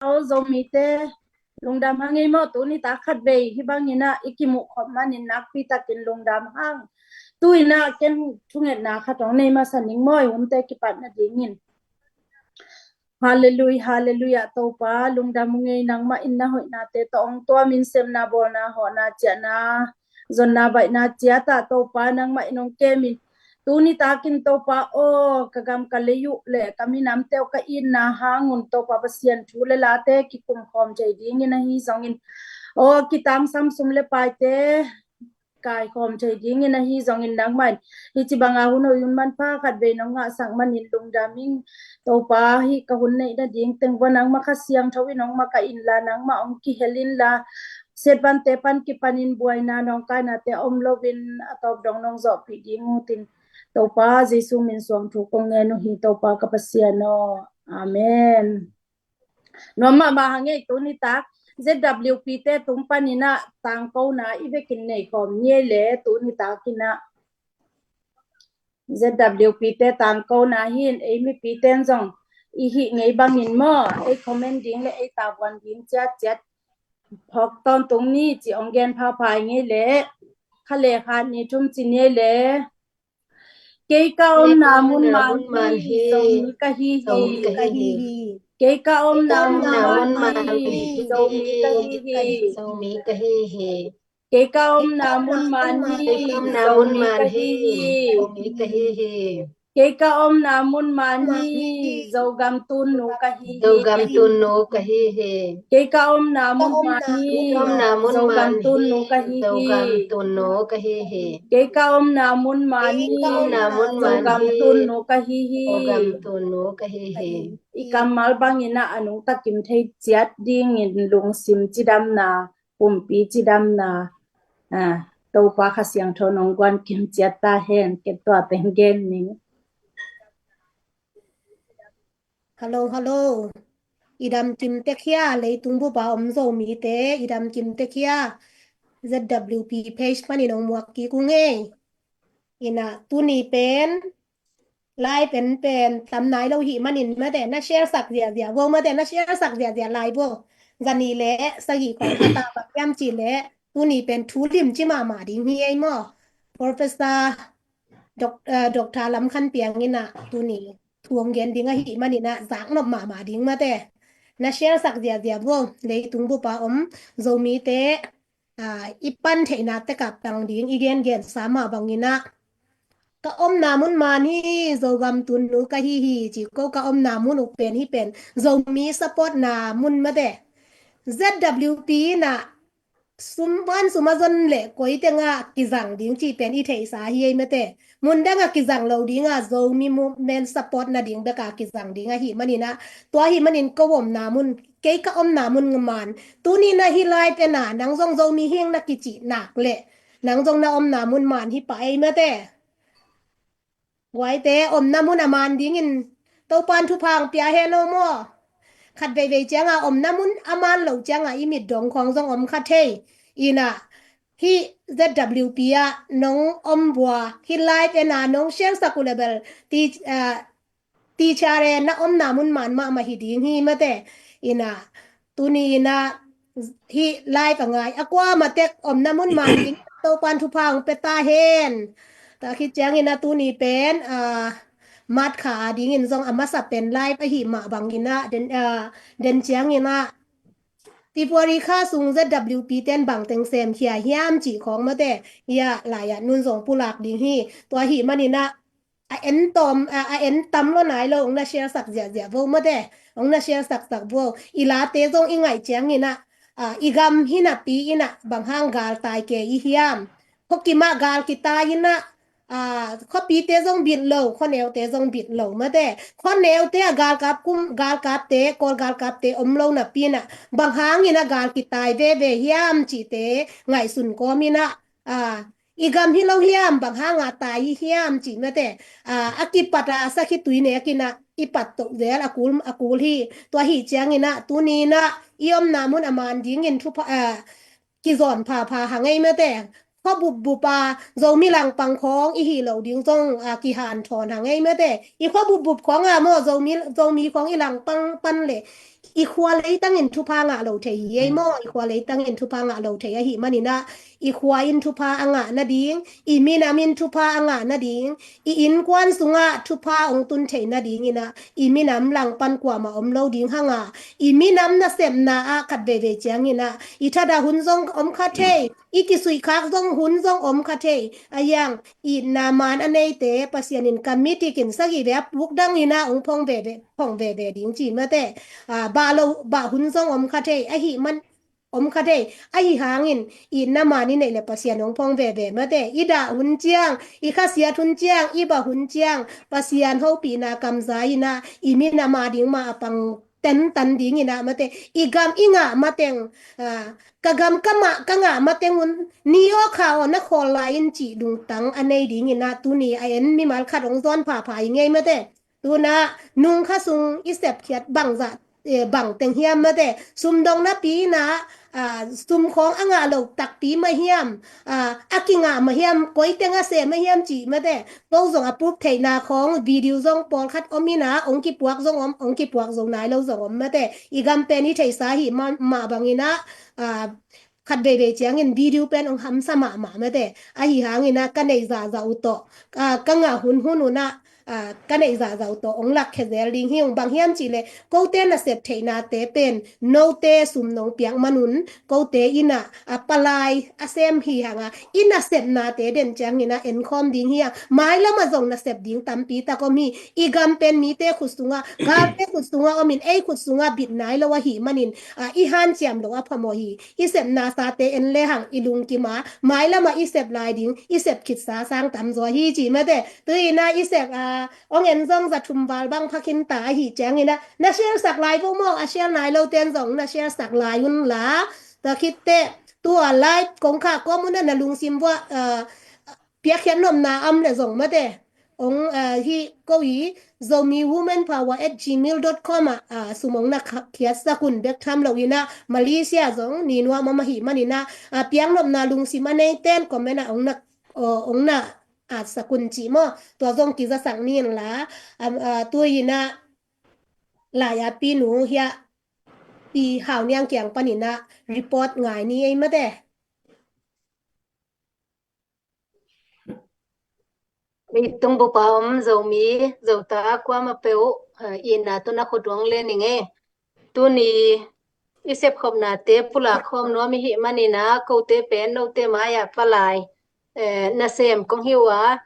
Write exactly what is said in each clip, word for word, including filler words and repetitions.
Aw, Zomite, lungdam hang ei maw, tuni tak khat vei hih bangin ah i kimuh khop manin nakpi takin lungdam hang. Tu-in ah ken thungetna khat hong nei masa ning maw, i hunte kipat nadingin. Halleluiah, halleluiah, Topa, lungdam ung ei. Nangmah in na hoihnate tawh hong tuamin, semna, bawlna, hawhna, ciahna, zonna, baihna ciat ah Topa, nangmah in hong kemin. Tuni takin Topa aw, ka gam ka lei uh le ka minamte uh ka itna hang un Topa Pasian, thu le late kikum khawm thei dingin ahi zongin, aw, kitangsam sum le paite kaikhawm thei dingin ahi zongin, nangmah in hih ci banga hun hoih hun manpha khat vei nong ngahsak manin lungdam ing. Topa, hih ka hun neih nading teng vua nangmah Kha Siangtho in hong makaih inla, nangmah hong kihel inla, siatvante pan kipanin buaina nawngkainate a om loin a tawp dong nong zawhpih ding uh tin, Topa Jesu min suang thu kong ngen uh hi, Topa ka Pasian aw. Amen. Nuam mahmah hang ei. Tuni tak Z W P te tung panin ah tangkona i vekin nei khawm ni ei le, tuni takin ah Z W P te tangkona hi in, ei mipite in zong i hih ngei bangin maw, ei comment ding le ei tavuan ding ciatciat phawk tawntung ni ci hong gen phapha ing ei le, kha le khat ni thum ci ni ei le. Kei ka omna mun man hi, Zomi ka hi hi. Kei ka omna mun man hi, Zomi ka hi hi. Kei ka omna mun man hi, Zomi ka hi hi. Kei ka omna mun man hi, Zogam tunnu ka hi hi. Kei ka omna mun man hi, Zogam tunnu ka hi hi. Kei ka omna mun man hi, Zogam tunnu ka hi hi. I kammal bangin ah a nungta kim thei ciat dingin lungsim cidamna, pumpi cidamna, ah, Topa Kha Siangtho nong guan kim ciat ta hen. Ken tua teng gen ning. Hello, hello. I dam kim tek hia, leitung bupa om Zomite, i dam kim tek hia? Z W P page panin hong muak kik ung ei. Ina, tuni pen live en pen tam nai lo hih manin mate, na share sak ziahziah vo mate, na share sak ziahziah lai vo. Zani le sagih kong khat a bang hiam cih le, tuni pen thu limci mahmah ding hi ei maw. Professor Doc-, eh, Doctor Lam Khan Piang in ah tuni thu hong gen ding ahih manin ah zaknop mahmah ding mate. Na share sak ziahziah vo, leitung bupa om Zomite, ah, i pan theihna tek ah pang ding i gengensa mah bangin ah, ka omna mun man hi, Zogam tunnu ka hi hi ci ko, ka omna mun uh pen hih pen Zomi supportna mun mate. Z W P in ah sum van sum a zon le koi tenga kizang ding ci pen i theisa hi ei mate. Mun danga kizang lo dinga Zomi movement support nading beka kizang ding ahi manina, tua hi manin ko omna mun, kei ka omna mun man. Tunina hi live ena nang zong Zomi hing na kici nak le nang zong na omna mun man hi pa ei mate. Guaite, omna mun a man dingin Topan thupha hong pia hen o maw. Khat veivei cianga omna mun a man lo cianga i mit dong khong zong om kha thei. Ina hi Z W P a nong om bua hi live ena nong share sak uh le bel ti, ah, teacher e na omna mun man mahmah hi ding hi mate. Ina tuni ina hi live a ngai a kua matek omna mun man ding Topan thupha hong pia ta hen. Ta khit ciangina tuni pen, ah, mat kha a dingin zong a masa pen live ahi mah bangina den, ah, den ciangina February kha sung Z W P ten bangteng sem khia hiam ci khong mate. Ia laiah nun zong pulak ding hi. Tua hi manina a en tawm, a, a en tam lo nai lo, ong na share sak ziahziah vo mate, ong na share sak sak vo. I late zong i ngaih ciangina, a, i gam hi napi ina bang hang gal tai ke i hiam. Khokima gal kitai ina, a, khopite zong bit lo, khoneute zong bit lo mate. Khoneute a galkap kum, galkapte, kol galkapte om lo napi ina bang hangina gal kitai veve hiam cite ngaihsun kawm ina, a, i gam hi lo hiam, bang hanga tai hi hiam ci mate. A, a kipat a sakhi tui nek ina i pat toh zel a kul, a kul hi. Tua hi ciangina tunina i omna mun a man dingin thupha, a, kizawn phapha hang ei mate. Khua bupbup a Zomi langpang khong i hi lo ding zong, a, kihanthawn hang ei mate. I khua bupbup khong a maw Zomi, Zomi khong i langpang pan le i khua leitangin thupha ngah lo thei hi ei maw. I khua leitangin thupha ngah lo thei ahi manina i khua in thupha a ngah nading, i minam in thupha a ngah nading, i innkuan sungah thupha ong tun thei nadingina i minam langpan kuamah om lo ding hanga, i minam nasepna ah khat veivei ciangina i thada hun zong om kha thei, i kisuihkhak zong hun zong om kha thei. A iang itna man a neite Pasian in ka mitikin sagih ve a puk dangina ong phong veve, phong veve ding ci mate. A, bah lo, bah hun zong om kha thei ahi man, om kha thei. Ahi hangin itna man i neih le Pasian ong phong veve mate. I dah hun ciang, i khasiat hun ciang, i bah hun ciang Pasian hopihna kamza ina i minam a ding mah a pang tentan dingina mate. I gam i ngah mateng, a, ka gam ka mah ka ngah mateng un ni aw kha aw na khawl lai in cih dungtang a nei dingina tuni a en mimal khat ong zawn phapha i ngei mate. Tuna nung kha sung i sepkhiat bangzah, eh, bangteng hiam mate. Sumdong napi ina, a, sum khong a ngah lo takpi mah hiam, a, a kingah mah hiam, koi teng a sem mah hiam cih mate. Ko zong a pup theihna khong video zong pawlkhat om ina ong kipuak zong om, ong kipuak zo nai lo zong om mate. I gam pen i theisa hi mah, mah bangina, a, khat veivei ciangin video pen ong hamsa mahmah mate. Ahi hangina ka neih zahzah uh tawh, a, ka ngah hunhun una, a, ka neih zahzah uh tawh ong lakkhia zel ding hi ung. Bang hiam cihleh kote nasep theihnate pen note sum nong piak manun kote ina, a, palai a sem hi hanga i nasepnate den ciangina enkhawm ding hi a. Mailama zong nasep ding tampi tak om hi. I gam pen mite khut sunga, galte khut sunga omin ei khut sunga bit nai lo ahi manin, a, i hanciam lo a phamawh hi. I sepna sate en lehang i lungkima mailama i sep lai ding i sep khitsa sang tamzaw hi ci mate. Tuina i sep, a, ong en zong za thum val bang pha khin ta ahi ciangina na share sak lai vo maw, a share nai lo ten zong na share sak lai un la. Tua khitteh tua live kong khah kawm una na lungsim vua, a, piakkhiat nopna om le zong mate. Ong, a, hi ko i Zomi Women Power at gmail dot com ah, a, sum ong na kha-, khiat sak un bek tham lo ina Malaysia zong ni nuam om ahi manina, a, piak nopna lungsim a nei ten comment ah ong na, o, ong na at sak un ci maw. Tua zong kiza sak ni in la, a, a, tu ina lai a pinu hia pi Hau Niang kiang panina report ngai ni ei mate. Leitung bupa om Zomi, Zota kuama peuh, eh, ina tuna khut ong le ning e. Tuni i sepkhopnate pulak khawm nuam i hih manina kote pen note mai-ah palai, eh, nasem kong hi uh a,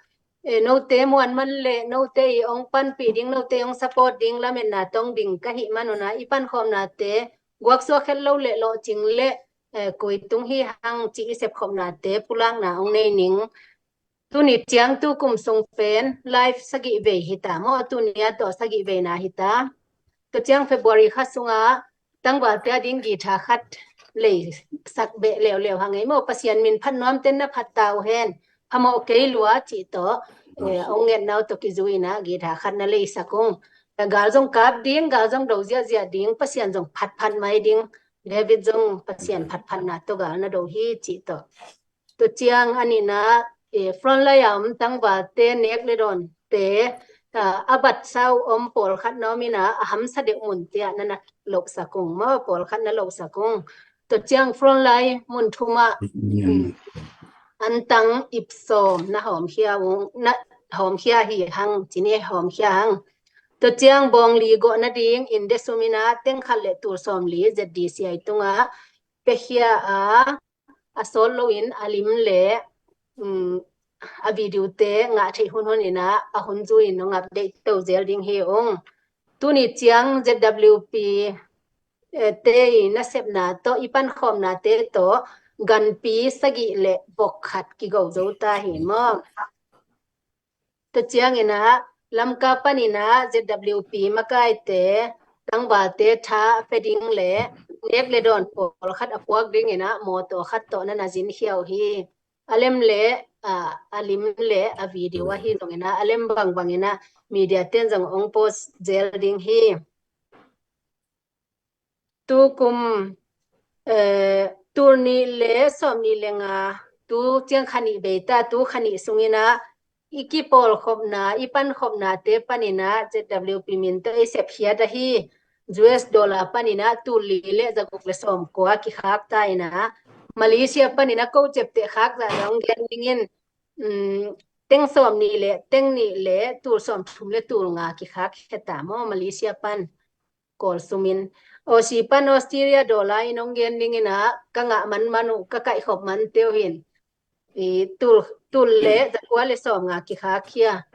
eh, note muan man le note i ong panpih ding, note ong support ding lametna tong ding ka hih manuna i pankhawmnate guaksuak khet lo le lawhcing le eh, koi tung hi hang ci i sepkhopnate pulakna hong nei ning. Tuni ciang tu kum sung pen live sagih vei hi ta maw, tuni a tawh sagih veina hi ta. Tua ciang February kha sungah tangvalte a ding guitar khat lei sak beh leuleu hang ei maw, Pasian min phat nuam ten na phat ta uh hen. Phamawh kei lua cih tawh, eh, hong ngetna uh tawh kizui inah guitar khat na lei sak ung. Gal zong kap ding, gal zong do ziahziah ding, Pasian zong phatphat mai ding. David zong Pasian phatphatna tawh gal na do hi cih tawh. Tua ciang a nihna, eh, frontline a om tangvalte nek le dawnte, ah, a batsa uh om pawlkhat na om inah a hamsa deuh munte ah na na lohsak ung maw, pawlkhat na lohsak ung. Tua ciang frontline mun thumah, mm, antang ip sawm na hawmkhia ung, na hawmkhia hi hang, cini hawmkhia hang. Tua ciang bawng li gawh nading inn de sum inah teng khat le tul sawm li Z D C I tungah piakhia a, a sawt loin a lim le, um, a video te ngah theih hunhun inah a hun zui in hong update to zel ding hi ung. Tuni ciang Z W P, eh, te i nasepna tawh i pankhawmnate tawh ganpi sagih le vok khat kigo zo ta hi maw. Tua ciang inah Lamka pan inah Z W P makaite tangvalte tha a pia ding le nek le dawn pawlkhat a puak ding inah mawtaw khat tawh na na zinkhia uh hi. A lem le, ah, a lim le a video ahi zong inah a lem bangbang inah media ten zong hong post zel ding hi. Tu kum, eh, tul nih le sawm nih le nga, tu ciang kha nih bei ta, tu kha nih sung inah i kipawlkhopna, i pankhopnate pan inah Z W P min tawh i sepkhiat ahi. U S dollar pan inah tul li le zaguk le sawm kua kikhak ta inah, Malaysia pan inah ko ciapteh khak zah dong gen dingin, um, teng sawm nih le, teng nih le tul sawm thum le tul nga kikhak khia ta maw, Malaysia pan. Kawl sumin. Aussie pan Australia dollar in hong gen ding inah ka ngah manman uh, ka kaihkhop man teuh hin. I tul, tul le zakua le sawm nga kikhak khia.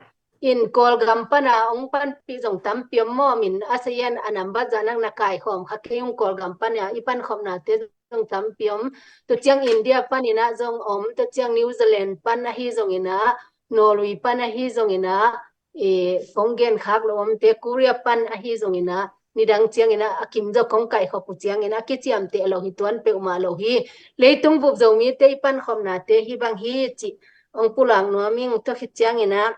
In Kawlgam pana hong panpih zong tampi om maw, min a sayan a nambat zah nang na kaikhawm kha kei ung. Kawlgam pana i pankhopnate zong tampi om. Tua ciang India pan inah zong om, tua ciang New Zealand pan ahi zong inah, Norway pan ahi zong inah, i, kong gen khak lo omte Korea pan ahi zong inah, nidang ciang inah a kim zaw kong kaihkhop uh ciang inah a kiciamteh lo hi, tuan peuhmah lo hi. Leitung bup Zomite i pankhopnate hi bang hi cih hong pulak nuam ing. Tua khit ciang inah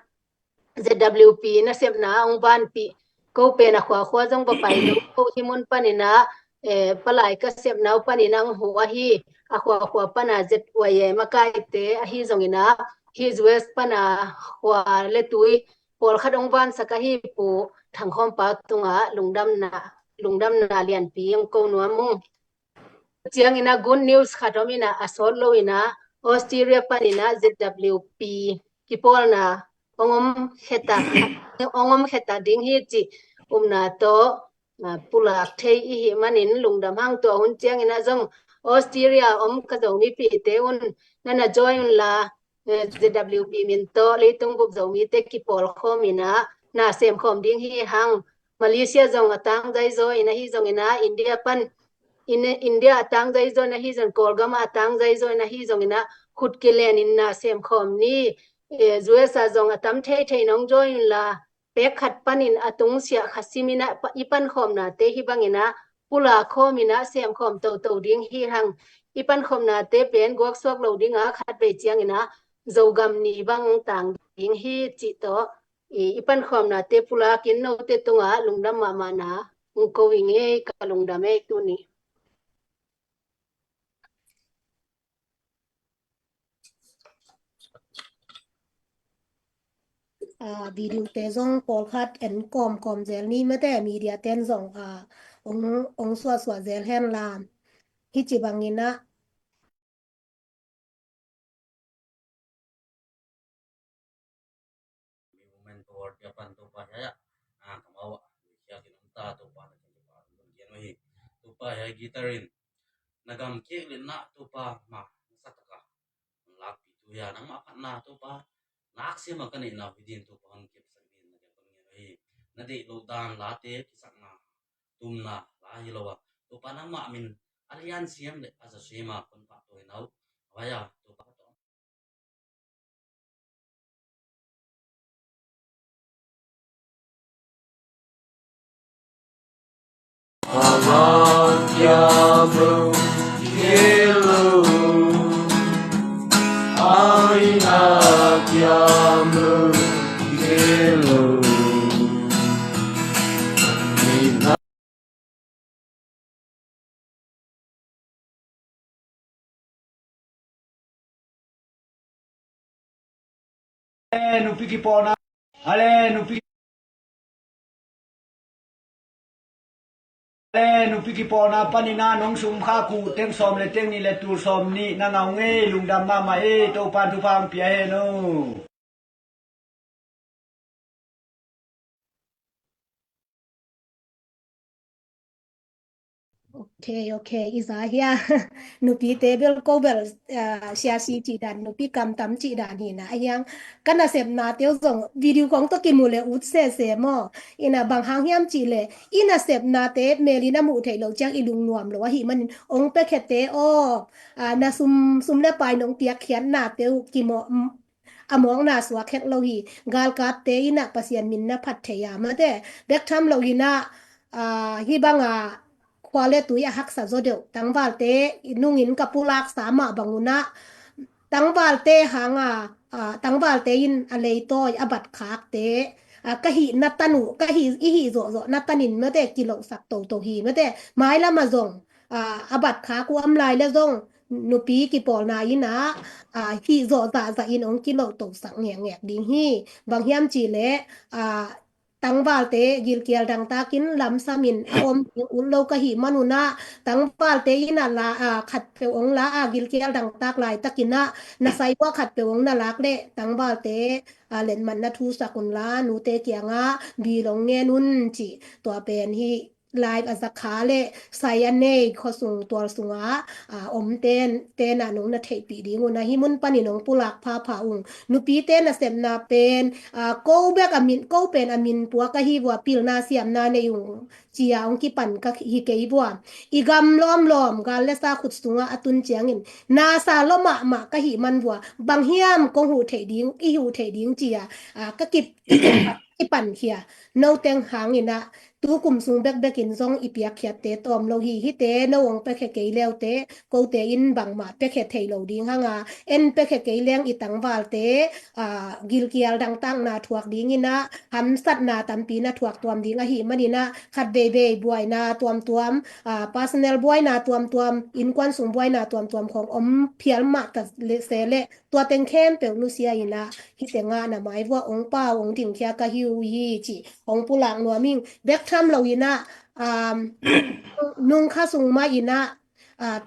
Z W P nasepna hong vanpih ko pen a khuakhua zong va pai lo ko hi mun pan inah, eh, palai ka sepna uh pan inah hong huh ahi. A khuakhua pana Z Y M a kaite ahi zong inah, hi U S pana khua le tui pawlkhat hong vansak ahi Pu Thangkhawmpa tungah lungdamna, lungdamna lianpi hong ko nuam ung. Ciang inah good news khat om inah a sawt lo inah Australia pan inah Z W P kipawlna hong om kheta, hong om kheta ding hi cih upna tawh, ah, pulak thei i hih manin lungdam hang. Tua hun ciang inah zong Australia om ka Zomipihte un na na join un la, eh, Z W P min tawh leitung bup Zomite kipawlkhawm inah na semkhawm ding hi hang. Malaysia zong a tangzai zaw in ahi zong inah, India pan, in, India a tangzai zaw in ahi zong, Kawlgam a tangzai zaw in ahi zong inah, khut kilen in na semkhawm ni. Eh, U S a zong a tam theithei nong join un la, pek khat panin a tungsiah kha sim inah pa, i pankhawmnate hi bang inah pulak khawm inah semkhawm toto ding hi hang. I pankhawmnate pen guaksuak lo ding a, khatvei ciang inah Zogam ni bang tang ding hi cih tawh, i, i pankhawmnate pulakin note tungah lungdam mahmahna hong ko ing ei, ka lungdam ei tuni. Ah, video te zong pawlkhat en kawmkawm zel ni mate, media ten zong, ah, ong, ong suahsuah zel hen la. Hi ci bang inah. Mi women power te pan Topa hiai ah, ah, kamau ah, hiai kin om ta Topa na kin Topa na kin gen hi. Topa hiai guitar in na gam kek le na Topa ma na sa taka. Lakpi tu hiai nangmah phatna Topa nak sia ma ka neihna hi din Topa hon kep sak din na kin pan gen hi. Na deih lo dan late kisakna tumna la hi lo a. Topa nangmah min a lian siam le a za siam a kon pahtawi na uh. A vai a Topa ka tawh. Ale nupi kipawlna, ale nupi, ale nupi kipawlna panin ah nong sum khak uh teng sawm le teng nih le tul sawm nih na ngau ngei, lungdam mahmah ei, Topa'n thupha hong pia hen aw. Ok, ok, i za hia. Nupite bel ko bel, ah, siasi cih dan, nupi kamtam cih dan hi na. A hiang, ka nasepnate uh zong video kong tawh kimu le ut sese maw. Ina bang hang hiam cih le, i nasepnate melin a muh theih loh ciang i lungnuam lo ahih manin, ong piakhete aw, ah, na sum, sum le pai nong piakkhiatnate uh kimawh, a mawkna suak hek lo hi. Galkapte in ah Pasian min na phat thei a, mate bek tham lo in ah, ah, hih bang a khua le tui a haksa zaw deuh tangvalte nungin ka pulaksa mah bang un ah, tangvalte hang a, ah, tangvalte in a leitawi a batkhakte, ah, ka hih na tan uh, ka hih, i hih zawhzawh na tanin mate kilohsak toto hi, mate mailam ah zong, ah, a batkhak uh om lai le zong nupi kipawlna in ah, ah, hih zawh zahzah in ong kilohtosak ngekngek ding hi. Bang hiam cih le, ah, tangvalte gilkial dangtakin lamsamin a om ding ut lo ka hih man un ah, tangvalte in ah la, ah, khatpeuh ong la a, gilkial dangtak laitakin ah na sai ua khatpeuh ong na lak le tangvalte, ah, letmat na thusak un la, nute kiangah bil ong ngen un ci. Tua pen hih live a za kha le sai a nei khuasung tual sungah, ah, om ten, ten ah nong na theihpih ding un ah, hih mun panin ong pulak phapha ung. Nupite nasepna pen, ah, ko bek a min, ko pen a min puak ahi vua, pilna siamna nei ung ci a ong kipan ka hi kei vua. I gam lawmlawm gal le sa khut sungah a tun ciangin nasa lua mahmah ka hih man vua, bang hiam kong huh theih ding, i huh theih ding ci a, ah, ka kip, kipan khia. No teng hangin ah, tu kum sung bekbekin zong i piakkhiatte tawm lo hi. Hihte no ong piakhia kei leute, kote in bangmah piakhia thei lo ding hang a, en piakhia kei leng i tangvalte, ah, gilkial dangtakna thuak dingin ah, hamsatna tampi na thuak tuam ding ahih manin ah, khat veivei buaina tuamtuam, ah, personal buaina tuamtuam, innkuan sung buaina tuamtuam khong om phial mah ta le se le, tua teng khempeuh nusia in ah, hih teng ah na mai vua ong pau ong dingkhia ka hi uh hi ci, ong pulak nuam ing. Bek tham lo in ah, um, nung kha sung mah in ah, ah,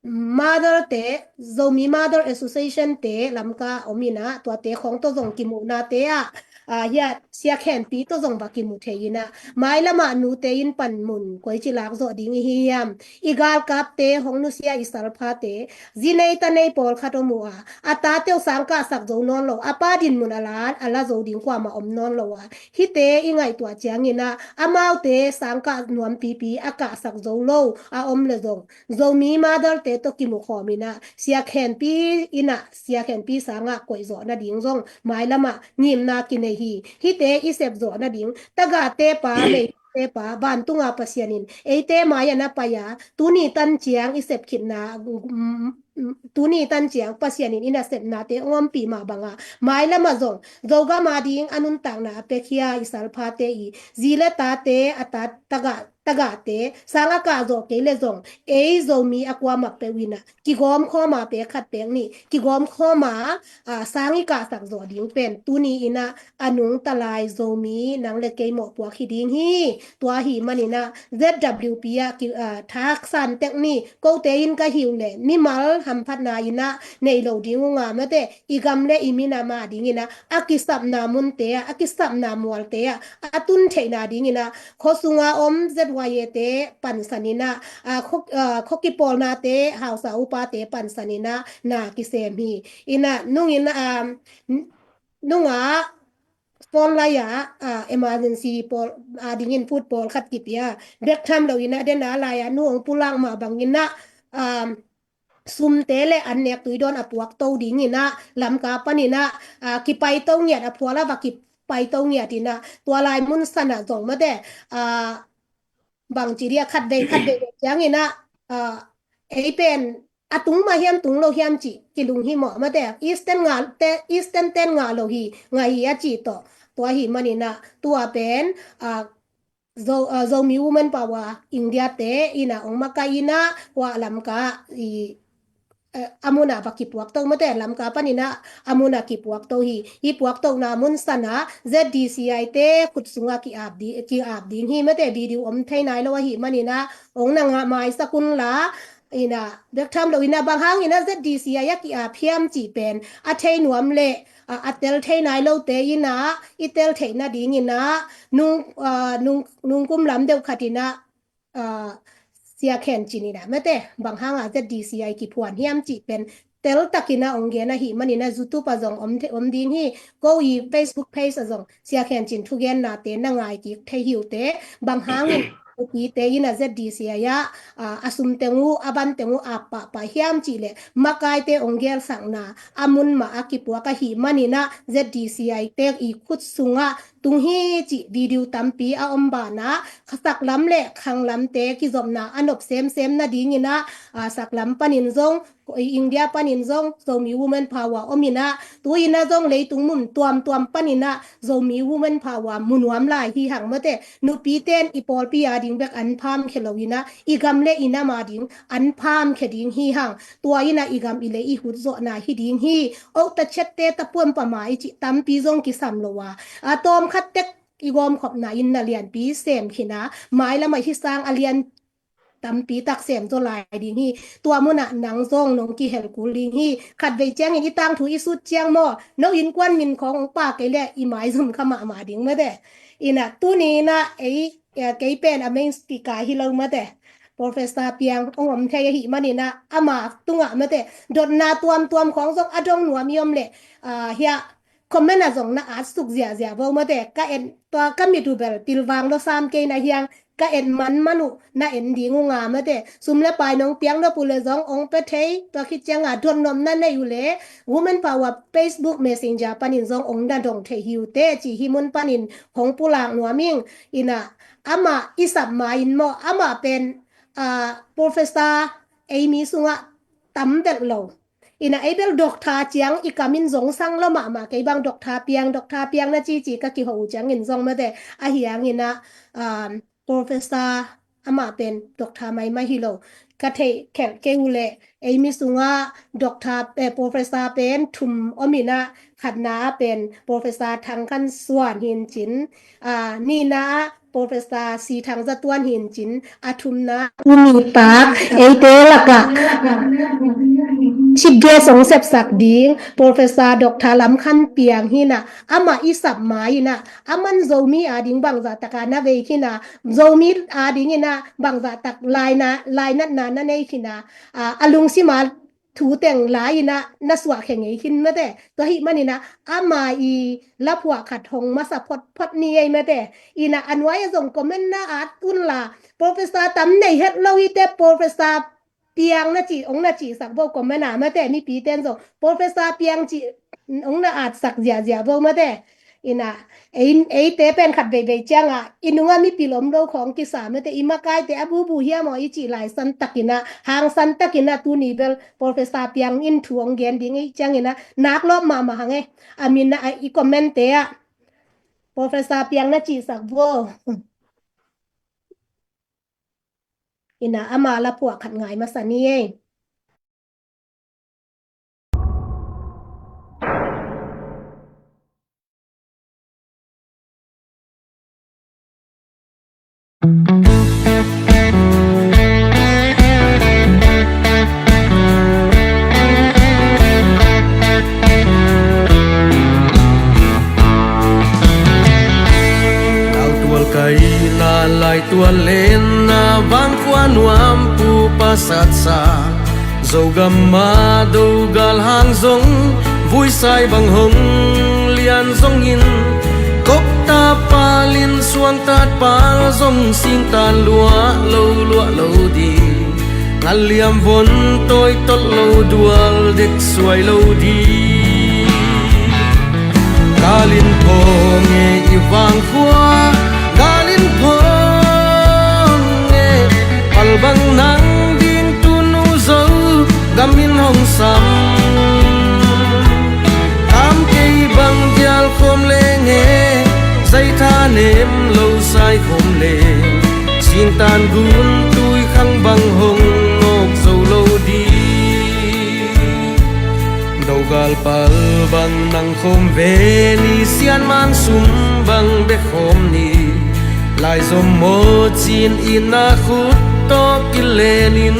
mother te, Zomi Mother Association te Lamka om in ah, tuate khong tawh zong kimuhnate ah, ah, hia Sia Khenpi tawh zong va kimu thei in ah, mailam ah nute in panmun koici lak zawh ding i hi hiam? I galkapte hong nusia i salphate, zi nei ta nei pawlkhat om uh a, a tate uh sang kahsak zo nawn lo, a pa dinmun a la, a la zo ding kuamah om nawn lo a, hihte i ngaihtuah ciangin ah, amaute sang kah nuampipi a kahsak zo lo a om le zong, Zomi Mother te tawh kimukhawm in ah, Sia Khenpi in ah, Sia Khenpi sangah koih zawh nading zong mailam ah ngimna kinei hi. Hihte i sep zawh nading, tagahte pa, mei te pa, vantunga Pasian in eite mai-ah na pai a, tuni tan ciang i sep khitna, mm, mm, tuni tan ciang Pasian in i nasepnate ong ompih mah bangah, mailam ah zong Zogam ading a nuntakna a piakhia i salphate i zi le tate, a ta tagah, tagahte sang a kah zawh kei le zong, ei Zomi a kuamah peuh in ah kigawm khawm a, pek khat pek nih kigawm khawm a, ah, sang i kahsak zawh ding pen tuni in ah a nungta lai Zomi nang le kei mawhpuak hi ding hi. Tua ahih manin ah Z W P ah ki, ah, thaksan tek ni, kote in ka hi uh le mimal hamphatna in ah nei lo ding uh nga mate, i gam le i minam adingin ah, a kisapna munte ah, a kisapna mualte ah, a tun theihna dingin ah, khuasunga om Z Y A te pansan in ah, ah, khua, ah, khua kipawlnate, hausa upate pansan in ah na kisem hi. In ah nungin, ah, nungah phone lai-ah, ah, emergency pawl, ah, dingin food pawlkhat kipia. Bek tham loin ah, den a lai-ah nu hong pulak mah bangin ah, ah, sumte le an nek tui dawn a puakto dingin ah, Lamka panin ah, ah, kipaito ngiat a phual a va kipaito ngiat in ah, tua lai mun san ah zong mate, ah, bangci dia khatvei khatvei ciangin ah, ah, ei pen a tung mah hiam tung lo hiam cih kilung hi mawh mate, Eastern ngah te, Eastern ten ngah lo hi, ngah hi a cih tawh. Tua hi manin ah, tua pen, ah, Zo, ah, Zomi Women Power India te in ah ong makaih in ah, hua Lamka i, eh, a mun ah va kipuakto mate, Lamka panin ah a mun ah kipuakto hi. Hih puaktona mun san ah Z D C I te khut sungah ki-ap di, ki-ap ding hi mate, video om thei nai lo ahi manin ah, ong na ngah maisak un la, in ah, bek tham loin ah, bang hangin ah Z D C I a ki-ap hiam cih pen a thei nuam leh, a, a tel thei nai lote in ah, i tel theih nadingin ah, nung, ah, nung, nung kum lam deuh khat in ah, ah, Sia Khen Cin in ah mate, bang hang a Z D C I kiphuan hiam cih pen tel takin ah ong gen ahi manin ah, YouTube ah zong om the, om ding hi, ko i Facebook page ah zong Sia Khen Cin thugennate na ngai kik thei hi uh teh, bang hangin nupite in ah Z D C I ah, ah, a sum teng uh, a ban teng uh ap pahpah hiam cih leh, makaite ong gelsakna a mun mah a kipuak ahi manin ah, Z D C I te i khut sungah tung hi cih video tampi a om banah, kha saklam le khanglamte kizopna a nop semsem nadingin ah, ah, saklam panin zong, India panin zong Zomi Women Power om in ah, tu in ah zong leitung mun tuamtuam panin ah Zomi Women Power mu nuam lai hi hang mate, nupite in i pawlpi a ding bek an phamkhia loin ah, i gam le i nam a ding an phamkhia ding hi hang. Tua in ah i gam i lei i hut zawhna hi ding hi. Ota chette ta puampam a i cih tampi zong kisam lo a, a tawmkhat tek i gawmkhopna in na lianpi sem khin a, mailam ah hih sang a lian tampi tak sem zaw lai ding hi. Tua mun ah nang zong nong kihel kul ding hi. Khatvei ciangin i tangthu i sut ciang maw, no innkuan min khawng ong pha kei leh i maizum kha mahmah ding mate. In ah tuni in ah ei, eh, kei pen a main speaker hi lo mate, Professor Piang ong om thei ahi manin ah, ama tungah mate, dotna tuamtuam khawng zong a dong nuam i om leh, ah, hiah comment ah zong na at suk ziahziah vo mate, ka en, tua ka mit uh bel pilvang lo sam kei na hiang, ka en manman uh na en ding uh nga mate, sum le pai nong piak nop uh leh zong ong pia thei, tua khit ciang a dot nopna nei uh leh, Women Power Facebook Messenger panin zong ong na dong thei hi uh teh, ci hi mun panin hong pulak nuam ing. In ah, amah i sap ma in maw, amah pen, ah, Professor ei mi sungah tam belh lo. In ah ei bel Doctor ciang i kam in zong sang lo mahmah, kei bang Doctor Piang, Doctor Piang na cici ka kiho uh ciangin zong mate, ahi hangin ah, um, Professor amah pen Doctor maimai hi lo. Ka theih khelh kei uh leh ei mi sungah Doctor, eh, Professor pen thum om in ah, khatna ah pen Professor Thang Khan Suan hi in cin, ah, nihna ah Professor Si Thang Za Tuan hi in cin, a thumna ah tuni tak eite lakah chief guest ong sepsak ding Professor Doctor Lam Khan Piang hi in ah, amah i sap ma in ah, aman Zomi a ding bangzah tak a na vei khin a, Zomi a dingin ah bangzah tak laina, lainatna na nei khin a, ah, a lungsim a thu teng la in ah na suahkhia ngei khin mate. Tua hi manin ah ama i laphuah khat hong masa photphot ni ei mate. In ah a nuai ah zong comment na at un la, Professor tam nei het lo hi teh, Professor Piang na ci, ong na cisak vo comment ah mate, mipite in zong Professor Piang ci ong na atsak ziahziah vo mate. In ah, ei, eite pen khat veivei ciang ah i nung ah mipil om lo khawng kisa mate, i makaite a bubu hiam aw i cih lai san takin ah, hangsan takin ah tuni bel Professor Piang in thu ong gen ding i ciangin ah, nak lawp mahmah hang e. A min ah i comment te ah Professor Piang na cisak vo. In ah ama laphuah khat ngai masa ni ei. Lautual kaina, laitual lenna, vangkhua nuam pu pasatsa, Zogam ah dogal hang zong vuisai bang hong lian zongin, Tapal in suang tatpal zong singtan luah lo luah lo ding. Ngalliam von tawi tolh lo dual dek suai lo ding. Galin phawng e i vangkhua, galin phawng e, palbang nang ding tunu zo gamin hong sam. Kam kei bang dial khawm leng e, zaitha nem lo sai khawm leng, singtan gun tui khang bang hong nawk zo lo ding. Dogal pal bang nang khawm ve ni, sian man sum bang bek khawm ni. Laizom maw cin ina khut tawh kilenin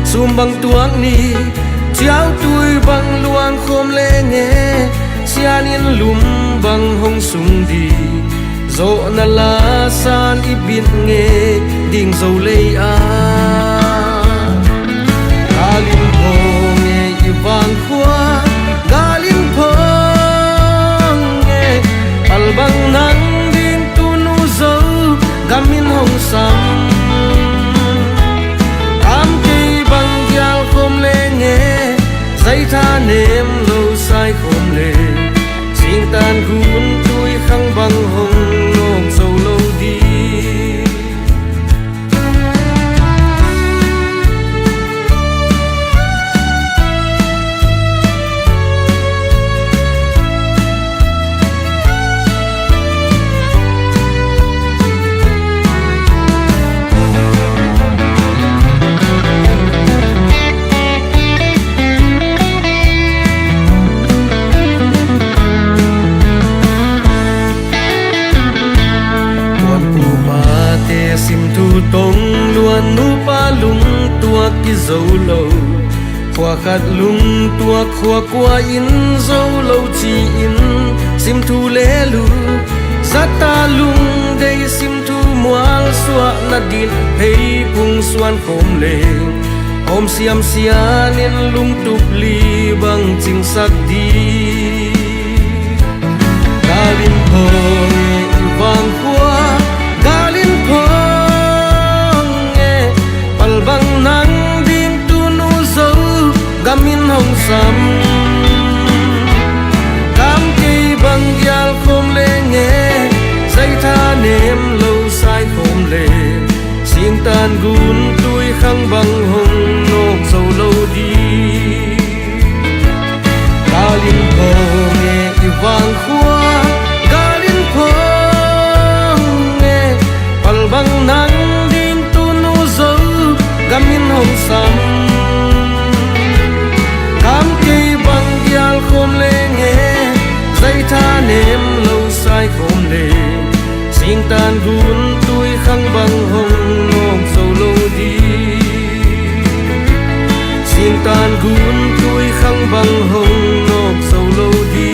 sum bang tuak ni. Ciautui bang luang khawm leng e, sian in lum bang hong sung di. Zawhna la san i bit nge ding zo lei a. Galin phawng e i vangkhua, galin phawng e, palbang nang ding tunu zo gamin hong sam. Kam kei bang dial khawm leng e, zaitha nem lo sai khawm leng, singtan gun tui khang bang hong nawk zo lo ding. Tuan pumate simthu tong luan, nupa lungtuak kizo lo. Khua khat lungtuak khua kua in zo lo ci-in simthu lelu. Zata lungdei simthu mual suah nadin phei pung suan khawm leng, hawm siamsian in lungtup li bang cingsak di. Galin phawng e i vangkhua, galin phawng e, palbang nang ding tunu zo gamin hong sam. Kam kei bang gial khawm leng e, zaitha nem lo sai khawm leng, singtan gun tui khang bang hong nawk zo lo di. Galin phawng e i vangkhua, galin phawng e, palbang nang ding tunu zo gamin hong sam. Kam kei bang gial khawm leng e, zaitha nem lo sai khawm leng, singtan gun tui khang bang hong nawk zo lo di. Singtan gun tui khang bang hong nawk zo lo di.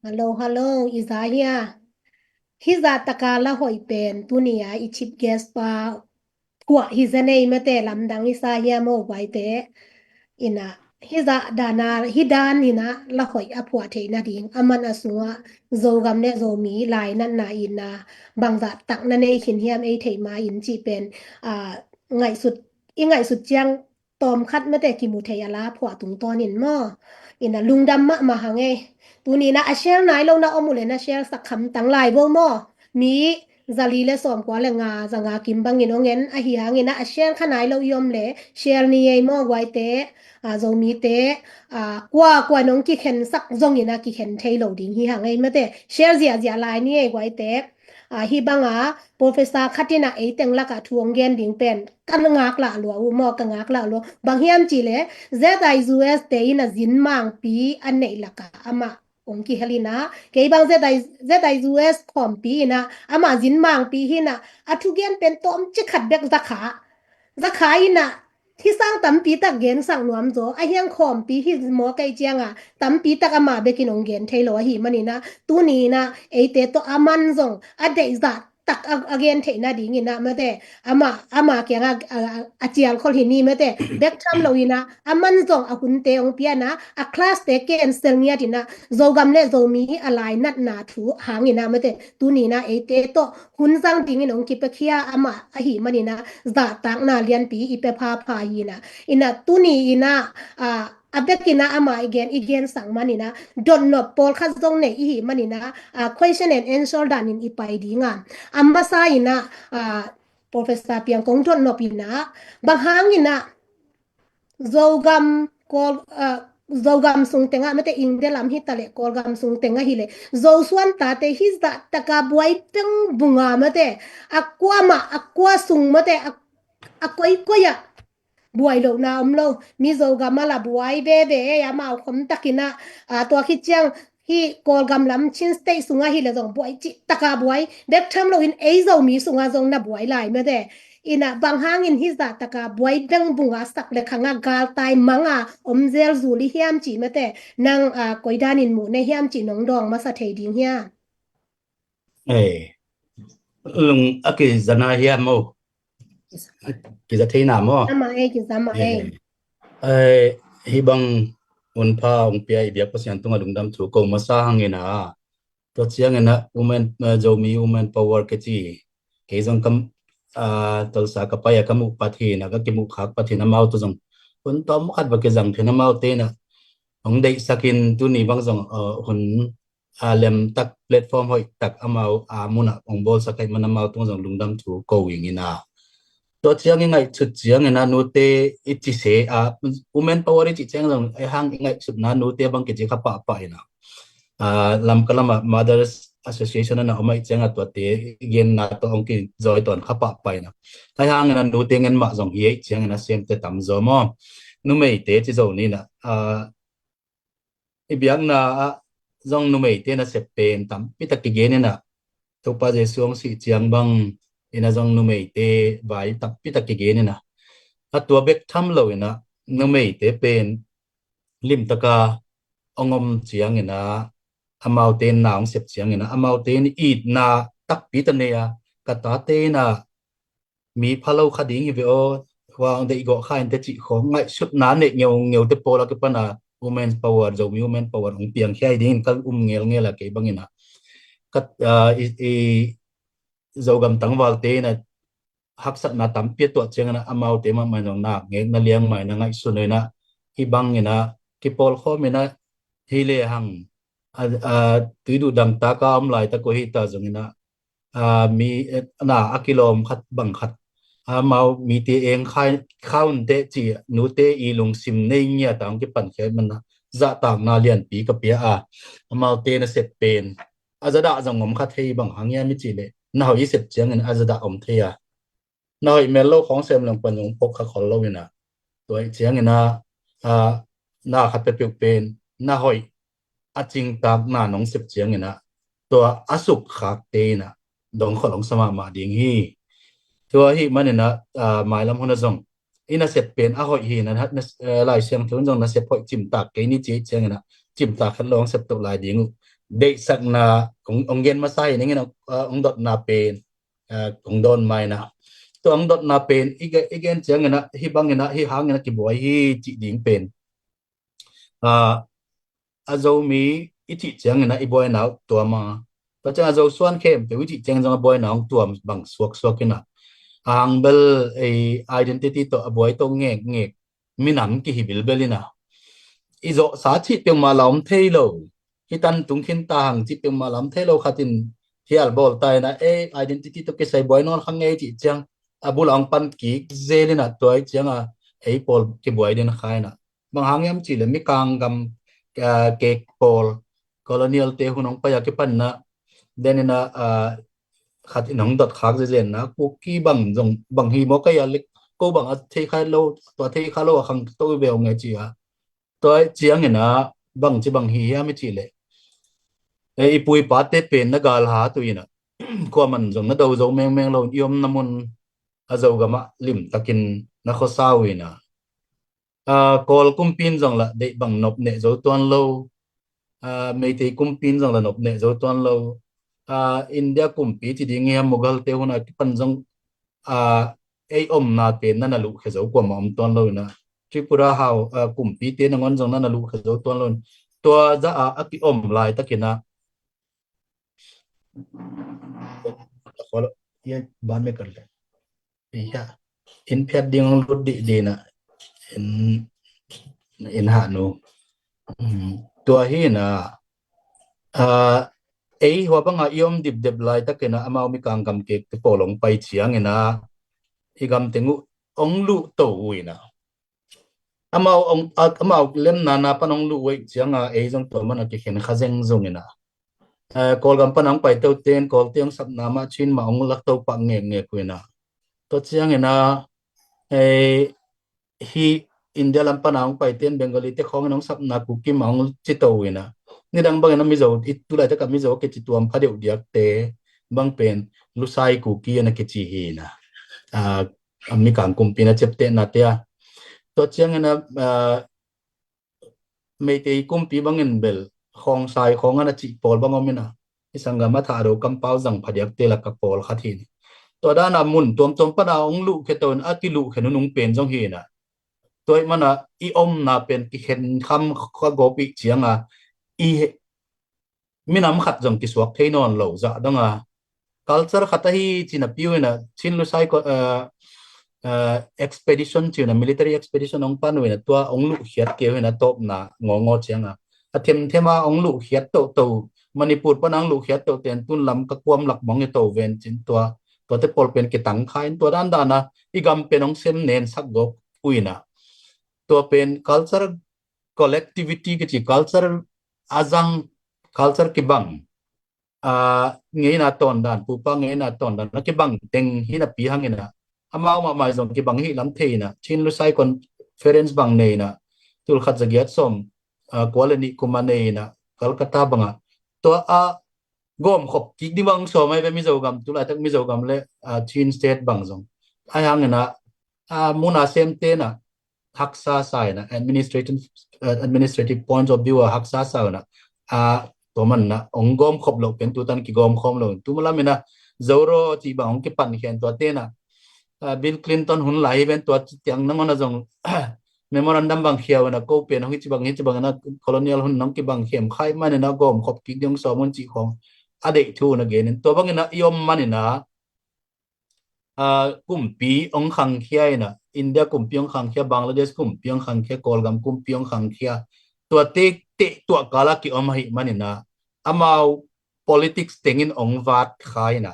Hello, hello, i za hia? Hih zah taka la hoih pen tuni a i chief guest pa phuah hi zen ei mate, lamdang i sa hia maw guaite? Ina, hih zah dana, hih dan ina la hoih a phuah theih nading, aman a sungah Zogam le Zomi lainatna ina bangzah takna nei khin hiam ei theih ma in cih pen, a, ngaihsut, i ngaihsut ciang tawmkhat mate kimu thei a la phuah tungtawn in maw? Ina lungdam mahmah hang ei. Tuni ina a share nai lo na om uh le na share sak khamtang lai bo maw? Mi zali le sawmkua le nga, za nga kim bangin ong en ahi hangin a share kha nai lo i om le share ni ei maw guaite, a, Zomite, a, kua kua nong kikhen sak zongin a kikhen thei lo ding hi hang ei mate. Share ziahziah lai ni ei guaite. A, hih banga Professor khat ina ei teng lakah thu ong gen ding pen ka ngak lah lua uh maw, ka ngak lah lua. Bang hiam cih le Z I U S te ina zin mangpi a neih lakah amah ong kihel ina, kei bang Z I, Z I U S khawmpi ina, amah zin mangpi hi ina, a thugen pen tawmcik khat bek za kha, za kha ina, Hi sang tampi tak gensak nuam zaw, a hiang khawmpi hi maw kei cianga tampi tak ama bekin hong gen thei lo ahi manina, tuni ina eite tawh a man zong a deihzah tak a, a gen theihna dingina mate, ama, ama kianga a, a, a cial khol hi ni mate, bek tham lo ina a man zong a hunte hong piana, a class te cancel ngiat ina, Zogam le Zomi a lainatna thu hangina mate, tuni ina eite tawh hun zang dingin hong kipekhia ama ahi manina, zahtakna lianpi i pe phapha hina. Ina tuni ina, a, a bekina ama i gen, i gen sang manina, dotnop pawlkhat zong nei ihi manina, a, question and answer danin i pai dinga. A masa ina, a, Professor Piang kong dotnop ina, bang hangina, Zogam, Kawl, a, Zogam sung tengah mate, India lam hi ta le Kawlgam sung tengah hi le, Zosuan tate hi zah taka buai peng bunga mate, a kua mah, a kua sung mate, a, a koi koi ah buai lohna om lo. Mi Zogam a la buai veve ei, amau khom takina, a, tua khit ciang hi Kawlgam lam Chin State sungah hi le zong buai cih taka buai bek tham loin ei Zomi sungah zong na buai lai mate. Ina bang hangin hi zah taka buai beng bunga sak le khanga galtai manga om zel zul i hiam cih mate, nang, a, koi danin muh ne hiam cih nong dawng masa thei ding hiam? Ei, lung a kizana hiam maw? Kiza theina maw? Ama ei, kiza ma ei. Ei, hih bang hun pha hong pia i biak Pasian tungah lungdam thu ko masa hangina. Tua ciangina women, eh, Zomi women power kici. Kei zong kam, ah, Tulsa ka pai a ka muh pat hina, ka kimuh khak pat hina, amau tu zong hun tawm khat va kizang thina, amau tena hong deihsakin tuni bang zong, ah, hun, ah, lemtak, platform hoihtak amau, ah, munah hong bawlsak ahi man amau tung zong lungdam thu ko ingina. Tua ciang i ngaihsut ciangina nute i ci se, ah, women power i cih ciang zong ei hang i ngaihsutna nute bang kici kha pahpah ina. Ah, Lamka lama Mothers Association ana om ahi cianga tuate i genna tawh hong kizawitawn kha pahpah ina. Ei hangina nute ngen mah zong hi ahi ciangina semte tam zaw maw? Numeite ci zo nina. Ah, i biakna ah zong numeite nasep pen tampi tak kigen ina. Topa Jesu hong sih ciang bang ina zong numeite vai tampi tak kigen ina. A tua bek tham lo ina numeite pen limtaka hong om ciangina, amaute na hong sep ciangina, amaute in itna takpi ta nei a, ka tate ina mi phalo kha ding hi ve aw, hua hong deih gawh kha inte cih khawng ngaihsutna neih ngeungeu te pawl a kipana women's power, Zomi women power hong piangkhia hi dingin ka um ngelngel a kei bangina. Ka, ah, i, i Zogam tangvalte ina haksatna tampi a tuah ciangina amaute mahmah in hong nak ngekna liangmah ina ngaihsun ina, hih bangina kipawlkhawm ina hi lehang, a, a, tuiduh dangtaka om laitak uh hi ta zongina, a, mi, eh, na a kilawm khat bang khat, amau mite eng khai, khaunte ci nute i lungsim nei ngiata hong kipankhia mana zahtakna lianpi ka pia a, amaute nasep pen a zadah zong om kha thei, bang hang hiam i cih leh na hoih i sep ciangin a zadah om thei a, na hoih mel lo khawng sem leng pan zong pok kha khol lo ina. Tua ih ciangina, a, na khat peuhpeuh pen na hoih a cingtak na nong sep ciangina tua a sukkhakte ina dong khol hong sa mahmah ding hi. Tua ahih manina, a, mailam huna zong i nasep pen a hoih hi na, na, eh, Lai Siangtho in zong nasep hoih cimtak kei ni ci ciangina cimtak khat lo hong sep toh lai ding uh. Deihsakna hong, hong gen masa hi ningin, eh, hong dotna pen, eh, hong dawn maina. Tua hong dotna pen i ge-, i gen ciangina hih bangina hih hangina kibuai hi cih ding pen, ah, a Zomi i cih ciangina i buaina uh tuam a. Tua ciang a Zosuan khempeuh i cih ciang zong a buaina hong tuam bang suaksuak ina. A hang bel ei identity tawh a buai tawh ngekngek minam kihi bilbel ina. I zawhsa cih peuhmah la om thei lo. Hih tan tung khin ta hang cih peuhmah la om thei lo khatin hial bawl ta ina ei identity tawh kisai buai nawn kha ngei cih ciang a bul a hong pan kik zel ina tua ih cianga ei pawl kibuai den kha ina. Bang hang hiam cih leh Mikang gam, ah, kek pawl, colonial te hun hong pai a kipanna, den ina, ah, khat in hong dot khak zezenna, Kuki bang zong, bang hi maw kei a lek, ko bang a thei kha lo, tua thei kha lo a khangto ve ung e ci a. Tua ciangina bang ci bang hi hiam i cih leh, eh, i pu i pate pen na galha tu ina, kuaman zong na do zo mengmeng lo in i omna mun a Zogamah limtakin na khuasa uh ina, Kawl kumpi in zong lah deih bang nop neh zo tuan lo. Meitei kumpi in zong lah nop neh zo tuan lo. India kumpi ci ding hi a, Mughal te hun a kipan zong ei omna pen na na luhkhia zo kuamah om tuan lo ina, Tripura hau kumpi te nangawn zong na na luhkhia zo tuan lo in, tua zah a a kiom laitakin ah, ban me kan le, in phiat ding hong lut dihdih na, in hahnu. Tua hi ina, ei hua banga i om dipdep laitakin ah amau Mikang gamkek te pawl hong pai ciangin ah i gam teng uh hong luh to uh ina, amau lemna na pan hong luh uh ahih cianga ei zong tua mana kikhen kha zengzong ina, Kawlgam pan hong pai to ten Kawlte hong sapna mah Chin mah hong lak to pah ngekngek uh ina, tua ciangin ah hih India lam pana hong paiten Bengali te khawngin hong sapna Kuki mah hong ci to uh ina, nidang bangin a Mizo, i tulaitak a Mizo a kici tuam pha deuh diakte bang pen Lusai Kuki a na kici hi ina, a Mikang kumpi na ciaptehna te a. Tua ciangin a Meitei kumpi bangin bel Khongsai khawng a na cih pawl bang om ina, i sanggam a Thado kampau zang phadiakte lak a pawl khat hi ina. Tua dana mun tuamtuam pana hong luhkhia to in a kiluhkhia nunung pen zong hi ina, tua ih mana i omna pen kikhen kham kha gawp ih cianga i minam khat zong kisuak thei nawn lo zah dong a, culture khat ahi cina piu ina Chin Lusai expedition ci ina, military expedition hong pan uh ina tua hong luhkhiat keu ina tawpna ngawngawng cianga a themthem a hong luhkhiat tohtoh, Manipur pana hong luhkhiat toh ten tun Lamka kuam lak mong i to ven cin tua, tuate pawl pen kitang kha in tua dandana i gam pen hong sem nen sak gawp uh ina, tua pen culture collectivity kici, culture a zang, culture kibang ngeina tawndan, pupa ngeina tawndan a kibang teng hi napi hang ina, amau mahmah zong kibang hi lam thei ina, Chin Lusai conference bang nei ina, tulkhat zagiat sawm kua le nih kuma nei ina Calcutta banga, tua a gawmkhop kik ding bang sawm ai ve Mizo gam, tulaitak Mizo gam le Chin State bang zong ai hang ina, muna sem tena haksa sa ina, administrative, administrative point of view a haksa sa ina, tua mana hong gawmkhop loh pen tutan kigawmkhawm lo in, tu malam ina Zoro ci bang hong kipan khen tua tena, Bill Clinton hun lai hi ven tua tiang nangawn a zong memorandum bang khiau ina ko pen hong hici bang hici bang ina colonial hun nong kibang khem khai man ina gawmkhop kik ding sawm un cih khawng a deih thu na gen in, tua bang ina i om man ina kumpi hong khangkhia ina, India kumpi hong khangkhia, Bangladesh kumpi hong khangkhia, Kawlgam kumpi hong khangkhia, tua te te tua kala kiom ahi man ina amau politics tengin hong vat kha ina,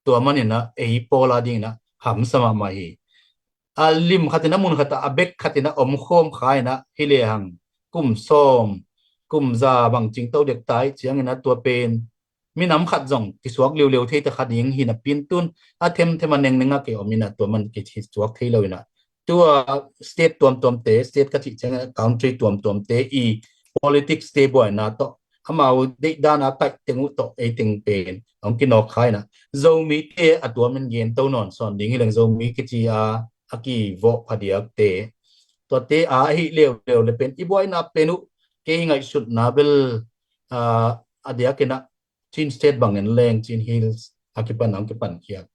tua man ina ei pawla ding ina hamsa mahmah hi. A lim khat ina mun khat a bek khat ina om khawm kha ina hi lehang kum sawm kum za bang cing to dek tai ciang ina tua pen minam khat zong kisuak liuliu thei ta kha ding hi napi in tun a themthem a nengneng a kei om ina tua man kisuak thei lo ina, tua state tuamtuamte, state ka cih ciang country tuamtuamte i politics te buaina tawh amau deihdan a kaih teng uh tawh ei teng pen hong kinawk kha ina, Zomite a tuamin gen to nawn sawn ding hi leng Zomi kici a a kivawh phadiakte, tuate a ahi leuleu le pen i buaina pen uh kei ngaihsutna bel a diak ina Chin State bangin leng Chin Hills a kipan hong kipan khiak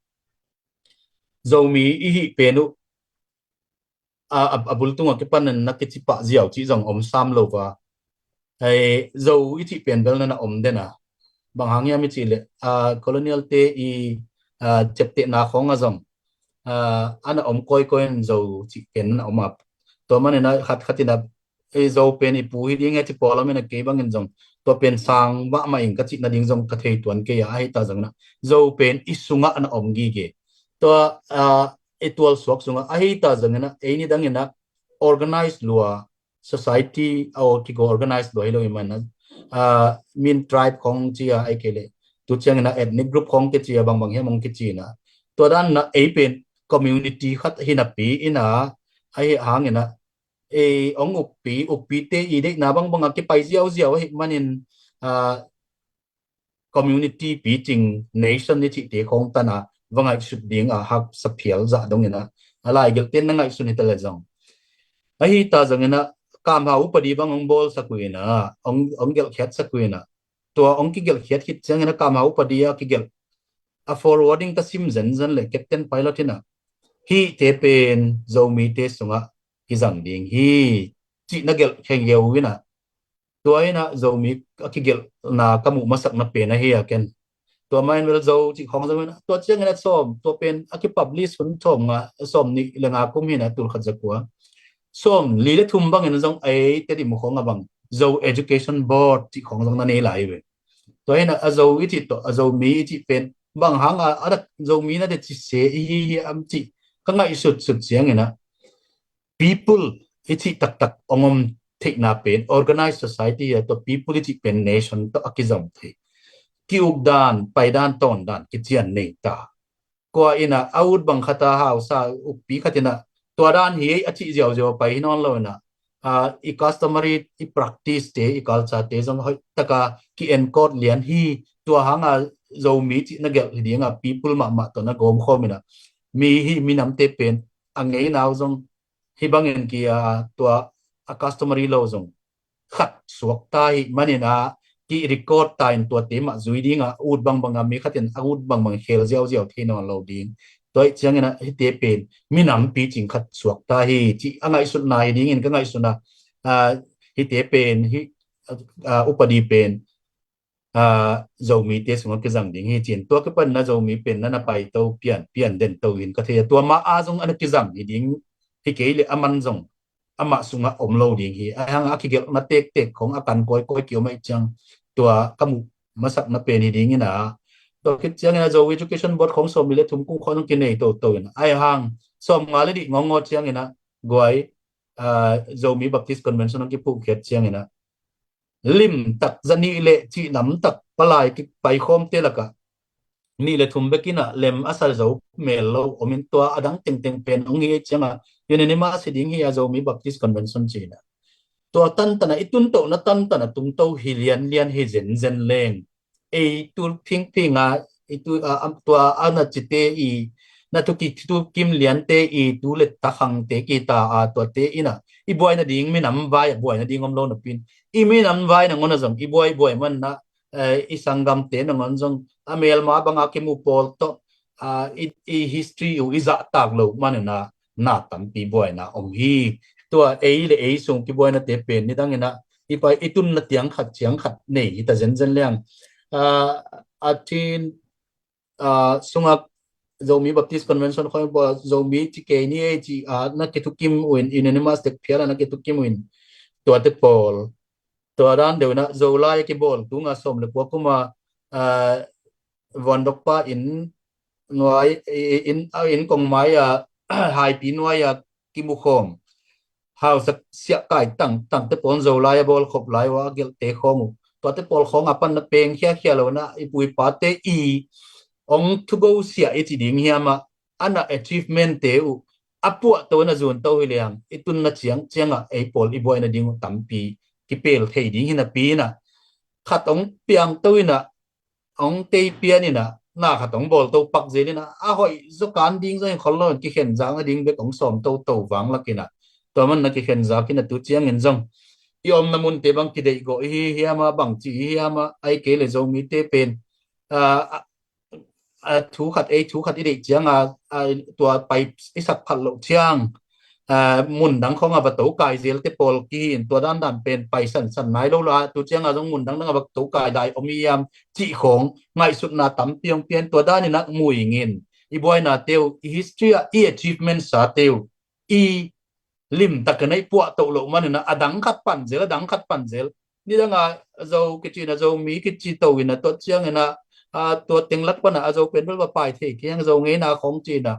Zomi i hih pen uh a, a, a bul tung a kipan na kici pah ziau cih zong om sam lo va. Hei, Zo i cih pen bel na na om den a. Bang hang hiam i cih leh, a, colonial te i, a, ciaptehna khawng a zong, a, a na om kawikawi in Zo cih pen na na om a. Tua man ina khat khat ina, ei, Zo pen i pu hi ding e ci pawl om ina kei bangin zong tua pen sang mahmah ing ka cih nading zong ka thei tuan kei a, ahi ta zong ina Zo pen i sungah na om gige. Tua, a, i tualsuak sungah ahi ta zong ina ei nidang ina organize lua, society a aw kigo organize lua hi lo i man a, a, min tribe khong ci a ai kei le tu ciang ina ethnic group khong kici a bangbang hiam hong kici ina, tua dan ina ei pen community khat hi napi ina, ahi hang ina ei hong ukpi, ukpite i deihna bangbang a kipai ziauziau ahi manin, a, community picing nation i cihte khong tana va ngaihsut ding a haksa phial zah dong ina, a laigelhte na ngaihsun hi ta le zong Ahi ta zongin ah kamhau upadi bang hong bawlsak uh in ah, hong gelhkhiatsak uh in ah, tua hong kigelhkhiat khit ciangin ah kamhau upadi a kigelh a forwarding ka sim zenzen le captain pilot in ah, hihte pen Zomite sungah kizang ding hi cih na gelh khengeu in ah, tua in ah Zomi a kigelhna ka muh masakna pen ahi a ken. Tua mah in bel Zo cih khawng zong in ah, tua ciangin ah sawm, tua pen a kipublish hun sawm nga, sawm nih le nga kum hi in ah, tul khat za kua. Sawm li le thum bangin zong ei Tedim khawng a bang Zo Education Board cih khawng zong na nei lai ve. Tua hi in ah a Zo i cih tawh a Zomi i cih pen bang hang a, a dak Zomi na de ci se i hi hi am cih ka ngaihsutsut ciangin ah, people i cih taktak hong om theihna pen organized society a, tua people i cih pen nation tawh a kizom thei. Ki-uk dan, pai dan, tawn dan kician nei ta. Kua in ah a ut bang khat a hausa ukpi khat in ah tua dan hi ei a cih ziauziau a pai hi nawn lo in ah, ah, i customary, i practice te, i culture te zong hoih taka ki-encode lian hi. Tua hang a Zomi cih na gelh hi ding a, people mahmah tawh na gawm khawm in ah, mi hi, minamte pen a ngei nau zong hi bangin ki, ah, tua a customary lo zong khat suak ta hi manin ah, ki-record ta in tuate mah zui ding a, ut bangbang a mi khat in a ut bangbang khel ziauziau thei nawn lo ding. Tua hi ciangin ah hihte pen minam picing khat suak ta hi cih a ngaihsutna hi dingin ka ngaihsun a, ah, hihte pen hi, ah, upadi pen, ah, Zomite sungah kizang ding hi ci in. Tua kipan na Zomi pen na na paito pian, pian den to in ka thei a, tua mah a zong a na kizang hi ding hi kei le a man zong amah sungah om lo ding hi. Ahi hang a kigelhna tektek khawng a kan kawikawi ki-om ahih ciang tua ka muh masakna pen hi ding in ah, tua khit ciangin ah Zo Education Board khawng sawm li le thum kum khawng zong kinei toto in ah, ahi hang sawm nga le nih ngawngaw ciangin ah guai, ah, Zomi Baptist Convention hong kiphuhkhiat ciangin ah limtak, za nih le cih lamtak palai kipaikhawmte lakah nih le thum bek in ah lem a sa zo mel lo om in, tua a dang tengteng pen hong hi ciangah unanimous hi ding hi a, Zomi Baptist Convention ci in ah. Tua tantan a i tuntohna tantan a tungto hi lianlian hi zenzen leng, ei tu phingphing a, i tu, a, am, tua a na cite i, na thuki thukim liante i tu le takhangte kita a, tuate in ah i buai nading minam vai a buai nading om lo napi in, i minam vai nangawn a zong i buai buai man na, eh, i sanggamte nangawn zong a melma banga kimu pawl tawh, ah, i, i history uh i zahtak lo man in ah na tampi buaina om hi. Tua ei le ei sung kibuainate pen nidang in ah i pai i tunna tiang khat ciang khat nei hi ta zenzen leng. Ah, a thin, ah, sungah Zomi Baptist Convention khawng pua Zomi ci kei ni ei ci, ah, na kithukim uh in, unanimous tek phial a na kithukim uh in, tuate pawl. Tua dan deuh in ah Zolai a kibawl tunga sawm le kua kum a, ah, Vuandokpa inn nuai, i, i, inn, a inn kong mai a, Haipi nuai a kimukhawm hausa siah kai tangtangte pawl, Zolai a bawlkhop lai uh a gelhte khawng uh, tuate pawl khawng a pan na peng khiakhia lo in ah i pu i pate i hong thugo siah i ci ding hiam ah, a na achievement te uh a puahto na zunto hi leng i tunna ciang ciangah ei pawl i buai nading uh tampi kipel thei ding hi napi in ah, khat hong piangto in ah, hong tei pian in ah, na khat hong bawlto pak zel in ah, a hoih zaw kan ding zong hi khol lo in kikhenzak nading bek hong sawm toto vang lak in ah, tua man na kikhenzak in ah tu ciangin zong i omna munte bang kideihgawh i hi hiam ah, bangci i hi hiam ah, ahih kei le Zomite pen, ah, ah, thu khat, ei thu khat i deih ciang a, ah, tua pai i sak phat loh ciang, ah, mundang khawng a va tokai zelte pawl kihi in, tua dandan pen pai sansan nai lo la, tu ciang a zong mundang dang a va tokai lai om i hiam cih khawng ngaihsutna tampi hong pia in, tua dan in ah mu ing in, i buainate uh, i history ah i achievement sate uh i limtak in ah i puahtoh loh man in ah, a dang khat pan zel, a dang khat pan zel. Nidang a Zo kici in ah, Zomi kici to in ah, tua ciang in ah, ah, tua teng lat pan ah a Zo pen bel va pai thei keng, Zo ngeina khawng ci in ah,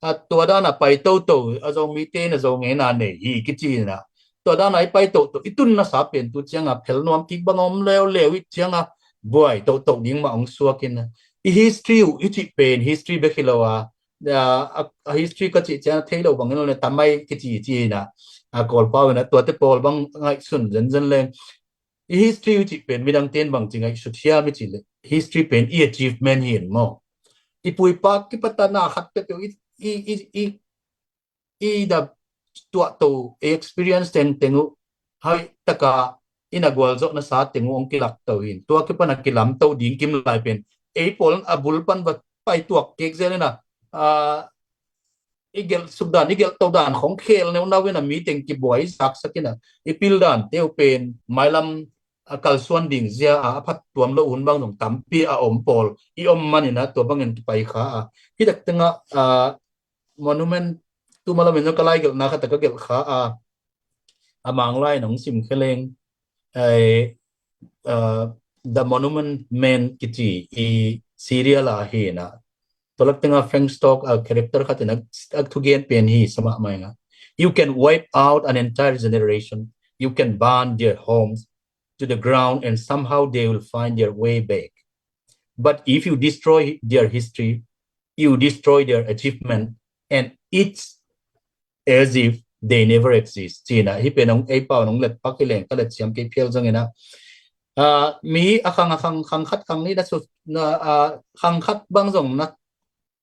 ah, tua dan a pai toto a Zomite in ah Zo ngeina nei hi kici in ah, tua dan a i pai toto, i tunna sa pen tu ciang a phel nuam kik bang om leuleu i ciang a buai toto ding mah hong suak in ah, i history uh i cih pen history bek hi lo a, a, a history ka cih ciang a thei lo bang in lo ne tamai kici ci in ah, a Kawlpau in ah tuate pawl bang ngaihsun zenzen leng. I history uh cih pen midang ten bang ci ngaihsut hiam i cih leh, history pen i achievement hi in maw. I pu i pa kipat a na khat peuhpeuh i, i, i, i, i da tuahto, experience tengteng uh hai taka ina gualzawhna sa teng uh hong kilakto hin. Tua kipan a kilamto ding kim lai pen ei pawl a bul pan va pai tuak kek zel ina, a, i gelh suk dan, i gelh to dan khong khel neunau ina, mi teng kibuai zaksak ina, i pil dan teu pen mailam a kalsuan ding zia a, a phat tuam lo hun bang zong tampi a om pawl i om man ina, tua bangin kipai kha a. Hi dak tenga, a, monument, tu malam in zong ka lai gelhna khat a ka gelh kha a, a Mang lai nong sim kheleng, ai, a, The Monument Men kici i serial a hi ina, tua lak tenga Frank Stock a character khat ina a thugen pen hi sa mahmah ina. You can wipe out an entire generation. You can burn their homes to the ground and somehow they will find their way back. But if you destroy their history, you destroy their achievement, and it's as if they never exist. Ci ina, hi pen hong ei pau nong let pak hi leng ka let siam kei phial zong ina, a, mi a khang, a khang, khang khat khang nih na su, na, a, khang khat bang zong na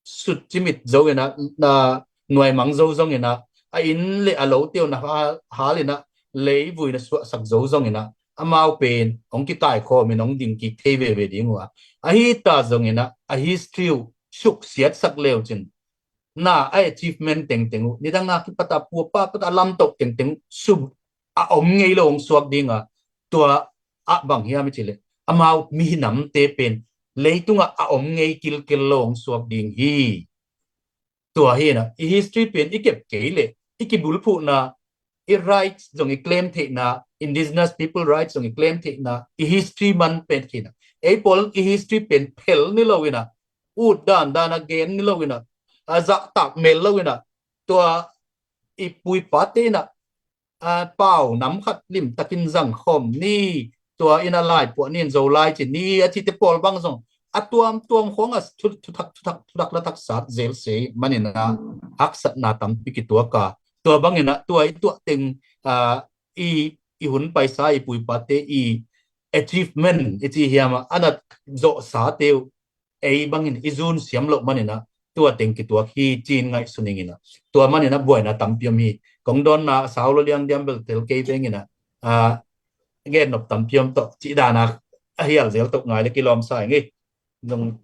sut cimit zo ina, na nuaimang zo zong ina, a inn le a lo teu na hal, hal ina, leivui na suahsak zo zong ina, amau pen hong kikaikhawm in hong ding kik thei veve ding uh a. Ahi ta zong ina, a history uh suksiatsak leu cin, na a achievement tengteng uh nidang a kipat a pua pa pat a lamtoh tengteng uh sum a om ngei lo hong suak ding a. Tua ah bang hiam i cih leh, amau mihinamte pen leitungah a om ngei kilkel lo hong suak ding hi. Tua hi ina, i history pen i kep kei leh, i kibulphuhna, i rights zong i claim theihna, indigenous people rights zong i claim theihna, i history man pen kina, ei pawl i history pen phel ni lo ina, ut dan dan a gen ni lo ina, a zahtak mel lo ina, tua i pu i pate ina, a, pau nam khat limtakin zang khawm ni, tua ina lai puah ni in Zolai ci ni a cite pawl bang zong a tuamtuam khawng a thu, thuthak, thuthak, thuthak latak sat zel se man ina, haksatna tampi kituak a. Tua bang ina tua i tuah teng, a, i, i hun paisa i pu i pate i achievement i ci hiam a, a na zawhsate uh ei bangin i zun siam loh man ina, tua teng kituak hi ci-in ngaihsun ing ina. Tua man ina buaina tampi om hi. Kong dawnna a sau lo liang diam bel tel kei veng ina, a, gen nop tampi om tawh cih dan a, a hial zel tawh ngai le kilawm sa ing ei. Nong,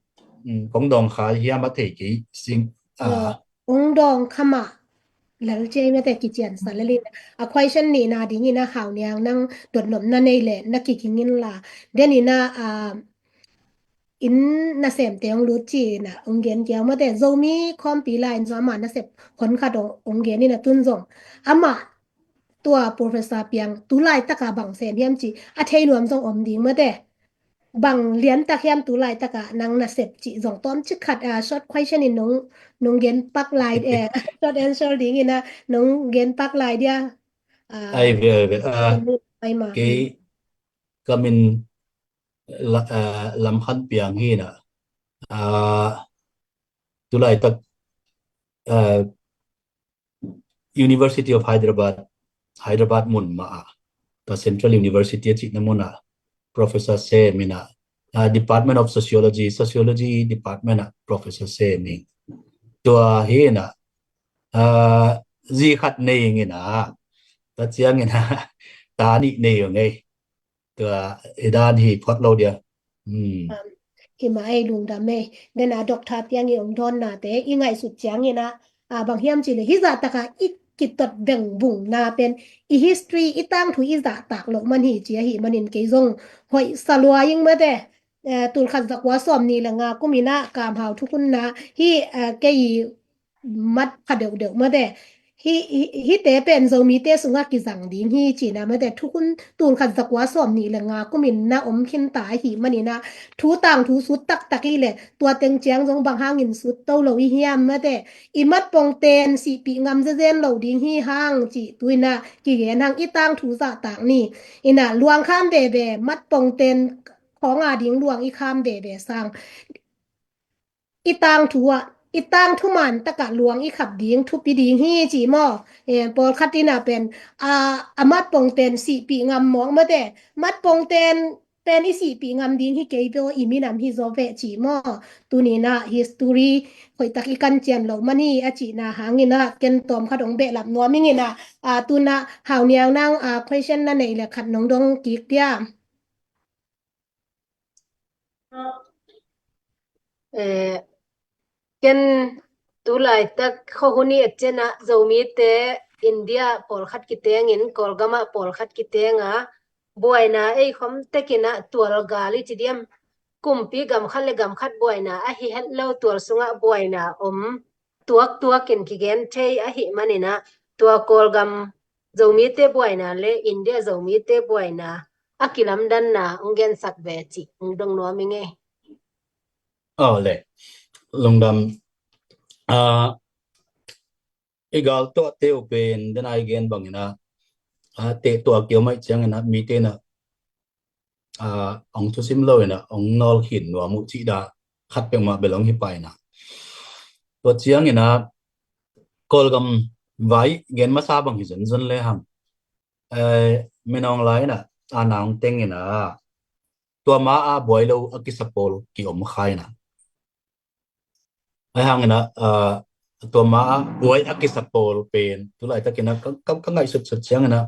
mm, kong dawng kha hiam a thei kei sing. A, ong dawng kha mah lal ciai mate kician sa lel in. A question nihna ding ina Hau Niang nang dotnopna nei le na kiging inla. Den ina, a, inn nasemte hong lut ci ina hong gen kiau mate, Zomi khawmpi lai in zong amah nasep hon khat hong, hong gen ina tun zong amah tua Professor Piang tu laitaka bang sem hiam ci a thei nuam zong om ding mate. Bang liantak hiam tu laitaka nang nasep ci zong tawmcik khat, a, short question in nong, nong gen pak lai, eh, short answer ding ina nong gen pak lai dia. A, ai ve, ai ve. A, ai ma. Kei ka min la, a, Lam Khan Piang hi ina, a, tu laitak, a, University of Hyderabad, Hyderabad mun mah a, tua Central University a cihna mun a professor sem ina, a, Department of Sociology, Sociology Department a professor sem ing. Tua hi ina, a, zi khat nei ing ina, tua ciang ina ta nih nei ung ei. Tua i dan hi phot lo dia. Hmm. Um, hi mah ei, lungdam ei. Den a Doctor Piang i ong dawnnate i ngaihsut ciang ina, a, bang hiam ci le, hi zahtaka i kitot veng vungna pen i history, i tangthu i zahtak loh man hi ci ahi manin kei zong hoih sa lua ing mate. Eh, tul khat za kua sawm nih le nga kum ina Kam Hau thukhunna hi, eh, kei mat pha deuhdeuh mate. Hi, hi, hite pen Zomite sungah kizang ding hi cina mate, thukhun tul khat za kua sawm nih le nga kumin na om khinta ahi manina, thu tangthu sut taktak i le tua teng ciang zong bang hangin sut to lo i hiam mate. I mat pongten sihpih ngam zezen lo ding hi hang ci tuina kigen hang, i tangthu zahtak ni. Ina luang kham veve, mat pongten khawng a ding luang i kham veve sang. I tangthu ah, i tangthu man takah luang i khap ding thupi ding hi ci maw? Eh, pawlkhat ina pen, a, a mat pongten sihpih ngam mawk mate. Mat pongten pen i sihpih ngam ding hi kei ve aw, i minam hi zaw veh cih maw? Tuni-in ah history hoihtak i kan cian loh man hi a cihna hangin ah ken tawm khat hong behlap nuam ing in ah, a, tu-in ah Hau Niang nang, a, question na neih leh khat nong dong kik dia. Eh, ken tu laitak khuahun i et ciangin ah Zomite India pawlkhat kitengin, Kawlgam ah pawlkhat kiteng a, buaina ei khom tekin ah tual gal i ci diam, kumpi gam khat leh gam khat buaina ahi het lo, tual sungah buaina om tuaktuak in kigen thei ahih manin ah, tua Kawlgam Zomite buaina leh India Zomite buaina a kilamdanna hong gensak ve cih hong dong nuam ing ei. Aw le, lungdam. Ah, i gal tuahte uh pen, den a i gen bangin ah, ah, teh tuak kei uh mah ahih ciangin ah mite in ah, ah, hong thusim lo in ah hong nawl khin nuam uh cih dan khat peuhmah bel hong hi pah in ah. Tua ciangin ah Kawlgam vai gen masa bang hi zonzon lehang, eh, Min Aung Hlaing in ah, a na hong teng in ah, tua ma-a buai lo a kisa pawl kiom kha in ah. Ahih hangin ah, ah, tua ma-a buai a kisa pawl pen, tu laitakin ah ka, ka, ka ngaihsutsut ciangin ah,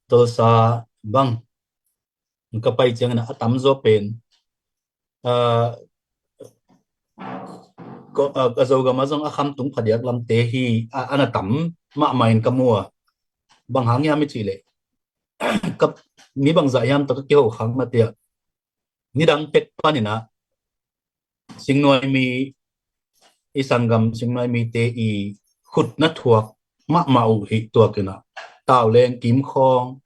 Tulsa bang ka pai ciangin ah, a tamzaw pen, ah, ko, ah, a Zogam ah zong a khamtung phadiak lamte hi, a, a na tam mahmah in ka mu a. Bang hang hiam i cih leh, ka, mi bangzah hiam tawh ka kiho khak na, tua nidang pek panin ah Singnuai mi, i sanggam Singnuai mite i khut na thuak mahmah uh hi tuak in ah, Tauleng, Kimkhawng,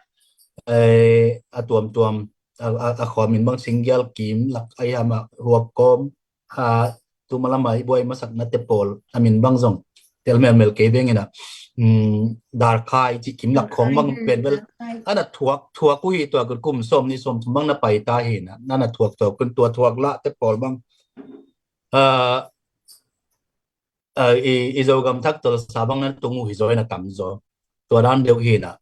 eh, a tuamtuam, a, a, a khua min bang Singgial, Kim, Lak, a hiam ah Huapkawm, a, tu ma lam a i buai masaknate pawl a min bang zong tel melmel kei veng in ah, um, Darkhai cih Kimlak khawng bang pen bel a na thuak, thuak uh hi tuak un, kum sawmnih sawmthum bang na pai ta hi in ah, na na thuak tuak un, tua thuak lahte pawl bang, ah, ah, i, i Zogam thak Tulsa bang na tung uh hi zaw in ah, tamzaw tua dan deuh hi in ah.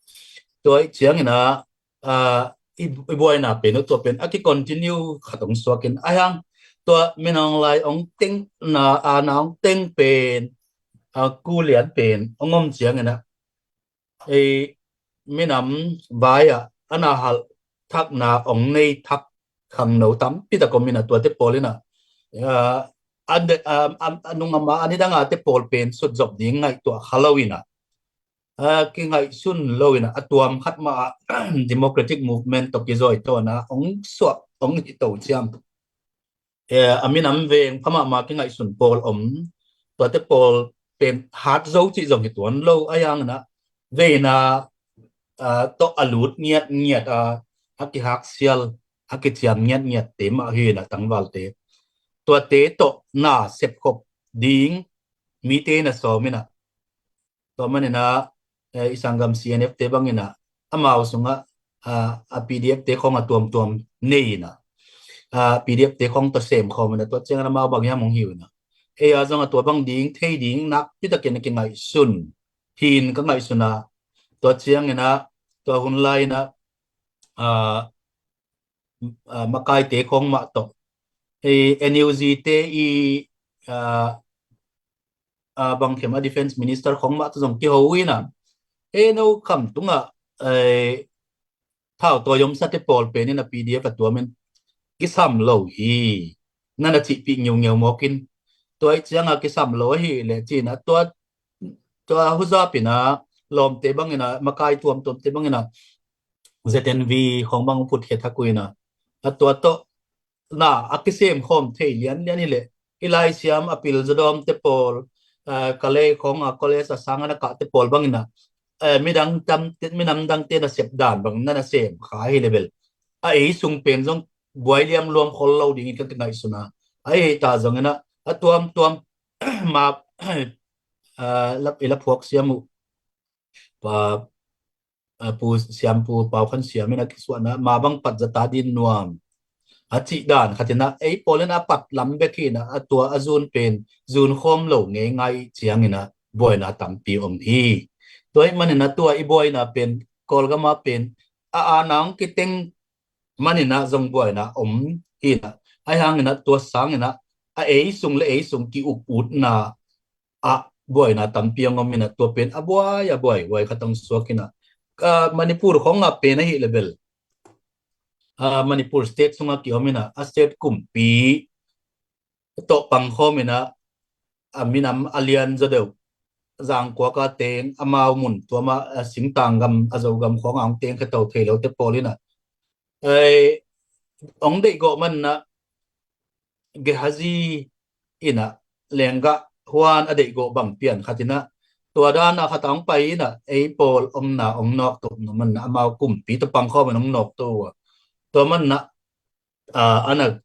Tua ahih ciangin ah, ah, i, i buaina pen uh tua pen a ki-continue khat hong suak in, ahih hang tua Min Aung Hlaing hong teng na, a na hong teng pen, ah, Ku Lian pen hong om ciangin ah, ei, minam vai ah a na halh thakna hong nei thak khangno tampi tak om in ah, tuate pawl in ah, ah, a, a, a, a nung a ma, a nidang a te pawl pen sutzop ding ngaihtuah kha lo in ah, a kingaihsun lo in ah, a tuam khat mah ah democratic movement tawh kizawi tawn a hong suak, hong hi to ciang. Eh, a minam veng pha mahmah kingaihsun pawl om, tuate pawl pen hat zo cih zong hi tuan lo, ahih hangin ah veina, ah, tawh a lut ngiatngiat a, a kihaksial, a kiciam ngiatngiatte mah hi in ah, tangvalte, tuate tawh na sepkhop ding mite na sawm in ah, tua manin ah, eh, i sanggam C N F te bangin ah, amau sungah, ah, a P D F te khawng a tuamtuam nei in ah, ah, P D F te khawng tawh sem khawm in ah, tua ciangin amau bang hiam hong hi uh in ah, ei a zong a tua bang ding thei ding nakpi takin a kingaihsun hi in ka ngaihsun a, tua ciangin ah, tua hun lai in ah, ah, ah, makaite khawng mah tawh, eh, N U G te i, ah, ah, bang khem a defense minister khawng mah tawh zong kiho in ah, eh, no kham tungah, eh, thau tawi omsate pawl pen in ah P D F a tuam in kisam lo hi, na na cihpih ngeungeu mawk in, tua ahih ciang a kisam lo ahih leh ci in ah, tua, tua huzap in ah lawmte bangin ah, makai tuamtuamte bangin ah Z N V khawng bang phutkhia thak uh in ah, a tua tawh na a kisem khawm thei lianlian hi leh, i laisiam a pil zaw dawmte pawl, eh, kalei khawng a college a sang a na kahte pawl bangin ah, eh, midang tam, minam dangte na sep dan bang na na sem kha hi leh bel, a ei sung pen zong buai liam luam khol lo dingin ka kingaihsun a, a ei ta zongin ah, a tuamtuam ma, eh, la, i la phuak siam uh, pa, a, Pu Siam, Pu Pau Khan Siam in a kisuahna, ma bang pat zata din nuam a cih dan khat in ah, ei pawl in a pat lam bek hi in ah, a tua a zun pen zun khawm lo ngeingai ciangin ah buaina tampi om hi. Tua ahih manin ah tua i buaina pen, Kawlgam ah pen, a, a na hong kiteng maninah zong buaina om hinah, ahi hanginah tua sanginah a ei sung le ei sung ki-uk utna ah buaina tampi ang om inah, tua pen a buai a buai huai khat ang suak inah, ah, Manipur khong ah pen ahi le bel, ah, Manipur state sungah ki-om inah a state kumpi tawh pangkhawm inah, a minam a lian zaw deuh, Zangkuak a teng, amau mun tuama, a singtang gam, a Zogam khawng a hong teng khe to thei lote pawl inah, ei, hong deihgawh manah Gehazi inah lenggah huan a deihgawh bang pian khat inah, tua dana khat a hong pai inah ei pawl omna hong nawkto na manah amau kumpi tawh pangkhawm in hong nawkto uh a, tua manah, ah, ana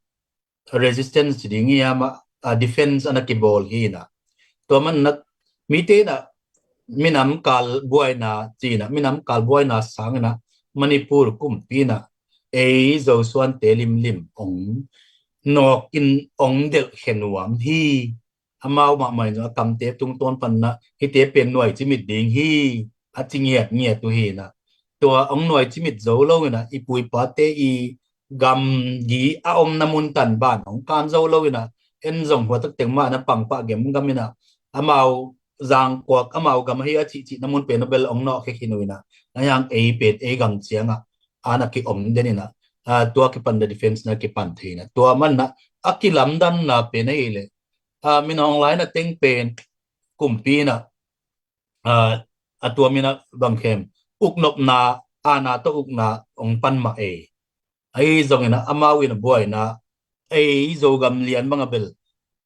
resistance ci ding hiam, ah, defense ana kibawl hinah. Tua manah mite inah minam kal buaina cinah, minam kal buaina sanginah Manipur kumpi inah ei Zosuante limlim hong nawk in hong delh khe nuam hi. Amau mahmah in zong a kamte tungtawn panah hihte pen nuai cimit ding hi, a ci ngiatngiat uh hinah. Tua hong nuai cimit zo lo inah i pu i pate i gamgi a omna mun tan ban hong kan zo lo inah, en zong hua taktek mah na pangpah gemgam inah, amau Zangkuak amau gam ahi a cihcihna mun pen a bel hong nawh khe khin uh inah, ahi hang ei pen ei gam ciangah ana ki-om den inah, ah, tua kipan the defense na kipan thei inah, tua manah a kilamdanna pen ahi le, ah, min hong laina teng pen kumpi inah, ah, a tua minah bangkhem uknopna, ana tawh ukna hong pan mah ei. Ahi zongin ah amau in a buaina ei Zogam lian bang a bel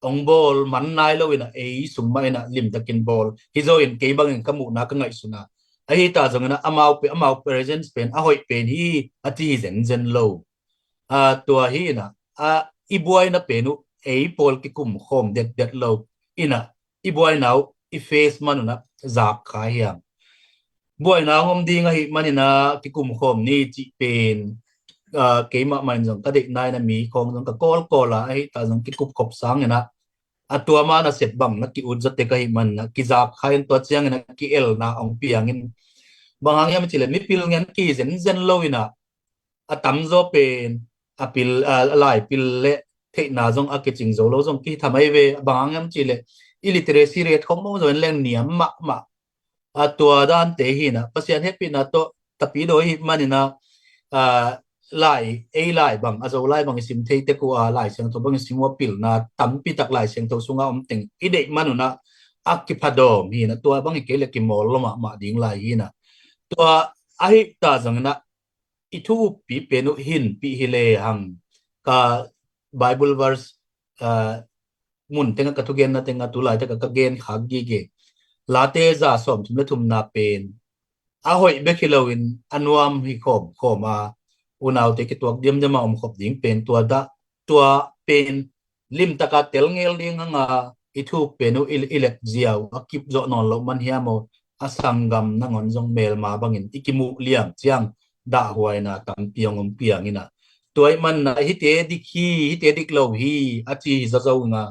hong bawl man nai lo in ah ei sung mah in ah limtakin bawl hi zaw in kei bangin ka muhna ka ngaihsun a. Ahi ta zongin ah amau pe, amau presence pen a hoih pen hi a ci hi zenzen lo. A, tua hi in ah, a, i buaina pen uh ei pawl kikum khawm detdet lo in ah i buaina uh i face man un ah zak kha hiam. Buaina hong om ding ahi manin ah kikum khawm ni cih pen, a, keimah mah in zong ka deihna in ah mi khawng zong ka kawlkawl a, ahi ta zong kikup khop sangin ah a tua ma nasep bang na ki-ut zaw tek ahi manin ah kizak kha in tua ciangin ah ki-elna hong piangin. Bang hang hiam cih leh mipil ngen ki zenzen lo in ah a tamzaw pen a pil, a, a lai pil le theihna zong a kicing zo lo zong kihi tham ahi ve. Bang hang hiam cih leh illiteracy rate khawng mawng zaw in leng niam mahmah. A, tua dante hi in ah Pasian hehpihna tawh tapidaw hi manin ah, a, lai, ei lai bang, a Zo lai bang i sim thei tek uh a, Lai Siangtho bang i sim uh a pilna tampi tak Lai Siangtho sungah om teng i deih man un ah a kiphadawm hi in ah, tua bang hi kei leh kimawl lo mahmah ding lai hi in ah. Tua ahi ta zongin ah i thu uppi pen uh hinpih hi lehang ka Bible verse, a, mun tengah ka thugenna tengah tu laitakah ka gen khak gige. Late za sawmthum le thumna pen a hoih bek hi loin a nuam hi khawm khawm a, unaute kituak diamdiam a om khop ding pen tua dah, tua pen limtaka telngel ding hanga i thuk pen uh i, i lep ziau a kip zawh nawn loh man hiam aw, a sanggam nangawn zong melma bangin i kimuh liam ciang dahhuaina tampi hong om piang in ah. Tua ih man ah hihte dik hi, hihte dik lo hi a ci hi zawzaw in ah,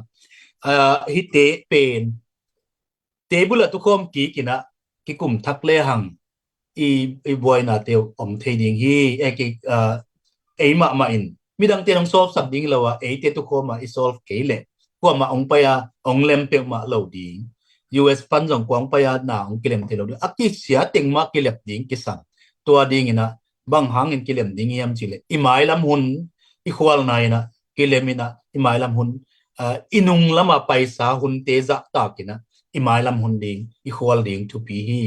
a, hihte pen table ah tukhawm kik in ah kikum thak lehang i, i buainate uh om thei ding hi. E, ki, a, ei mahmah in midangte in hong solve sak ding hi lo a, eite tukhawm ah i solve kei leh kuamah hong pai a hong lem peuhmah lo ding. U S pan zong kua hong pai a na hong kilem thei lo ding. A kisia teng mah kilep ding kisam. Tua ding in ah bang hangin kilem ding hiam cih leh i mailam hun i khualna in ah kilem in ah i mailam hun, a, i nung lamah paisa hunte zahtak in ah i mailam hun ding i khual ding thupi hi.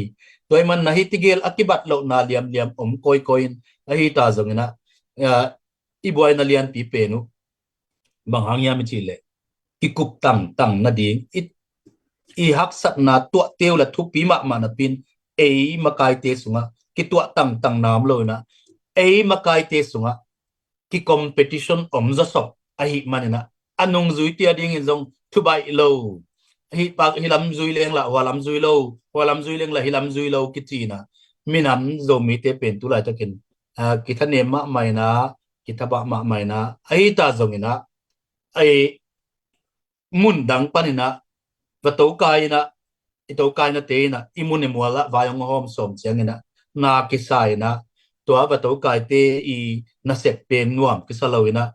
Tua ih man ah hih tegel a kibat lohna liamliam om kawikawi in, ahi ta zongin ah, a, i buaina lianpi pen uh bang hang hiam i cih leh kikup tangtang nading i, i haksatna tuahte uh la thupi mahmah napi in ei makaite sungah kituah tangtang na om lo in ah ei makaite sungah ki-competition om zawsop ahi manin ah a nungzuite a dingin zong thubaih lo. Hih pak, hih lam zui leng lah hua lam zui lo, hua lam zui leng lah hih lam zui lo kici in ah minam Zomite pen tu laitakin, a, kithanem mahmah in ah, kithabah mahmah in ah, ahi ta zongin ah, a, mun dang panin ah va tokai in ah, i tokainate in ah i mun i mual ah vai hong hawm sawm ciangin ah na kisa in ah tua va tokaite i nasep pen nuam kisa lo inah,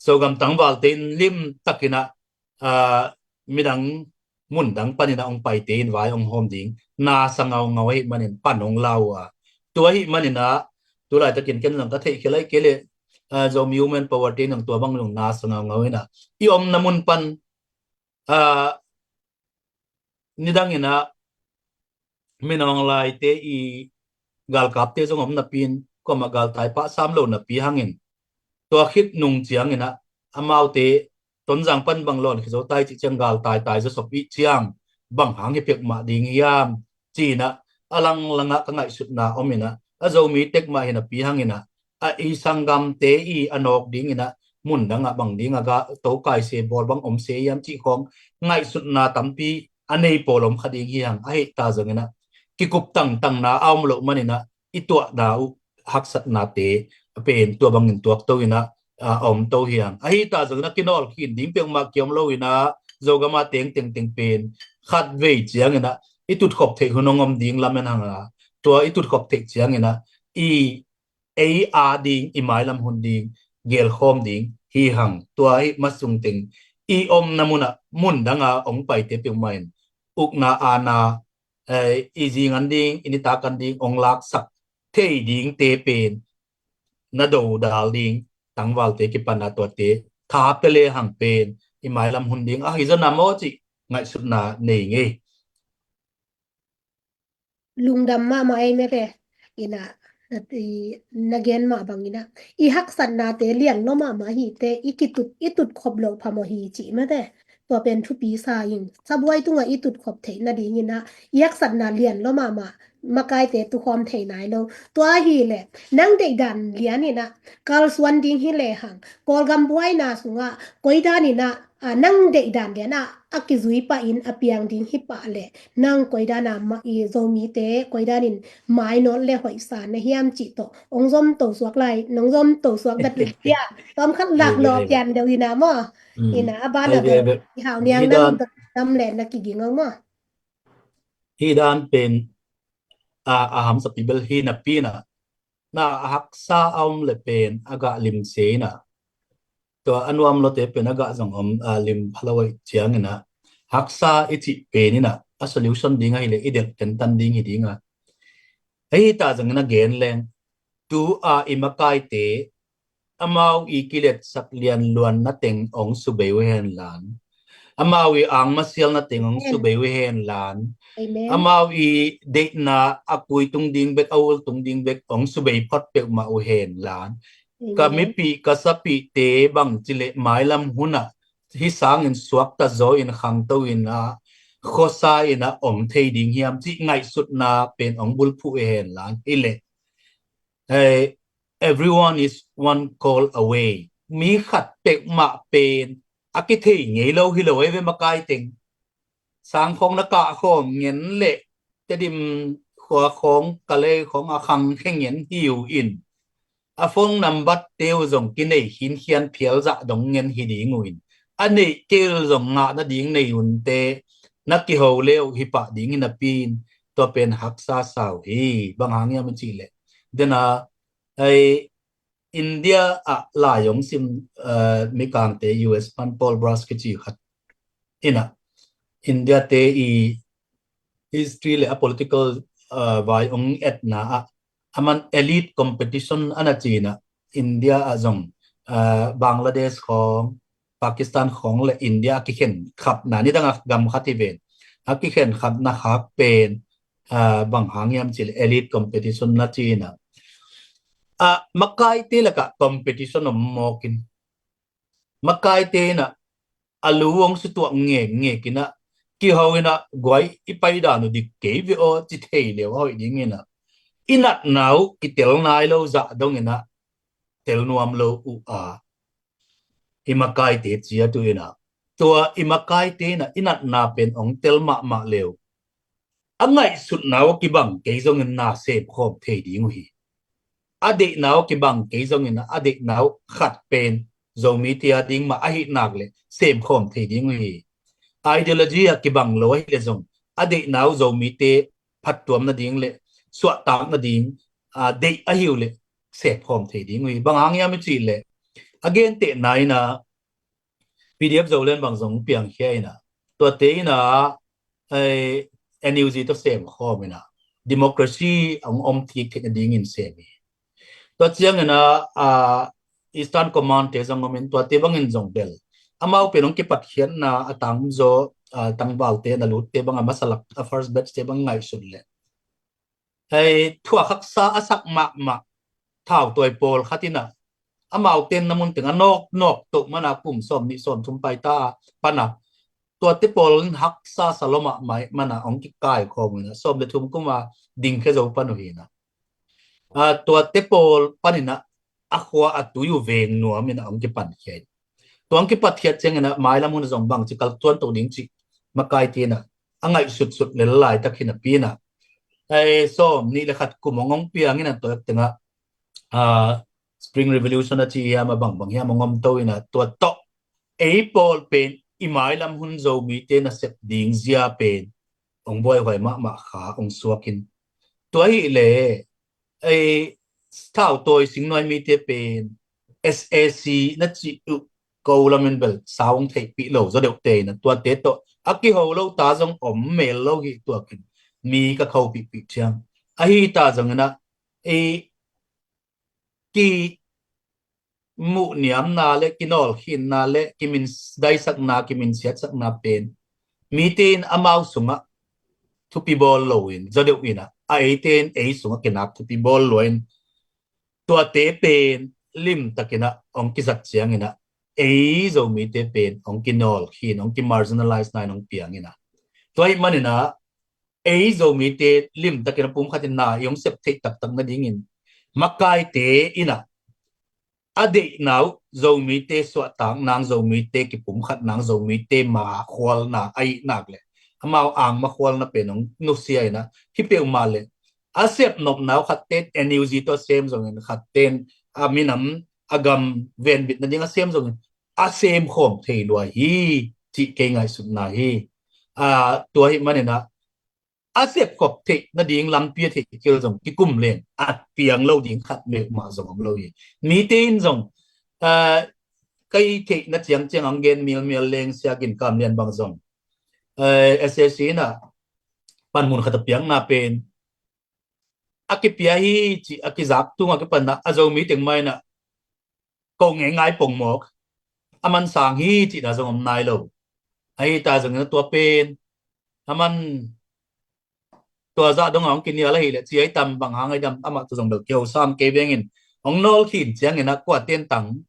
Zogam tangvalte in limtakinah, aa, midang mundang paninah hong paite in vai hong hawm ding nasa ngaungau ahih manin pan hong lau a. Tua ahih maninah tulaitakin ken zong ka theihkhia lai kei leh, aa, Zomi Women Power te in zong tua bang zong nasa ngaungau inah i omna mun pan, aa, nidanginah Min Aung Hlaing te i galkapte zong om napi in, kuamah galtai pah sam lo napi hangin, tua khit nung cianginah amaute Tonzang pan bang lawn khia zo tai cih ciang galtai tai zawsop ih ciang bang hang hi pekmah ding hiam ci-inah a langlangah ka ngaihsutna om inah, a Zomi tek mah hi napi hanginah a i sanggamte i a nawk dinginah mundangah bang dingah ga tokai se bawl bang om se hiam cih khawng ngaihsutna tampi a nei pawl om kha ding hi hang. Ahi ta zonginah kikup tangtangna a om loh maninah i tuahna uh haksatnate a pen tua bangin tuak to inah, a, a om to hi hang. Ahi ta zonginah kinawl khin ding peuhmah kiom lo inah Zogama teng tengteng pen khat vei cianginah i tutkhop theih hun hong om ding lamen hanga, tua i tutkhop theih cianginah i ei a ding, i mailam hun ding gelkhawm ding hi hang. Tua hi masungteng i omna munah mundanga hong paite peuhmah in ukna ana, eh, i zingan ding, i nitakan ding hong laksak thei dingte pen na dodal ding tangvalte kipanna tuate tha pia le hang pen i mailam hun ding ahi zona maw cih ngaihsutna nei ngei. Lungdam mahmah ei mete inah, na gen mah banginah i haksatnate lian lo mahmah hite i kitut i tutkhop loh phamawh hi cih mete. Tua pen thupi sa in sabuai tungah i tutkhop theih nadinginah i haksatna lian lo mahmah makaite tukhawm thei nai lo. Tua hileh nang deihdan lianinah kalsuan ding hi lehang Kawlgam buaina sungah koidaninah, a, nang deihdan lianah a kizui pahin a piang ding hi pah leh nang koidana ma i Zomite koidanin mainawt le hoihsa na hiam cih tawh hong zom to suak lai, nong zom to suak dat uh cia tawmkhat lak naw pian deuh inah maw. Inah a banah i hau niang na lungdam le na kiging ong maw. Hi dan pen a, a hamsapi bel hi napi inah na a haksa a om le pen a gah lim se inah tua a nuam lote pen a gah zong om, a, lim phalo aih cianginah haksa i cih pen inah a solution ding ahileh i delh tentan ding hi dinga. Ahi ta zongin a gen leng tu a i makaite amau i kiletsak lianluanna teng ong subei uh hen lan, amau i angmasialna teng ong subei uh hen lan, amau i deihna a kui tung ding bek, a ul tung ding bek ong subei phot peuhmah uh hen lan. Ka mipih ka sapihte bangci le mailam hunah hi sangin suakta zaw in khangto in a khosa in a ong thei ding hiam cih ngaihsutna pen ong bulphuh uh hen lan hileh, eh, everyone is one call away. Mi khat peuhmah pen a kithei ngei lo hi lo ei ve makai teng. Sang khawng na kah khawm ngen le Tedim khua khawng Kalay khawng a khang khe ngen hi uh in a phone number te uh zong kinei khinkhian phial zah dong ngen hi ding uh in a neih kei uh zong ngah nading nei unte na kiho le uh hi pah ding hi napi in tua pen haksa sau hi. Bang hang hiam a cih leh dena ai India ah lai ong sim, eh, mikangte U S pan Paul Brass kici khat inah India te i history le a political, eh, vai ong etna ah aman elite competition ana ci inah India ah zong, eh, Bangladesh khawng, Pakistan khawng le India a kikhen khapna nidang a gam khat hi ven a kikhen khapna khak pen, ah, bang hang hiam cih le elite competition na ci inah, ah, makaite lakah competition om mawkin makaite inah a lu ong sutuak ngekngek inah kiho inah guai i paidan uh dik kei ve aw ci thei leu a hoih ding inah i natna uh kitel nai lo zah dong inah tel nuam lo uh a i makaite ciat uh inah tua i makaite inah i natna pen ong tel mahmah leu a ngaihsutna uh kibang kei zongin na semkhawm thei ding uh hi. A deihna uh kibang kei zongin a deihna uh khat pen Zomite a ding mah ahi nak le semkhawm thei ding uh hi. Ideology a kibang lo ahi le zong a deihna uh Zomite phattuam nading le suahtak nading, a, deih ahi uh le sep khawm thei ding uh hi. Bang hang hiam i cih leh a gentehna in a P D F Zoland bang zong piangkhia in a, tuate in a, eh, N U G tawh sem khawm in a, democracy a hong om kik theih nadingin sem hi. Tua ciangin a, ah, Eastern Command te zong om in, tuate bangin zong bel amau pen hong kipatkhiatna a tangzaw, ah, tangvalte na lutte bang a masa lak, a first batch te bang ngaihsun leh, hei, thuak haksa a sak mahmah thautawi pawlkhat in a, amau ten na mun teng a nawk nawk toh man a kum sawm nih sawm thum paita a pan a, tuate pawl in haksa sa lua mahmah man a hong kikai khawm uh in a, sawm le thum kum a dingkhia zo pan uh hi in a, ah, tuate pawl pan in a, a khua a tui uh veng nuam in a hong kipankhia hi. Tua hong kipatkhiat ciangin a, mailam hun a zong bangci kalsuan to ding cih makaite in a, a ngaihsutsut lel laitak hi napi in a, hei, sawm nih le khat kum hong hong piang in a, tua teng a, ah, Spring Revolution a ci hiam, a bangbang hiam hong om to in a, tua tawh ei pawl pen i mailam hun Zomite nasep ding zia pen hong buaihuai mahmah kha hong suak in. Tua hi leh, ei, thautawi singnuai mite pen S A C na cih uh ko lamin bel sau hong theihpih lo zaw deuhte in a, tuate tawh a kiho lo ta zong om mel lo hi tuak in, mi ka khopihpih ciang. Ahi ta zongin a, ei, kimuhniamna le kinawlkhinna le kimindaisakna, kiminsiatsakna pen mite in amau sungah thupi bawl loin, zaw deuh in a, a eite in ei sungah kinak thupi bawl lua in, tuate pen limtakin a hong kizat ciangin a, ei Zomite pen hong kinawlkhin, hong kimarginalize na in hong piang in a, tua ahih manin a, ei Zomite limtakin a pumkhat in na i hong sep theih taktak nadingin makaite in a, a deihna uh Zomite suahtak nang, Zomite kipumkhat nang, Zomite makhualna ahih nak leh amau angmakhualna pen hong nusia in a, hi peuhmah leh a sepnopna uh khat ten N U G tawh a sem zongin, khat ten a minam a gam venbit nading a sem zongin, a sem khawm thei lua hi cih kei ngaihsutna hi. Ah, tua ahih manin a, a sepkhop theih nading lampi a theih kei zong kikum leng a piang lo ding khat meuhmah zong om lo hi. Mite in zong, ah, kei theihna ciangciang hong gen mialmial leng sia Gin Kam Lian bang zong, ah, S A C in a panmun khat a piakna pen a kipia hi cih a kizak tung a kipan a, a Zomi teng mah in a ko ngeingai pongmawk, a man sang hi cihna zong om nai lo. Ahi ta zongin a tua pen a man tua zah dong a hong kinial ahih leh ci ai tam, bang hang ai tam, amah tawh zong bel kiho sam kei veng in, hong nawlkhin ciangin a kua tentang,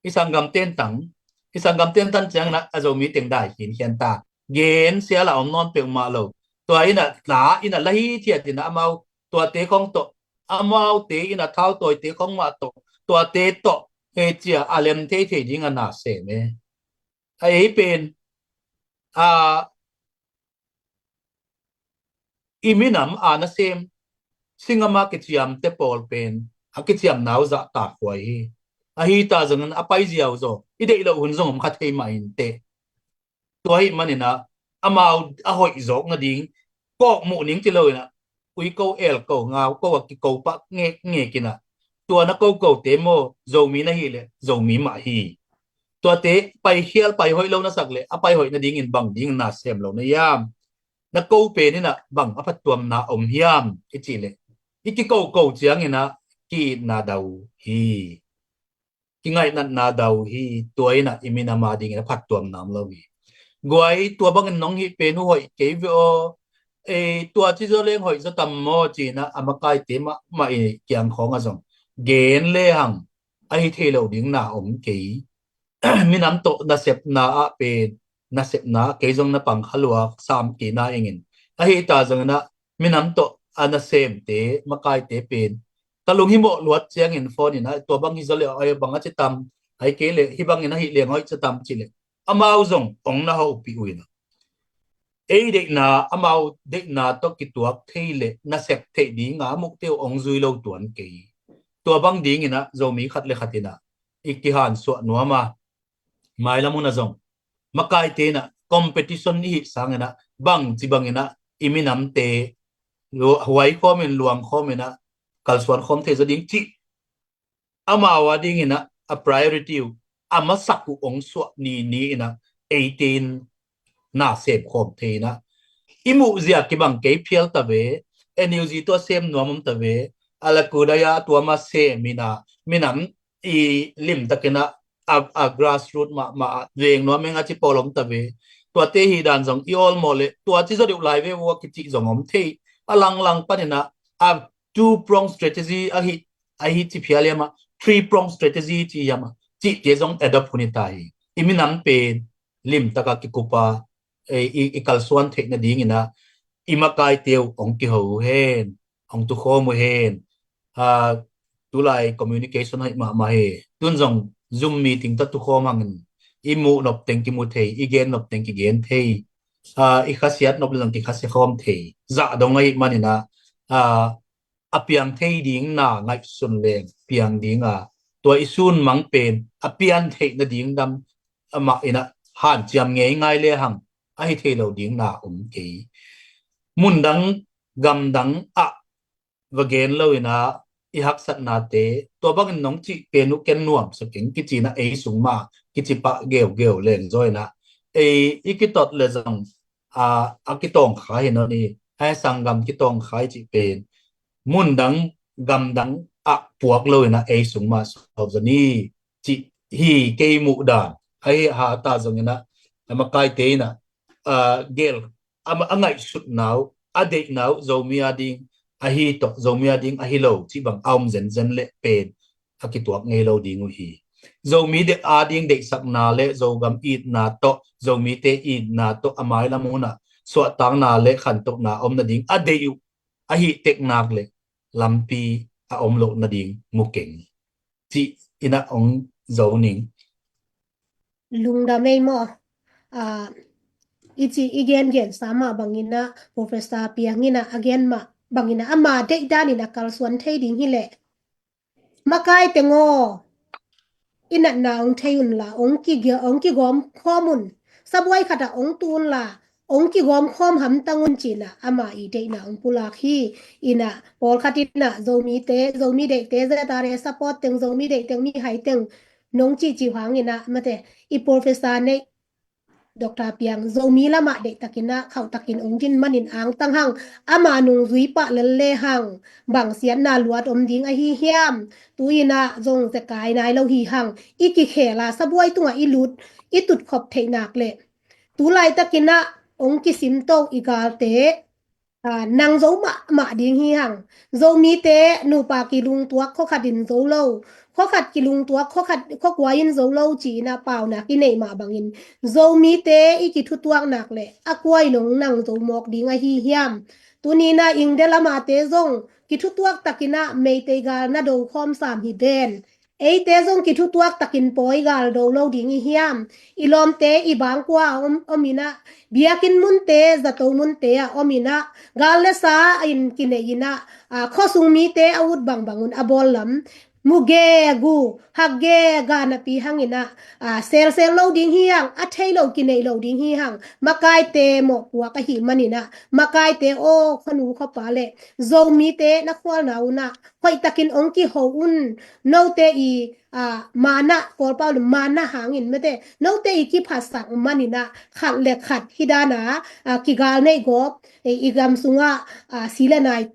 i sanggam tentang, i sanggam tentan ciangin a, a Zomi teng dai khinkhian ta. Gen sial a om nawn peuhmah lo. Tua in a, la in a la hithiat in a, amau tuate khong tawh, amaute in a thautawite khong mah tawh, tuate tawh, he cia a lem theithei ding a na sem e. A ei pen, a, i minam a nasem, singam a kiciamte pawl pen a kiciamna uh zahtakhuai hi. Ahi ta zongin a pai ziau zaw, i deih loh hun zong om kha thei mah inteh. Tua ahih manin a, amau a hoih zawk nading, kawk muh ning ci lo in a, ui ko, el ko, ngau ko a kiko pah ngekngek in a, tua na kokote maw, Zomi na hih leh Zomi mah hi. Tuate paikhial paihoih lo na sak leh a paihoih nadingin bang ding na sem lo na hiam? Na ko pen in a bang a phattuamna om hiam i cih leh, i kikoko ciangin a ki-itna dau hi. Kingainatna dau hi. Tua in a i minam a dingin a phattuamna om lo hi. Guai, tua bangin nong hih pen uh hoih kei ve aw. Ei, tua ci zaw leng hoih zaw tam maw ci in a, a makaite mahmah i kiang khawng a zong gen lehang ahi thei lo ding na om kei. Minam tawh nasepna ah pen, nasepna kei zong na pang kha lua sam kei na ing in. Ahi ta zongin a, minam tawh a nasemte, makaite pen ka lunghimawh luat ciangin phone in a, tua bang hi zaw leh a bang a ci tam, ahih kei leh hih bangin a hih leng hoih ci tam cih leh, amau zong hong na hopih uh in a, ei deihna, amau deihna tawh kituak thei leh nasep theih ding a muhte uh hong zui lo tuan kei. Tua bang dingin a, Zomi khat le khat in a i kihansuah nuam a, mailam hun a zong makaite in a competition i hih sangin a, bangci bangin a i minamte lu-, huai khawm in, luang khawm in a, kalsuan khawm thei zaw ding cih amau a dingin ah a priority uh a masak uh ong suah ni ni in ah eighteen na sem khawm thei in ah i muh zia kibang kei phial ta ve. N U G tua sem nuam om ta ve. A la ku dai a tua ma sem in ah minam i limtakin ah a, a grassroot mahmah ah veng nuam eng a ci pawl om ta ve. Tuate hi dan zong i awlmawh leh tua ci zaw deuh lai ve vua kici zong om thei. A langlang panin ah a two prong strategy ahi, ahi ci phial hiam ah, three prong strategy ci hiam ah, cihte zong adopt hun hi ta hi. I minam pen limtaka kikupa, eh, i, i kalsuan theih nadingin ah i makaite uh ong kiho uh hen, ong tukhawm uh hen. Ah, tulai communication hoih mahmah hi. Tun zong Zoom meeting ta tukhawm hangin i muh nop teng kimu thei, i gen nop teng kigen thei. Ah, i khasiat nop le zong kikhasiat khawm thei. Zah dong ahih manin ah, ah, a piang thei ding na ngaihsun leng piang ding a, tua i sun mang pen a pian theih nading dam amah in ah hanciam ngei ngai le hang ahi thei lo ding na om kei. Mundang gamdang ah va gen lo in ah i haksatnate tua bangin nong cih pen uh ken nuam sa keng kici in ah ei sung ma kici pah geugeu leng zaw in ah ei i kitot le zong a, a kitawng kha hi nawn hi. Ai sanggam kitawng kha hi cih pen mundang gamdang ah puak lo in ah ei sung ma sawp zaw ni cih hi kei muh dan. Ahi hata zong in ah a makaite in ah a gel a, a ngaihsutna uh a deihna uh Zomi a ding ahi tawh Zomi a ding ahi lo cih bang a om zenzen leh pen a kituak ngei lo ding uh hi. Zomi deih a ding deihsakna le Zogam itna tawh Zomite itna tawh a mailam hunah suahtakna le khantohna om nading a deih uh ahi teknak le lampi a om loh nading mu keng cih in ah ong zo ning. Lungdam ei maw? Ah, i ci i gen gen sa mah bangin ah Professor Piang in ah a gen mah bangin ah ama deih danin a kalsuan thei ding hi leh makai teng aw, i natna ong thei un la, ong ki, ong kigawm khawm un. Sabuai khat ah ong tu un la, ong kigawm khawm hamtang un ci in ah ama i deihna ong pulak hi. In ah pawlkhat in ah Zomite, Zomi deihte, Z R A support teng, Zomi deih teng, mihai teng nong cihcih hang in ah mate i Professor Neih Doctor Piang Zomi lamah deihtakin ah khauhtakin ong din manin angtang hang, ama nungzui pah lel le hang bang siatna luat om ding ahi hiam? Tu in ah zong zekai nai lo hi hang, i kikhel a sabuai tungah i lut i tutkhop theih nak leh tu laitakin ah ong kisim to i galte, ah, nang zo mahmah ding hi hang. Zomite nupa kilungtuak khuakhat in zo lo, khuakhat kilungtuak khuakhat, khuakua in zo lo ci in ah paunak i neih mah bangin Zomite i kithutuak nak leh a kua in ong nang zo mawk ding ahi hiam? Tuni in ah India lamate zong kithutuak takin ah Meitei gal na do khawm sam hi ven. Eite zong kithutuak takin pawi gal do lo ding i hiam? I lawmte i bangkua om, om in ah, biakinn munte, zato munte ah om in ah, gal le sa in kinei in ah, ah, khuasung mite a ut bangbang un a bawl lam mu gegu, hak gega napi hang in ah, ah, selsel lo ding hi hang, a thei lo kinei lo ding hi hang, makaite mawhpuak ahih manin ah, makaite aw, khuanu khuapa le Zomite na khualna un ah hoihtakin ong kiho un. Note i, ah, mana, Kawlpau le mana hangin mate, note i kiphatsak manin ah khat le khat hi dan a, ah, kigal neih gawp, eh, i gam sungah, ah, si le nai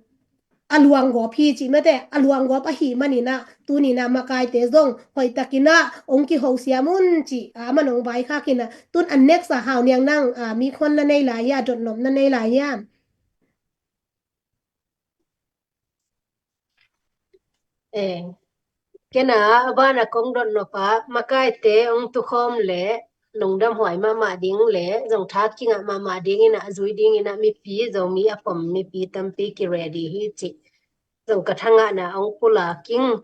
a luang gawp hi cih mate, a luang gawp ahih manin ah tuni in ah makaite zong hoihtakin ah ong kiho siam un cih, ah, a man ong vaikhak in ah tun a next ah Hau Niang nang, ah, mi khon na nei lai hia, dotnop na nei lai hia? Eh, kena a bana kong dotnop a makaite ong tukhawm le lungdam huai mahmah ding le zong tha kingah mahmah ding in ah, a zui ding in ah mipi, Zomi a pom mipi tampi ki ready hi cih zong ka thangahna ong pulak ing.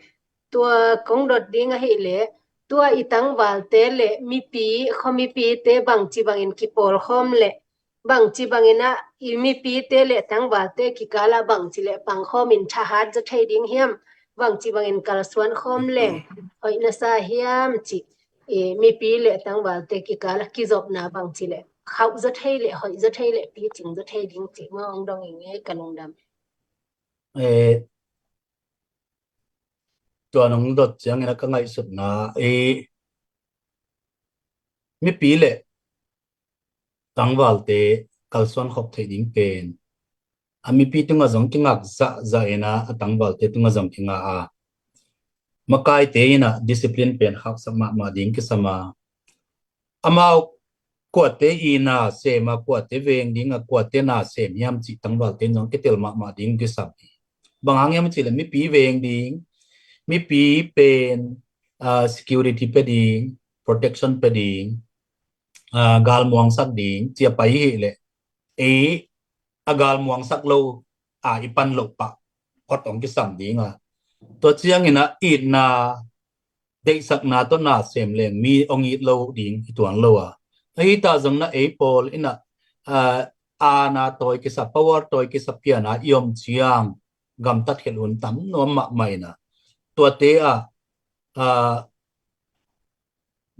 Tua kong dot ding ahih leh tua i tangvalte le mipi, khuamipite bangci bangin kipawlkhawm le bangci bangin ah i mipite le tangvalte kikal ah bangci le pangkhawm in thahat zaw thei ding hiam? Bangci bangin kalsuan khawm leng hoih na sa hiam cih, i mipi le tangvalte kikal ah kizopna bangci le khauh zaw thei le hoih zaw thei le picing zaw thei ding cih maw ong dong ing ei, ka lungdam. Eh, Tua nong dot ciangin a ka ngaihsutna i mipi le tangvalte kalsuan khop theih ding pen a mipi tungah zong kingak zahzah in a, a tangvalte tungah zong kingah a, makaite in a discipline pen khaksak mahmah ding kisam a, amau kuate i na sem a, kuate veng ding a, kuate na sem hiam cih tangvalte in zong kitel mahmah ding kisam hi. Bang hang hiam cih le mipi veng ding, mipi pen, ah, security pe ding, protection pe ding, ah, galmuangsak ding cia pai hi le, ei a galmuangsak lo a i pan loh pah hot ong kisam ding a, tua ciangin a itna deihsakna tawh na sem leng mi ong it lo ding hi tuan lo a, ahi ta zong na ei pawl in a, ah, aana tawi kisa, power tawi kisa pian a i om ciang gamtat khelh hun tam nuam mahmah in a, tuate ah, ah,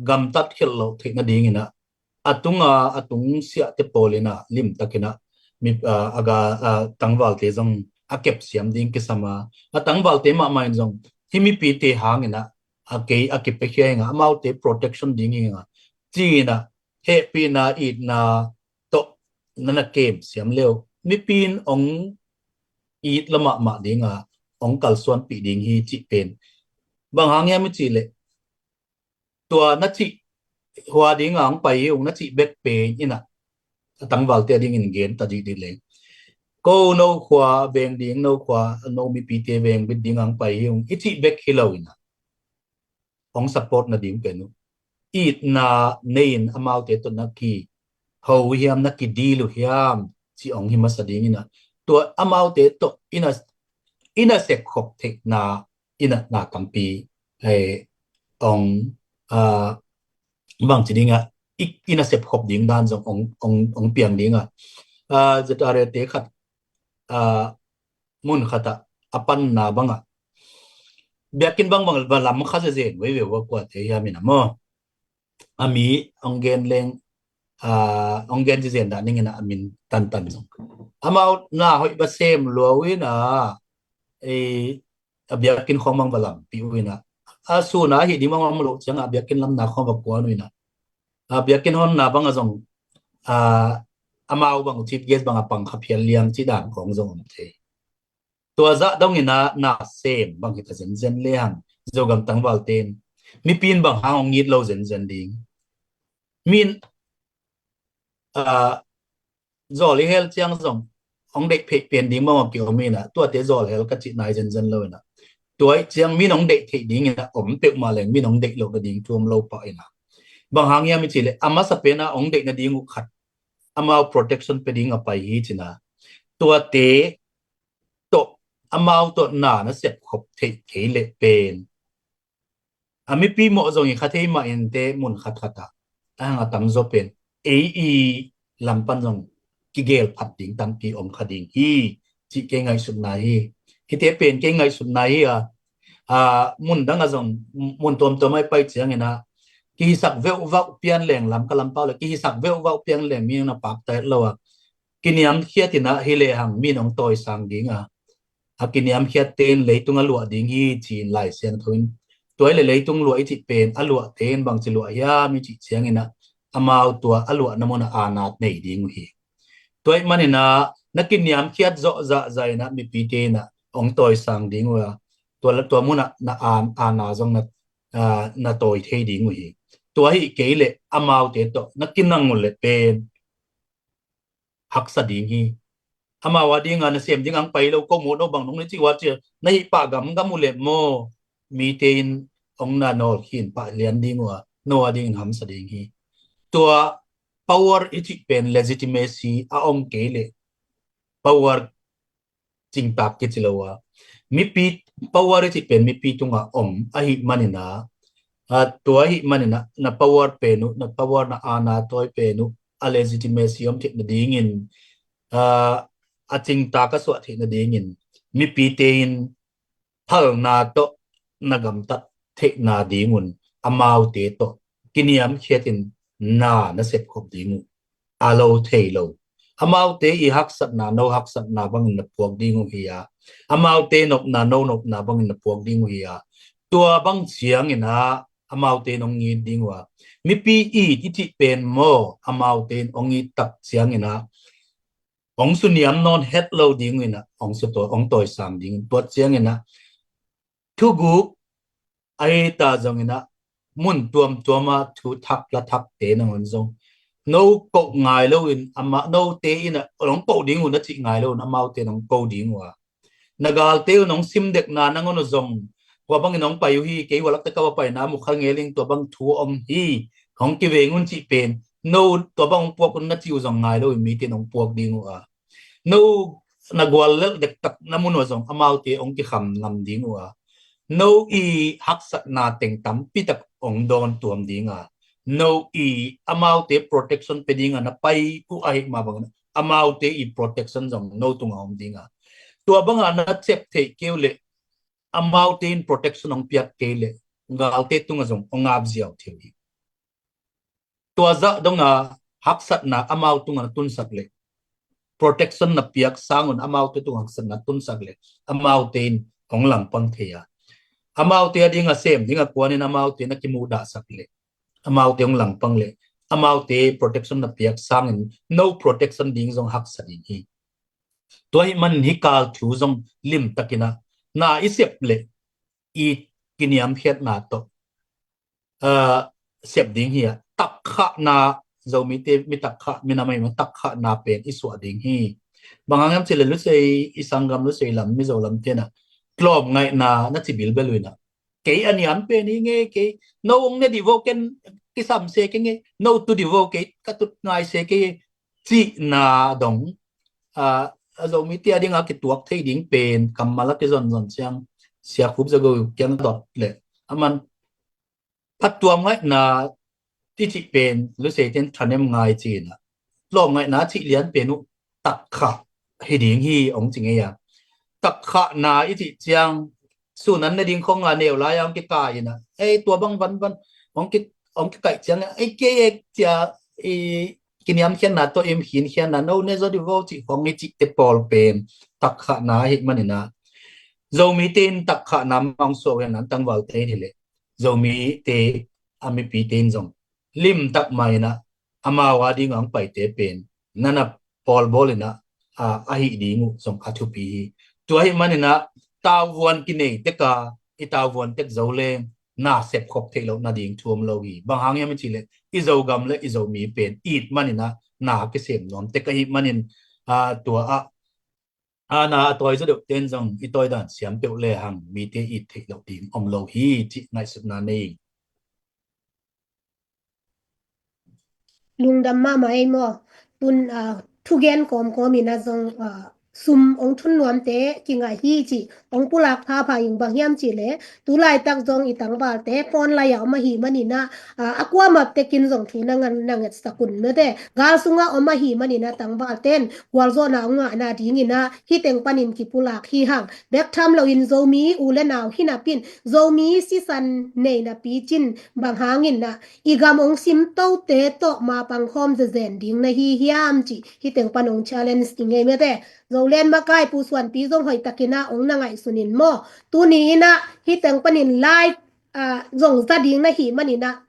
gamtat khelh loh theih nadingin a, a tunga a tung siahte pawl in a limtakin a mi, ah, a ga, ah, tangvalte zong a kepsiam ding kisam a, a tangvalte mahmah in zong hih mipite hangin a, a kei a kipiakhia hi ing a, amaute protection ding hi ing a ci-in a, hehpihna itna tawh na na kemsiam le uh mipi in ong it lo mahmah ding a, ong kalsuanpih ding hi cih pen. Bang hang hiam i cih le, tua na cih hua ding a ong pai hi ung, na cih bek pen in a, a tangvalte a dingin gen ta dihdih leng, ko no khua veng ding, no khua, no mipite veng bit ding a ong pai hi ung i cih bek hi lo in a, ong support nading pen uh itna nei-in amaute tawh na kiho uh hiam, na kidil uh hiam cih ong hi masa ding in a, tua amaute tawh in a, in a sep khop theihna in a na tampi, eh, ong, ah, bangci ding a, i, in a sep khop ding dan zong ong, ong, ong piang ding a, ah, Z R A te khat, ah, mun khat ah a panna bang a, biakinn bang bang va lam kha zezen veve va kuate hiam in a maw, a mi ong gen leng, ah, ong gen zezen dah ning in a, a min tantan zong amau na hoih va sem lua uh in a, eh, a biakinn khawng bang va lampih uh in a, a sun a hih ding bang om loh ciang a biakinn lamna khawng va kuan uh in a, a biakinn honna bang a zong, ah, amau bang chief guest bang a pang kha phial liang cih dan khawng zong om thei. Tua zah dongin a na sem bang hi ta zenzen le hang, Zogam tangvalte in mipi in bang hang ong it lo zenzen ding. Min, ah, zawl i hel ciang zong ong deih phei pen ding bang a kiom in a, tuate zawl hel ka cih nai zenzen lo in a, tua ih ciang min ong deih theih ding in a om peuhmah leng min ong deih loh nading thu om lo pah in a, bang hang hiam i cih le a masa pen a ong deih nading uh khat amau protection pe ding a pai hi ci-in a, tuate tawh amau tawh na na sep khop theih kei leh pen a mipi mawh zong i kha thei mah in te mun khatkhat ah a hang a tamzaw pen ei i lam pan zong kigel phat ding tampi om kha ding hi cih kei ngaihsutna hi. Hihte pen kei ngaihsutna hi a, a, mun dang a zong, mun tuamtuam ah i pai ciangin a kihisak veuhvauh pian leng, Lamka lampau le kihisak veuhvauh pian leng mi na pakta het lo a, kiniamkhiat in a hi lehang min ong tawisang ding a, a kiniamkhiatte in leitung a luah ding hi ci-in Lai Siangtho in, tua hi le leitung luah i cih pen a luahte in bangci luah hiam i cih ciangin a, amau tua a luahna mun ah aana nei ding uh hi. Tua ih manin a na kiniamkhiat zawh zahzah in a mipite in a ong tawisang ding uh a, tua, tua mun ah na aan, aana zong na, ah, na tawi thei ding uh hi. Tua hi kei leh amaute tawh na kinang uh leh pen haksa ding hi. Amau a ding a na sem ding ang pai lo, ko mu no bang nong na cih uh a, cia na hih pah gamgam uh leh maw, mite in ong na nawl khin pah lian ding uh a, no a dingin hamsa ding hi. Tua power i cih pen legitimacy a om kei leh power cingtak kici lo a, mipi, power i cih pen mipi tungah om ahih manin a, a, tua ahih manin a na power pen uh, na power, na aana tawi pen uh a legitimacy om theih nadingin, a, a cingtak a suah theih nadingin mipite in phalna tawh na gamtat theihna dingun amaute tawh kiniamkhiatin na na sepkhop ding uh a lo thei lo. Amaute i haksatna no haksatna bangin na puak ding uh hi a, amaute nopna no nopna bangin na puak ding uh hi a, Tua bang ciangin ah amaute in hong it ding uh a, mipi it i cih pen maw, amaute in hong it tak ciangin ah hong suniam nawn het lo ding uh in ah hong sutawi, hong tawisang ding. Tua ciangin ah thuguk ahi ta zongin ah mun tuamtuam ah thu thak la thakte nangawn zong no koh ngai loin, amah, note in ah hong koh ding uh na cih ngai loin amaute in hong koh ding uh a, na galte un hong sim dekna nangawn uh zong, tua bangin hong pai uh hi, kei hua lakte ka va paina mukha ngeling tua bang thu om hi, hong kiveng un cih pen, no tua bang hong puak un na cih uh zong ngai loin mite in hong puak ding uh a, no na guallelh dektak na mun uh zong amaute hong kikham ngam ding uh a, no i haksatna teng tampi tak hong dawn tuam ding a, no i amaute protection pe ding a na pai uh ahih mah bangin amaute i protection zong no tungah om ding a, tua banga na sep theih kei uh leh amaute in protection hong piak kei leh galte tungah zong hong ap ziau thei uh hi. Tua zah donga haksatna amau tungah na tunsak leh, protection na piak sangun amaute tungah haksatna tunsak leh, amaute in hong langpang thei a, amaute a dinga sem dinga kuanin amaute na kimuhdahsak leh, amaute hong langpang leh, amaute protection na piak sangin no protection ding zong haksa ding hi. Tua ahih manin hih kal thu zong limtakin ah na i sep leh i kiniamkhiatna tawh, ah, sep ding hi a, takkhahna, Zomite mi takkhah, minam ahih manin takkhahna pen i suah ding hi. Bang hang hiam cih leh Lusei, i sanggam Lusei lam, Mizo lam te in ah tlawmngaihna na ci bilbel uh in ah, kei a niam pen hi ing e, kei, no hong ne dih vo, ken kisam se keng e, no tu dih vo, kei ka tut ngai se kei e, cihna dong, ah, a Zomite a dinga kituak thei ding pen kammal a kizonzon ciang Sia Khup Za Go kiang dot leh, aman phattuam ngaihna i cih pen Lusei ten thanem ngai ci in ah, tlawmngaihna cih lian pen uh takkhah hi ding hi hong ci ngei a. Takkhahna i cih ciang sun an ne ding khong a neu lai a hong kikai in ah, ei, tua bang vanvan hong ki, hong kikaih ciang, ei, kei e, cia, i kiniamkhiatna tawh i khinkhiatna, no ne zaw dih vo cih khong i cihte pawl pen takkhahna ahih manin ah, Zomite in takkhahna mah hong suah uh hi a, an tangvalte in hi leh, Zomite a mipite in zong limtak mah in ah amau a dinga hong paite pen na na pawlbawl in ah, ah, ahih ding uh zong a thupi hi. Tua ahih manin ah tauvuan kinei tek a, i tauvuan tek zo leng na sepkhop theih loh nading thu om lo hi. Bang hang hiam i cih leh i Zogam leh i Zomi pen it manin ah na kisem nuam tek ahih manin, ah, tua ah, ah, na a tawi zaw deuh ten zong i tawi dan siam peuh lehang mite it theih loh ding om lo hi cih ngaihsutna nei ing. Lungdam mahmah ei maw. Tun, ah, thugen kawmkawm in ah zong, ah, sum hong thun nuamte kingaih hi cih hong pulak phapha ing. Bang hiam cih leh tu laitak zong i tangvalte phone lai a om ahih manin ah, ah, a kuamah tekin zong thu na ngan, na ngetsak un mate. Gal sungah om ahih manin ah tangvalte in gualzawhna hong ngahna dingin ah hih teng panin kipulak hi hang. Bek tham loin Zomi u le nau hi napi in Zomi sisan nei napi cin bang hangin ah i gam hong simtote tawh mapang khawm zezen ding na hi hiam cih hih teng pan hong challenge ing ei mate. Zoland makai Pu Suanpi zong hoihtakin ah hong na ngaihsun in maw. Tuni in ah hih teng panin live, ah, zong za ding na hih manin ah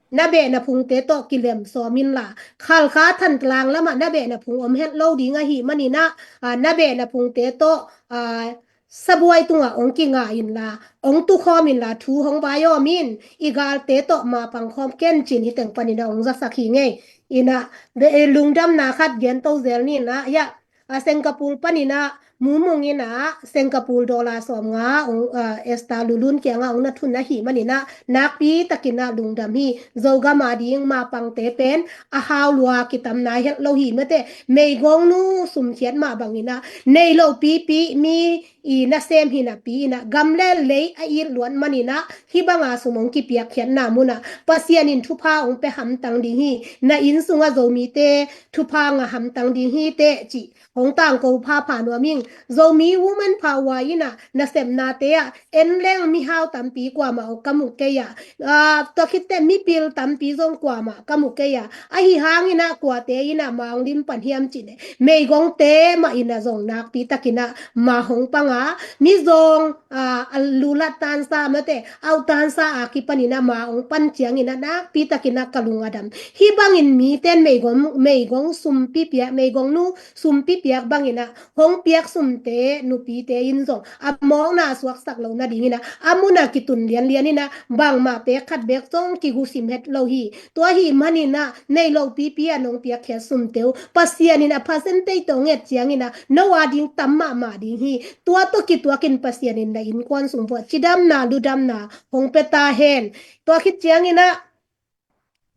na beh na phungte tawh kilem sawm inla, Khalkha Thantlang lamah na beh na phung om het lo ding ahih manin ah, ah, na beh na phungte tawh, ah, sabuai tungah hong kinga inla, hong tukhawm inla, thu hong vai awm in, i galte tawh mapang khawm ken cin hih teng panin ah hong zasak hi ing ei. In ah, be-, eh, lungdamna khat gen to zel ni in ah, ya, a Singapore panin ah Mumung in ah Singapore dollar sawmnga hong, ah, Esther Lulun kiangah hong na thun ahih manin ah nakpi takin ah lungdam hi. Zogam a ding mapangte pen a hau lua kitam nai het lo hi mate. Meigong nu sumkhiat mah bangin ah nei lo pipi mi i nasem hi napi in ah gam le lei a it luat manin ah hih banga sum hong kipiakkhiatna munah Pasian in thupha hong pia hamtang ding hi. Na inn sungah Zomite thupha ngah hamtang ding hi teh cih hong tangko phapha nuam ing. Zomi woman power in ah nasepnate ah en leng mihau tampi kuamah ka mu kei a, tua khit teh mipil tampi zong kuamah ka mu kei a, ahi hangin ah kuate in ah ma hong lim pan hiam cih leh meigongte mah in ah zong nakpi takin ah ma hong pang a, mizawng a, a lulat tansa mate, au tansa a kipanin ah ma hong pan ciangin ah nakpi takin ah ka lung a dam. Hih bangin miten meigong, meigong sumpi piak, meigong nu sumpi piak bangin ah hong piak sumte nupite in zong a mawkna suaksak lo nadingin ah a mun ah kitun lianlian in ah bangmah pek khat bek zong kigusim het lo hi. Tua ahih manin ah nei lo pipi a nong piakkhiat sumte uh Pasian in a percentage tawh nget ciangin ah no a ding tam mahmah ding hi. Tua tawh kituakin Pasian in na innkuan sung vuah cidamna ludamna hong pia ta hen. Tua khit ciangin ah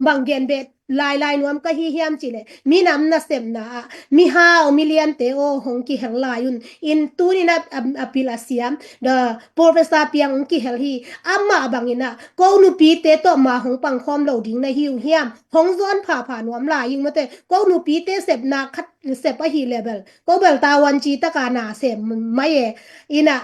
bang gen beh lailai nuam ka hi hiam cih leh minam nasepna ah mihau miliante aw hong kihel lai un. In tunin ah a, a pil a siam the Professor Piang hong kihel hi. Amah bangin ah ko nupite tawh ma hong pangkhawm lo ding na hi uh hiam? Hong zawn phapha nuam lai ing mate, ko nupite sepna khat sep ahi leh bel ko bel tavuan ci taka na sem mai e. In ah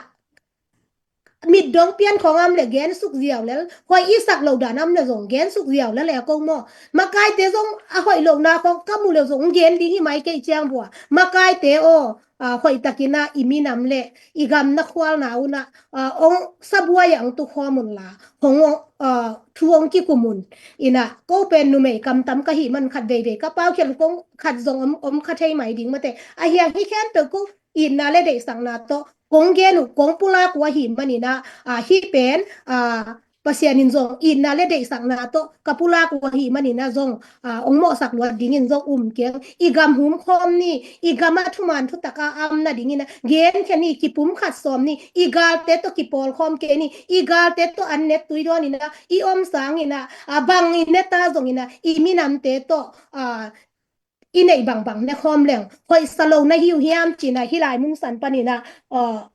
mit dong pian khawng am leh gen suk ziau lel, hoih i sak lo dan am leh zong gen suk ziau lel e ko maw. Makaite zong a hoih lohna khawng ka mu leh zong gen ding hi mai kei ciang bua. Makaite aw, a, hoih takin ah i minam leh i gam na khualna un ah, a, hong sabuai ah hong tukhawm un la, hong, a, thu hong kikum un. In ah ko pen numei kamtam ka hih man khat veivei ka paukhial kong khat zong om, om kha thei mai ding mate. Ahi hang hih khempeuh ko itna leh deihsakna tawh kong gen uh, kong pulak uh ahih manin ah, a, hih pen, a, Pasian in zong itna leh deihsakna tawh ka pulak uh ahih manin ah zong, a, hong mawhsak luat dingin zong um keng. I gam humkhawm ni, i gam ah thuman thutak a am nadingin ah genkhia ni, kipumkhat sawm ni, i galte tawh kipawlkhawm kei ni, i galte tawh an ne tui dawn in ah i om sangin ah, a, bang i ne ta zongin ah i minamte tawh, a, i neih bangbang ne khawm leng hoihsa lo na hi uh hiam cih in ah hih lai mun san panin ah, a,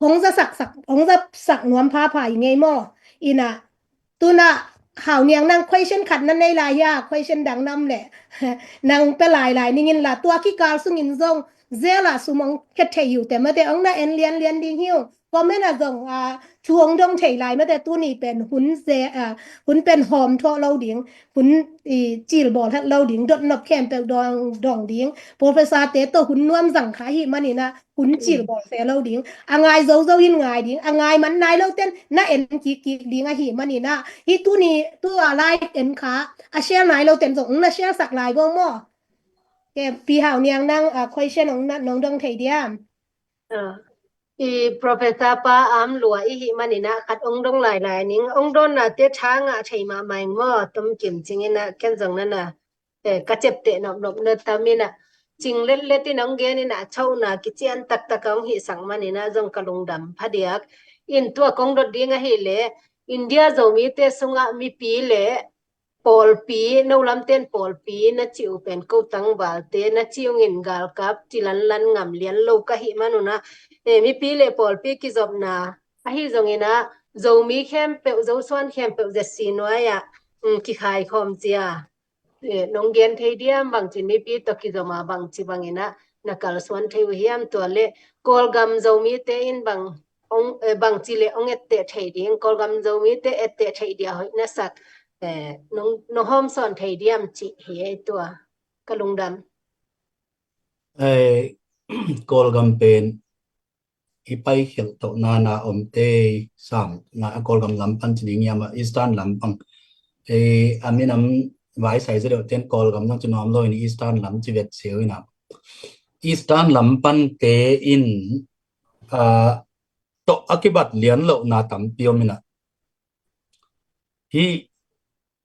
hong zasak sak, hong zasak nuam phapha i ngei maw. In ah tun ah Hau Niang, nang question khat na nei lai hia? Question dang nam leh nang pia lailai ning in la, tua kikal sungin zong jail ah sum hong khia thei uh teh mate, hong na en lianlian ding hi uh. Comment ah zong, a, thu hong dong thei lai mate, tuni pen hun ze, a, hun pen hawm thawh lo ding, hun i cilbawl het lo ding, dotnop khempeuh dong, dong ding. Professor te tawh hun nuam zang kha ahih manin ah hun cilbawl se lo ding. A ngai zozo in ngai ding, a ngai man nai lo ten na en kikkik ding ahih manin ah, hih tuni tua live en kha a share nai lo ten zong na share sak lai vong maw. Ke Pi Hau Niang, nang, a, question hong na, nong dong thei diam? A, i Professor pa am lua i hih manin ah khat hong dong lailai ning, hong dawnna te tha ngah thei mahmah ing maw, tom kim cingin ah ken zong nana, e, ka ciapteh nopnop na tam in ah, cing letlet in hong gen in ah, a chauhna kician taktak a hong hihsak manin ah zong ka lungdam phadiak. In tua kong dot ding ahih leh India Zomite sungah mipi leh pawlpi, no lamten pawlpi na cih uh pen ko tangvalte na cih ung in galkap ci lanlan ngam lian lo ka hih man un ah, e, mipi leh pawlpi kizopna ahi zongin ah Zomi khempeuh, Zosuan khempeuh Z C nuai ah, um, kikhaikhawm cia, e, nong gen thei diam, bangci mipi tawh kizom a bangci bangin ah na kalsuan thei uh hiam, tua leh Kawlgam Zomite in bang hong, e, bangci leh hong etteh thei ding, Kawlgam Zomite etteh thei dia hoih na sak, e, nong, nong hawmsawn thei diam cih hi ei tua. Ka lungdam. E, Kawlgam pen i paikhialh tawh nana omte sam na, a, Kawlgam lam pan ci ding hiam, a, Eastern lam pan. E, a minam vaisai zaw deuh ten Kawlgam zong ci nuam lo in Eastern lam ci vet siau in ah. Eastern lam pante in, a, tawh a kibat lian lohna tampi om in ah. Hih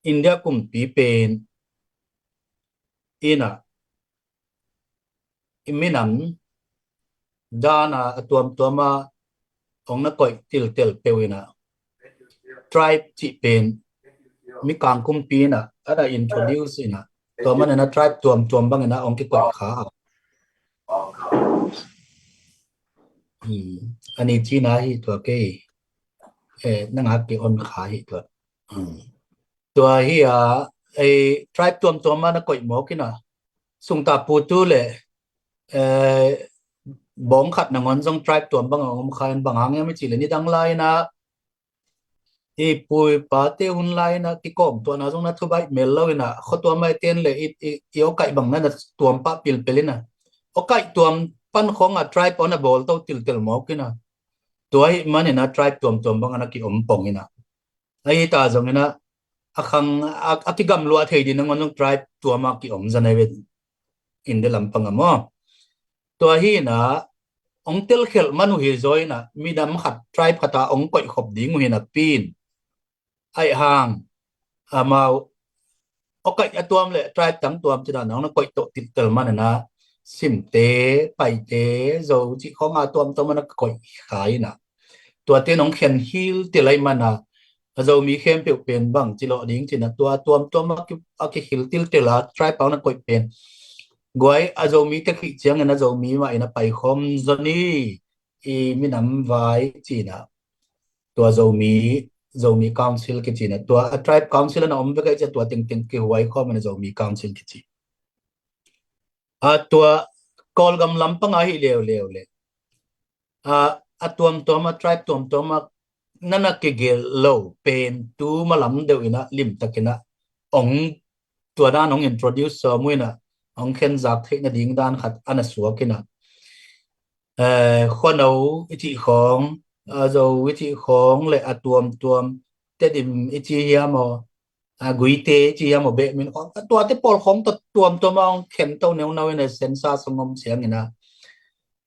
India kumpi pen in ah i minam dan a, a tuamtuam a hong na koih tiltel peuh in ah, tribe cih pen Mikang kumpi in ah a na introduce in ah, tua manin ah tribe tuamtuam bangin ah hong kikoih kha. Hmm. A ni cina hi tua kei, e, nang a ki-on kha hi tua. Hmm. Tua hi a, e, tribe tuamtuam a na koih mawk in ah, Sungta Putu leh, e, bawng khat nangawn zong tribe tuam bang a om kha in, bang hang hiam i cih leh nidang lai-in ah i pu i pate hun lai-in ah kikawm tuahna zong na thubaih mel lo-in ah, khuatuam ahi ten leh i, i, i awkaih bang na na tuam pah pilpel in ah, awkaih tuam pan khawng ah tribe a na bawl to tiltel mawk in ah, tua ahih manin ah tribe tuamtuam bang a na kiom pong in ah, ahi ta zongin ah a khang a, a kigamluah thei ding nangawn zong tribe tuam a kiom zan ahi ve, India lampang ah maw. Tua hi-in ah hong telkhialh man uh hi zaw in ah, minam khat, tribe khat ah hong koihkhop ding uh hi napi-in, aih hang amau awkaih a tuam leh tribe tang tuam ci dan a hong na koih tawh tiltel manin ah, Simte, Paite, Zo cih khawng a tuamtuam a na koih kha in ah, tuate in hong khen hiltel ahih manin ah, a Zomi khempeuh pen bang ci lawh ding ci-in ah, tua tuamtuam a ki, a kihiltiltel a tribe a hong na koih pen guai a Zomi tek hih ciangin a Zomi mah in a paikhawm zaw ni, i minam vai ci-in ah, tua Zomi, Zomi Council kici-in ah, tua a tribe council a na om vek ahih ciang tua tengteng kihuai khawm in a Zomi Council kici. A tua Kawlgam lampang ah hi leuleu leh, a, a tuamtuam a, tribe tuamtuam a na na kigelh lo pen tu ma lam deuh in ah, limtakin ah hong, tua dan hong introduce sawm uh in ah, hong khenzak theih nading dan khat a na suak in ah, eh, Khuano i cih khawng, a, Zo i cih khawng leh a tuamtuam, Tedim i ci hiam aw, a, Guite i ci hiam aw, Behmin khawng, a, tuate pawl khawng tawh tuamtuam a hong khen to neunau in ah, census hong om ciangin ah,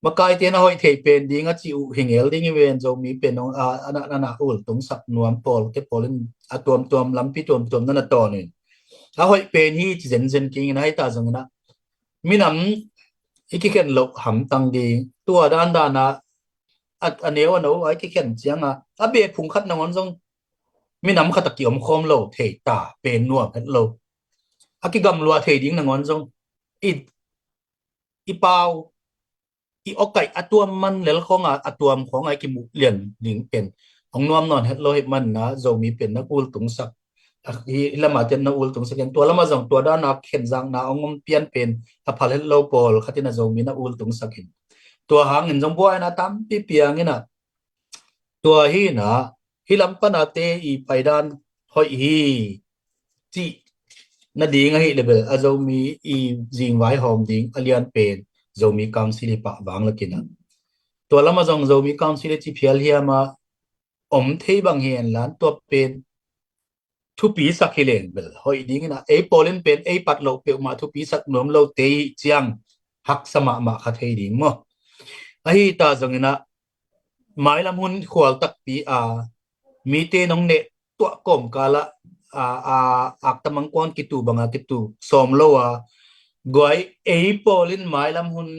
makaite na hoih thei pen ding a cih uh hi ngel ding hi ven, Zomi pen hong, a, a na, na, na ultungsak nuam pawlte pawl in a tuamtuam, lampi tuamtuam na na tawn in, a hoih pen hi ci zenzen kei ing in ah, ahi ta zongin ah minam i kikhen loh hamtang ding, tua dandan a, a, a neu a no a i kikhen ciang a, a beh phung khat nangawn zong minam khat a kiom khawm lo thei ta pen nuam het lo. A kigamluah thei ding nangawn zong i, i pau, i awkaih a tuam man lel khawng a, a tuam khawng a i kimuh lian ding pen hong nuam nawn het lo ahih manin ah, Zomi pen na ultungsak, a, hi, hi lam a ten na ultungsak in, tua lam ah zong tua dan a khenzakna hong om pian pen a phal het lo pawl khat in ah Zomi na ultungsak in, tua hangin zong buaina tampi piang in ah, tua hi-in ah, hih lam pan a te i paidan hoih hi cih nading ahih leh bel, a Zomi i zingvai hawm ding a lian pen Zomi Council hi pah vang lak in ah, tua lam ah zong Zomi Council i ci phial hiam a om thei bang hi hen la, tua pen thupisak hi leng bel hoih ding in ah, ei pawl in pen ei pat loh peuhmah thupisak nuam lote i hih ciang haksa mahmah kha thei ding maw. Ahi ta zongin ah, mailam hun khual takpi a, mite in hong neh tuah kawmkal ah, a, a, akta mangkuan kitu bang a kitu sawm lo a, guai, ei pawl in mailam hun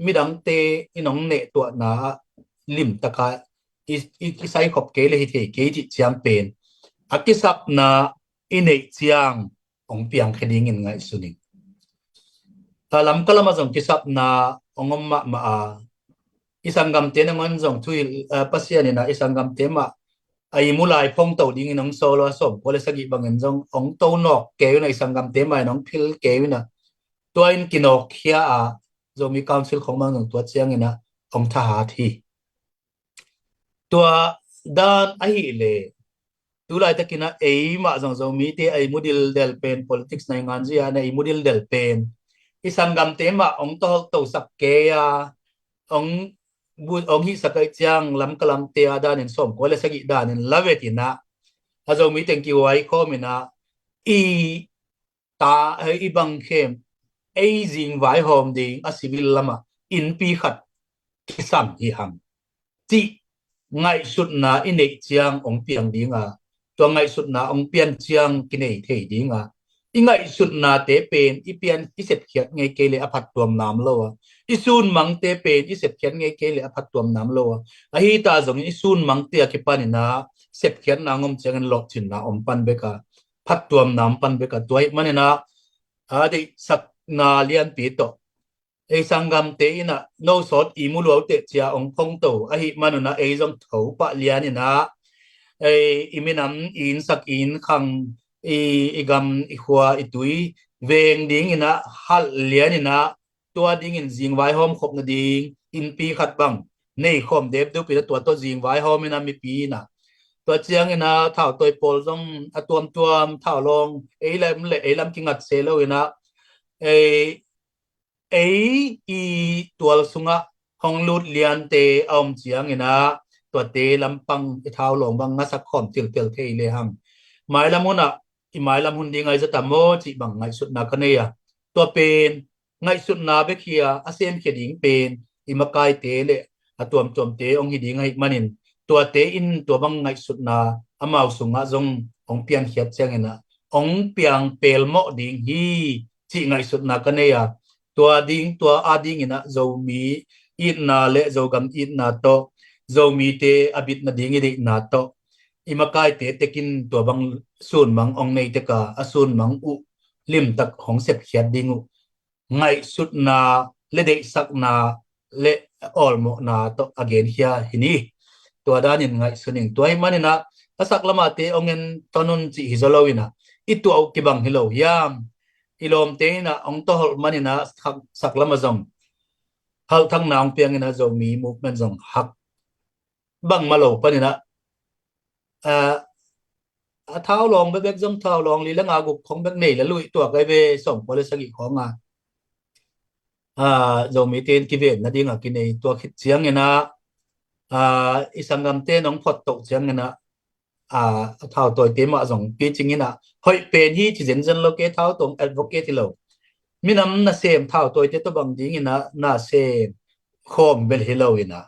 midangte in hong neh tuahna ah limtak a i, i, i saikhop kei leh hi thei kei cih ciang pen, a kisapna i neih ciang hong piangkhia dingin ngaihsun ing. A, Lamka lam ah zong kisapna hong om mahmah a, i sanggamte nangawn zong thuhilh, a, Pasian in ah i sanggamte mah a ihmu lai phongto dingin hong sawl a, sawmkua leh sagih bangin zong hong to nawk kei un ah, i sanggamte mah in hong phil kei un ah, tua in kinawkkhia a, Zomi Council khawng bang zong tua ciangin ah hong thahat hi. Tua dan ahih leh, tu laitakin ah ei mah zong Zomite a ihmu dildel pen, politics naingan zia na ihmu dildel pen, i sanggamte mah hong tawltosak kei a, hong bu-, hong hihsak ahih ciang Lamka lamte a danin sawmkua leh sagih danin la vet in ah, a Zomi teng kihuai khawm in ah, i ta, i bang khem, ei zingvai hawm ding a civil lam ah innpi khat kisam hi hang cih ngaihsutna i neih ciang hong piang ding a, tua ngaihsutna hong pian ciang kinei thei ding a, i ngaihsutnate pen i pian, i sepkhiat ngei kei leh a phattuam nam lo a, i sunmangte pen i sepkhiat ngei kei leh a phattuam nam lo a, ahi ta zongin i sunmangte a kipan in ah sepkhiatna hong om ciangin lawhcinna om pan bek a, phattuamna hong pan bek a, tua ahih manin ah, a, deihsakna lianpi tawh, ei sanggamte in ah no sawt ihmu lua uh teh ci a hong phongto ahih man un ah, ei zong tho pah lian in ah, ei, i minam, i innsak, i innkhang, i, i gam, i khua, i tui veng dingin ah halh lian in ah, tua dingin zingvai hawmkhop nading, innpi khat bang nei khawm depdup in a, tua tawh zing vaihawm in a, mipi in a, tua ciangin a thautawi pawl zong a tuamtuam thaulawng ei lam le ei lam kingat se lo in a, ei ei i tual sungah hong lut liante a om ciangin a, tuate lampang i thaulawng bang ngasak khawm tiltel thei le hang, mailam hun ah i mailam hun ding ahi zata maw cih bang ngaihsutna ka nei a, tua pen ngaihsutna bek hi a, a semkhia ding pen i makaite le a tuamtuamte hong hi ding ahih manin, tuate in tua bang ngaihsutna amau sungah zong hong piankhiat ciangin a, hong piang pelmawh ding hi cih ngaihsutna ka nei a, tua ding, tua a dingin a Zomi itna le Zogam itna tawh, Zomite a bit nading i deihna tawh, i makaite tekin tua bang sunmang hong nei tek a, a sunmang uh limtak hong sepkhiat ding uh ngaihsutna le deihsakna le awlmawhna tawh a genkhia hi ni. Tua danin ngaihsun ing. Tua ahih manin a, a sak lamate hong en ton un cih hi zaw lo in a, i tuah uh kibang hi lo hiam? I lawmte in a hong tawholh manin a, sak, sak lam ah zong halthakna hong piang in a, Zomi movement zong hak bangmah lo panin a, a, a thaulawng bekbek zong thaulawng li le nga guk khong bek nei le luih tuak ai ve, sawmkua le sagih khong a, a, Zomite in kiven nading a kinei tuak khit ciangin a, a, i sanggamte in hong phot toh ciangin a, a, a thautawite mah zong picing in a, hoih pen hi ci zenzen lo, kei thautawng advocate hi lo. Minam nasem thautawite tawh bang dingin a nasem khawm bel hi lo in a,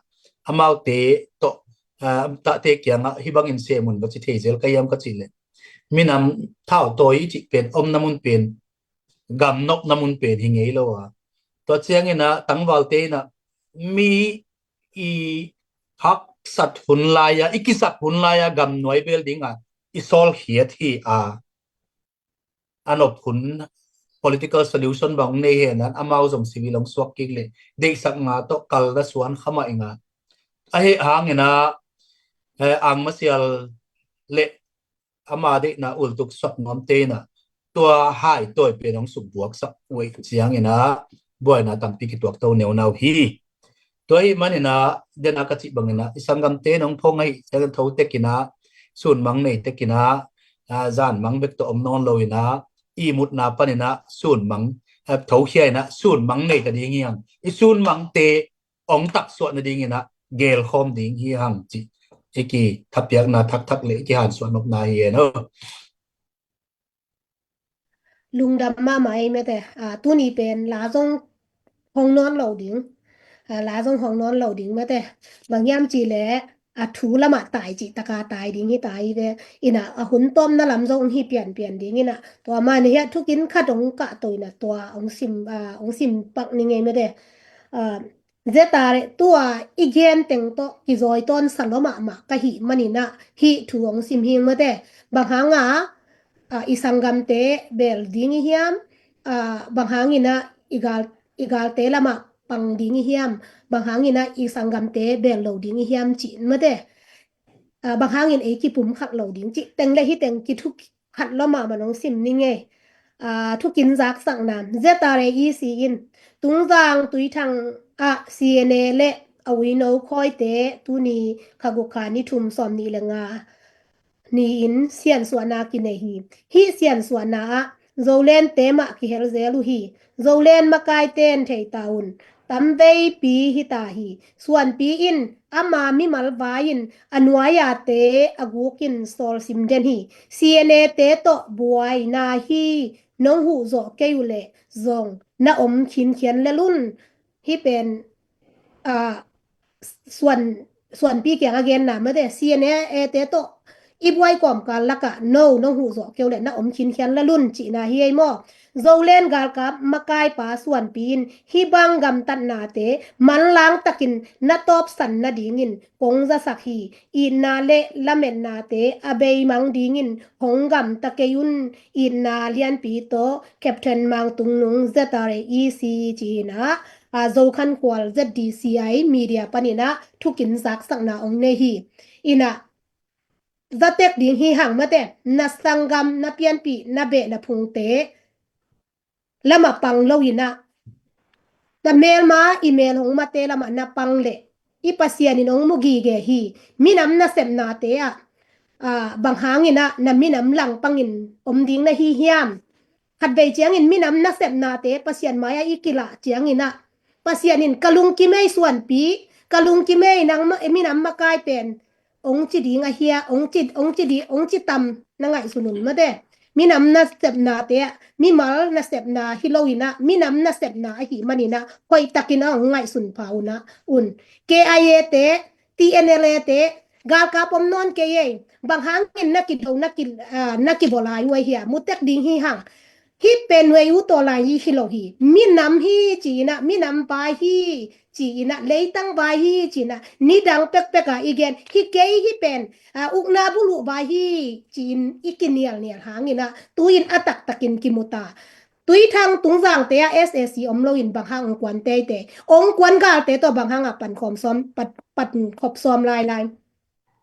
amaute tawh, a, tahte kiangah hih bangin sem un va ci thei zel ka hiam ka cih leh, minam thautawi i cih pen omna mun pen, gam nopna mun pen hi ngei lo a, tua ciangin a tangvalte in a mi i haksat hun lai a, i kisak hun lai a gam nuai bel ding a i sawlkhiat hi a, a nop hun political solution bang nei hen an amau zong civil hong suak kik le deihsakna tawh kal na suan kha mah ing a, ahi hangin a, eh, Ang Masial le ama deihna ultuk suak nuamte in a, tua hai tawi pen hong sukbuaksak uh ahih ciangin a buaina tampi kituak to neunau hi. Tua ahih manin a, den a ka cih bangin a, i sanggamte in hong phong ahih ciangin tho tekin a, sunmang nei tekin a, a, zanmang bek tawh om nawn lo in a, ihmutna panin a sunmang, a, thokhia in a sunmang nei ta ding hi hang. I sunmangte hong taksuah nadingin a gelkhawm ding hi hang cih i kithapiakna thakthak le i kihansuah nopna hi e no. Lungdam mahmah ei mate. A, tuni pen la zong hong nawn lo ding, a, la zong hong nawn lo ding mate. Bang hiam cih leh a thu lamah tai cih taka tai ding hi ta hi ve. In a, a hun tawmna lam zong hi pianpian ding in a, tua mah ni hi a, thukin khat hong kah to in a, tua hong sim, a, hong sim pak ni ngei mate. A, Z R A tua i gen teng tawh kizawi tawnsa lua mahmah ka hih manin a, hih thu hong sim hi ing mate. Bang hang a, a, i sanggamte bel ding i hiam? A, bang hangin a i gal, i galte lamah pang ding i hiam? Bang hangin a i sanggamte bel lo ding i hiam cih mate. A, bang hangin ei kipumkhat lo ding cih teng le hih teng kithuk khat lua mahmah hong sim ni ngei. A, thukin zaksakna, Z R A E C in Tungzang Tuithang ah C N A le a uino khawite tuni kha guk kha ni thum sawmnih le nga ni-in siansuahna kinei hi. Hih siansuahna ah Zolente mah kihel zel uh hi. Zolen makaite in thei ta un. Tamveipi hi ta hi. Suanpi in ama mimal vai-in a nuai-ate a gukin sawlsim den hi. C N A te tawh buaina hi, nong huh zawh kei uh leh zong na om khinkhian lel un. Hih pen, a, suan, suanpi kiang a genna mate, C N A te tawh i buai kawmkal lakah no nong huh zawh kei uh leh na om khinkhian lel un cihna hi ei maw? Zolen galkap makaipa suanpi in hih bang gamtatnate manlang takin na tawpsan nadingin kong zasak hi. Itna le lametnate a beimang dingin hong gamta kei un. Itna lianpi tawh Captain Mang Tung Nung, Z R A E C ci-in a, a, Zokhankhual Z D C I media panin a thukin zaksakna hong nei hi. In a, zatek ding hi hang mate, na sanggam, na pianpih, na beh, na phungte lamah pang lo in a, na melma i mel hong mate lamah na pang leh i Pasian in hong mu gige hi. Minam nasepnate ah, ah, bang hangin ah na minam langpangin om ding na hi hiam? Khatvei ciangin minam nasepnate Pasian mai-ah i kilah ciangin ah Pasian in ka lungkimei suanpi, ka lungkimei nang ma-, minam makai pen ong ci ding a hia, ong ci, ong ci di, ong ci tam na ngaihsun un mate. Minam nasepnate ah, mimal nasepna hi lo in ah, minam nasepna ahi manin ah, hoihtakin ah ong ngaihsun pha un ah, un. K I A te, T N L A te, galkap om nawn kei ei. Bang hangin na kido, na ki, ah, na kibolai uh a hia, mutek ding hi hang. Hih pen Nuai U Tawlai hi lo hi. Minam hi ci-in ah, minam vai hi ci-in ah, leitang vai hi ci-in ah, nidang pekpek a i gen. Hi kei hih pen, ah, ukna buluh vai hi ci-in i kinialnial hangin ah, tu-in a taktakin kimu ta. Tuithang Tungzangte ah S A C om loin bang hang ong kuan teitei. Ong kuan galte tawh bang hang a pan khawm sawm, pat, pan khop sawm lailai.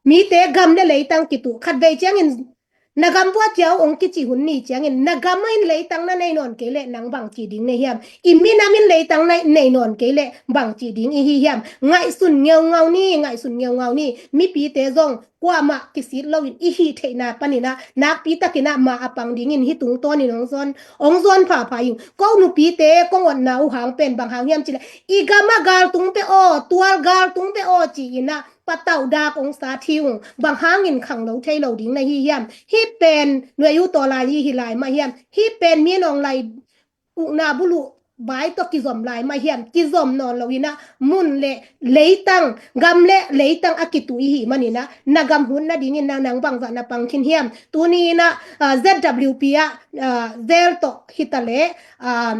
Mite gam le leitang kitu. Khatvei ciangin na gam vua ciau ong kici hun ni ciangin na gam in leitang na nei nawn kei leh nang bang ci ding na hiam? I minam in leitang na nei nawn kei leh bang ci ding i hi hiam? Ngaihsun ngeungau ni, ngaihsun ngeungau ni. Mipite zong kuamah kisit loin i hih theihna panin ah nakpi takin ah ma a pang dingin hih tungtawnin ong zawn, ong zawn phapha ing. Ko nupite kong otna uh hang pen bang hang hiam ci leh, i gam ah galtung pe aw, tual galtung pe aw ci-in ah patauh dak ong sat hi ung. Bang hangin khanglo thei lo ding na hi hiam? Hih pen Nuai U Tawlai hi lai mah hiam? Hih pen Min Aung Hlaing ukna buluh vai tawh kizom lai mah hiam? Kizom nawn lo in ah, mun le leitang, gam le leitang a kitu i hih manin ah, na gam hun nadingin nang, nang bangzah na pang khin hiam? Tuni in ah, ah, Z W P ah, ah, zel tawh hi ta leh, ah,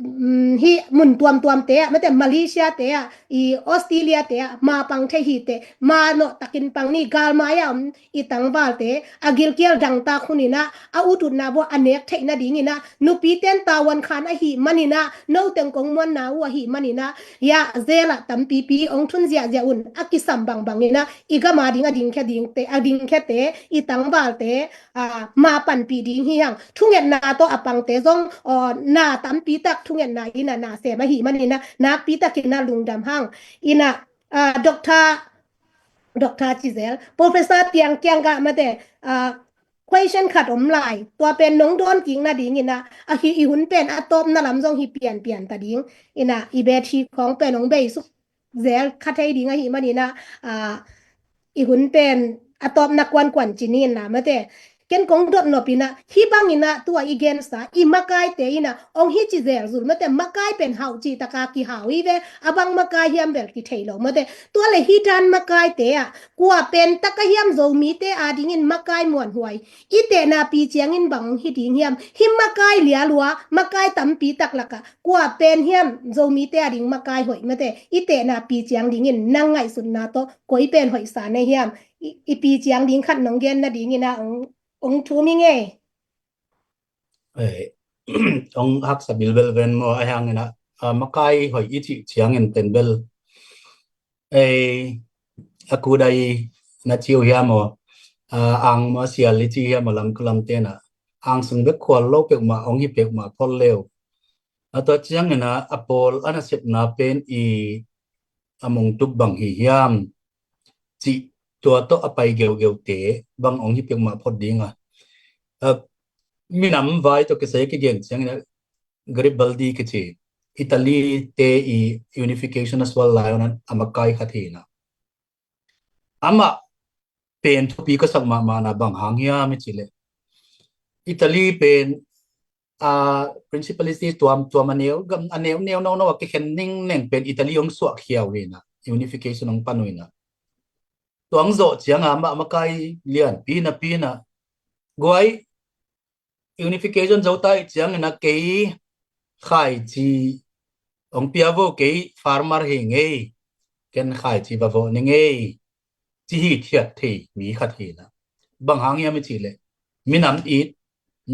mm, hih mun tuamtuamte ah, mate, Malaysia te ah, i Australia te ah, ma pang thei hi teh, ma nawh takin pang ni. Galmai ah om i tangvalte a gilkial dangtak hun in ah, a ututna vua a nek theih nadingin ah, nupiten tavuan khan ahih manin ah, noteng kong muanna uh ahih manin ah, ya, zel ah tampipi ong thun ziahziah un, a kisam bangbang in ah, i gam a ding a dingkhia dingte, a dingkhiate, i tangvalte, ah, ma panpih ding hi hang. Thungetna tawh a pangte zong, aw, na tampi tak thungetna in ah na sem ahih manin ah, nakpi takin ah lungdam hang. In ah, ah, Doctor, Doctor ci zel, Professor Piang kiang ah, mate, ah, question khat om lai. Tua pen nong dawn kik nadingin ah, a hih i hun pen a tawpna lam zong hi pianpian ta ding. In ah, i bet hi khawng pen ong bei suk zel kha thei ding ahih manin ah, ah, i hun pen a tawpna kuankuan ci ni in ah, mate. Ken kong dot nop in ah, hih bangin ah tua i gensa, i makaite in ah ong hi ci zel zul, mate, makai pen hau cih taka kihau hi ve, a bang makai hiam bel kithei lo, mate. Tua leh hih dan makaite ah kua pen tak a hiam Zomite a dingin makai muanhuai i tehna pi ciangin bang ong hi ding hiam? Hih makai lialua, makai tampi tak lakah kua pen hiam Zomite a ding makai hoih, mate, i tehna pi ciang dingin nang ngaihsutna tawh koi pen hoihsa na hiam? I, i pi ciang ding khat nong gen nadingin ah ong, ong thum hi ngei. Eh, ong haksa bilbel ven maw, a hangin ah, ah, makai hoih i cih ciangin pen bel, eh, a kudai na ci uh hiam aw, ah, ang maw sial i ci hiam aw, lam, lamte in ah, ang sung bek khual lo peuhmah ong hi peuhmah phot leu. A tua ciangin ah, a pawl a nasepna pen i a mongtup bang hi hiam cih tua tawh a pai geugeute bang ong hi peuhmah phot ding a. Ah, minam vai tawh kisai kigen ciangin ah, Garibaldi kici, Italy te i unification a sual lai un a makai khat hi in ah. Amah pen thupi ka sak mahmah na, bang hang hiam i cih leh, Italy pen, ah, principality tuamtuam a neu, gam a neu neu no no a kikhen ningneng pen Italy ong suahkhia uh hi in ah, unification ong pan uh hi in ah. Tua ong zawh ciang a amah makai lianpi napi in ah, guai, unification zo ta ih ciangin ah kei khaici ong pia vo, kei farmer hi ngei, ken khaici va vawh ni ngei, ci hithiat thei mi khat hi in ah. Bang hang hiam i cih leh, minam it,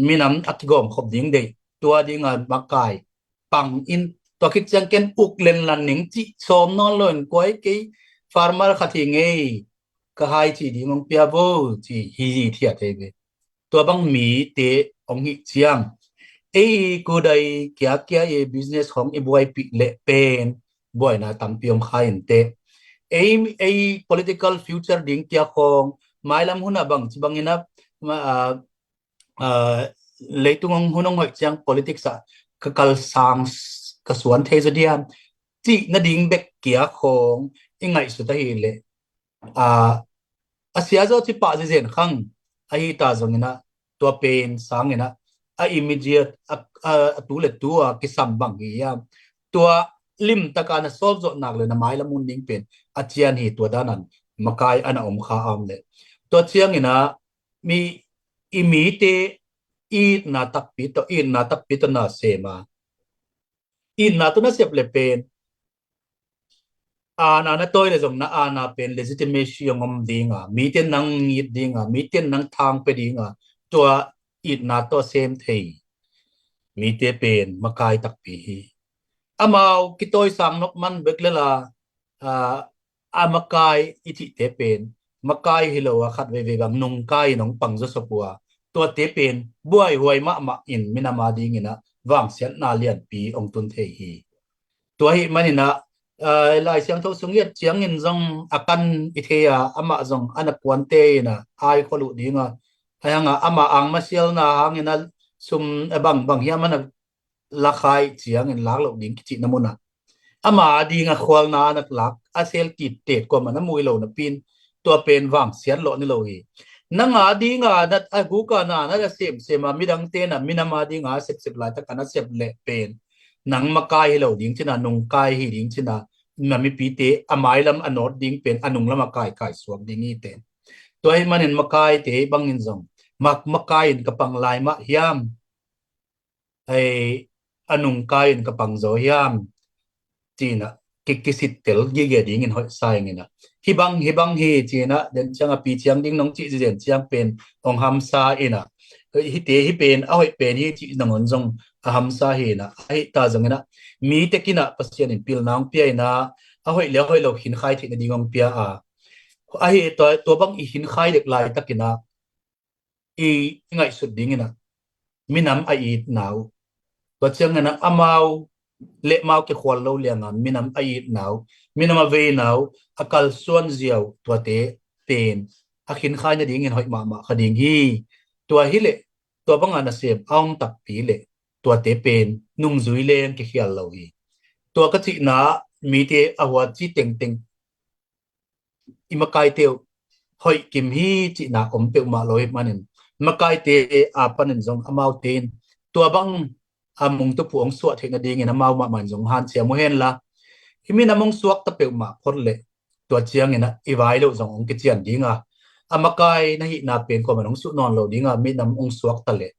minam a kigawmkhop ding deih, tua ding a makai pang in, tua khit ciang ken uk lenlan ning cih sawm nawn lo in, guai, kei farmer khat hi ngei, ka khaici ding ong pia vo, ci hithiat thei ve. Tua bang mite ong hih ciang, ei kudai kiakia i business hong i buaipih leh pen buaina tampi om kha inteh. Ei ei political future ding kia khong mailam hunah bang ci bangin a leitung hong hun hong hoih ciang politics ah ka kalsang ka suan thei zaw diam cih nading bek kia khong i ngaihsut ahileh a sia zaw ci pah zizen khang ahi ta zonginah tua pen sanginah a immediate a tu le tu a kisam bang hi hiam? Tua limtaka na solve zawh nak le na mailam hun ding pen a cian hi. Tua danan makai ana om kha am le tua cianginah mi i mite itna takpi tawh itna takpi tawh na sema itna tawh na sep le pen ana na tawi le zong na ana pen legitimacy hong om dinga mite nang ngit dinga mite nang thang pe dinga tua itna tawh sem thei mite pen makai takpi hi. Amau kitawi sang nok man bek lela a makai i cihte pen makai hi lo a khat veivei bang nungkai in hong pang zawsop uh a tuate pen buaihuai mahmah in minam a dinginah vangsiatna lianpi hong tun thei hi. Tua hi maninah Lai Siangtho sung i et ciangin zong a kan i thei a amah zong a na kuante inah ai khol uh dinga a hanga amah angmasialna hangina sum a bang bang hiam a na lakhai ciangin lak loh ding kicihna munah ama a dinga khualna a na lak a sel kit tet kuamah na mui lo napin tua pen vangsiat lawh ni lo hi. Nang a dinga na a guka na na da semsema midang tena minam a dinga sepsep laitaka na sep leh pen nang makai hi lo ding cina nungkai hi ding cina na mipite a mailam a nawt ding pen a nunglam a kaikai suak ding hi ten. Tua hi manin makaite bangin zong mak makai in ka pang lai mah hiam? Hei a nungkai in ka pang zaw hiam? Cinah kikisittel gige dingin hoih sainginah hibang hibang hi cinah den ciang a pi ciang ding nong cih zizen ciang pen hong hamsa inah hite hi pen a hoih pen hi cih nangon zong a hamsa hinah ahi ta zonginah mite kinah Pasian in pilna hong pia inah a hoih le a hoih lo khinkhai theihna ding hong pia a ahi tua bang i khinkhai dek laitakinah i ngaihsut dinginah minam a itna uh tua cianginah amau le mau kikhual lo lianga minam a itna uh minam a veina uh a kalsuan zia uh tuate pen a khinkhai nadingin hoih mahmah kha ding hi. Tua hileh tua banga nasem a hong takpi leh tuate pen nungzui leng kikhial lo hi. Tua ka cihna mite a huat ci tengteng i makaite uh hoih kim hi cihna om peuhmah lo hi manin makaite a panin zong amaute in tua bang a mungtupu hong suah theih nadingin amau mahmah in zong hanciam uh henla i minam hong suakta peuhmah phot leh tua ciangin i vai loh zong hong kician dinga a makai na hihna pen kuaman hong suh nawn lo dinga minam hong suakta leh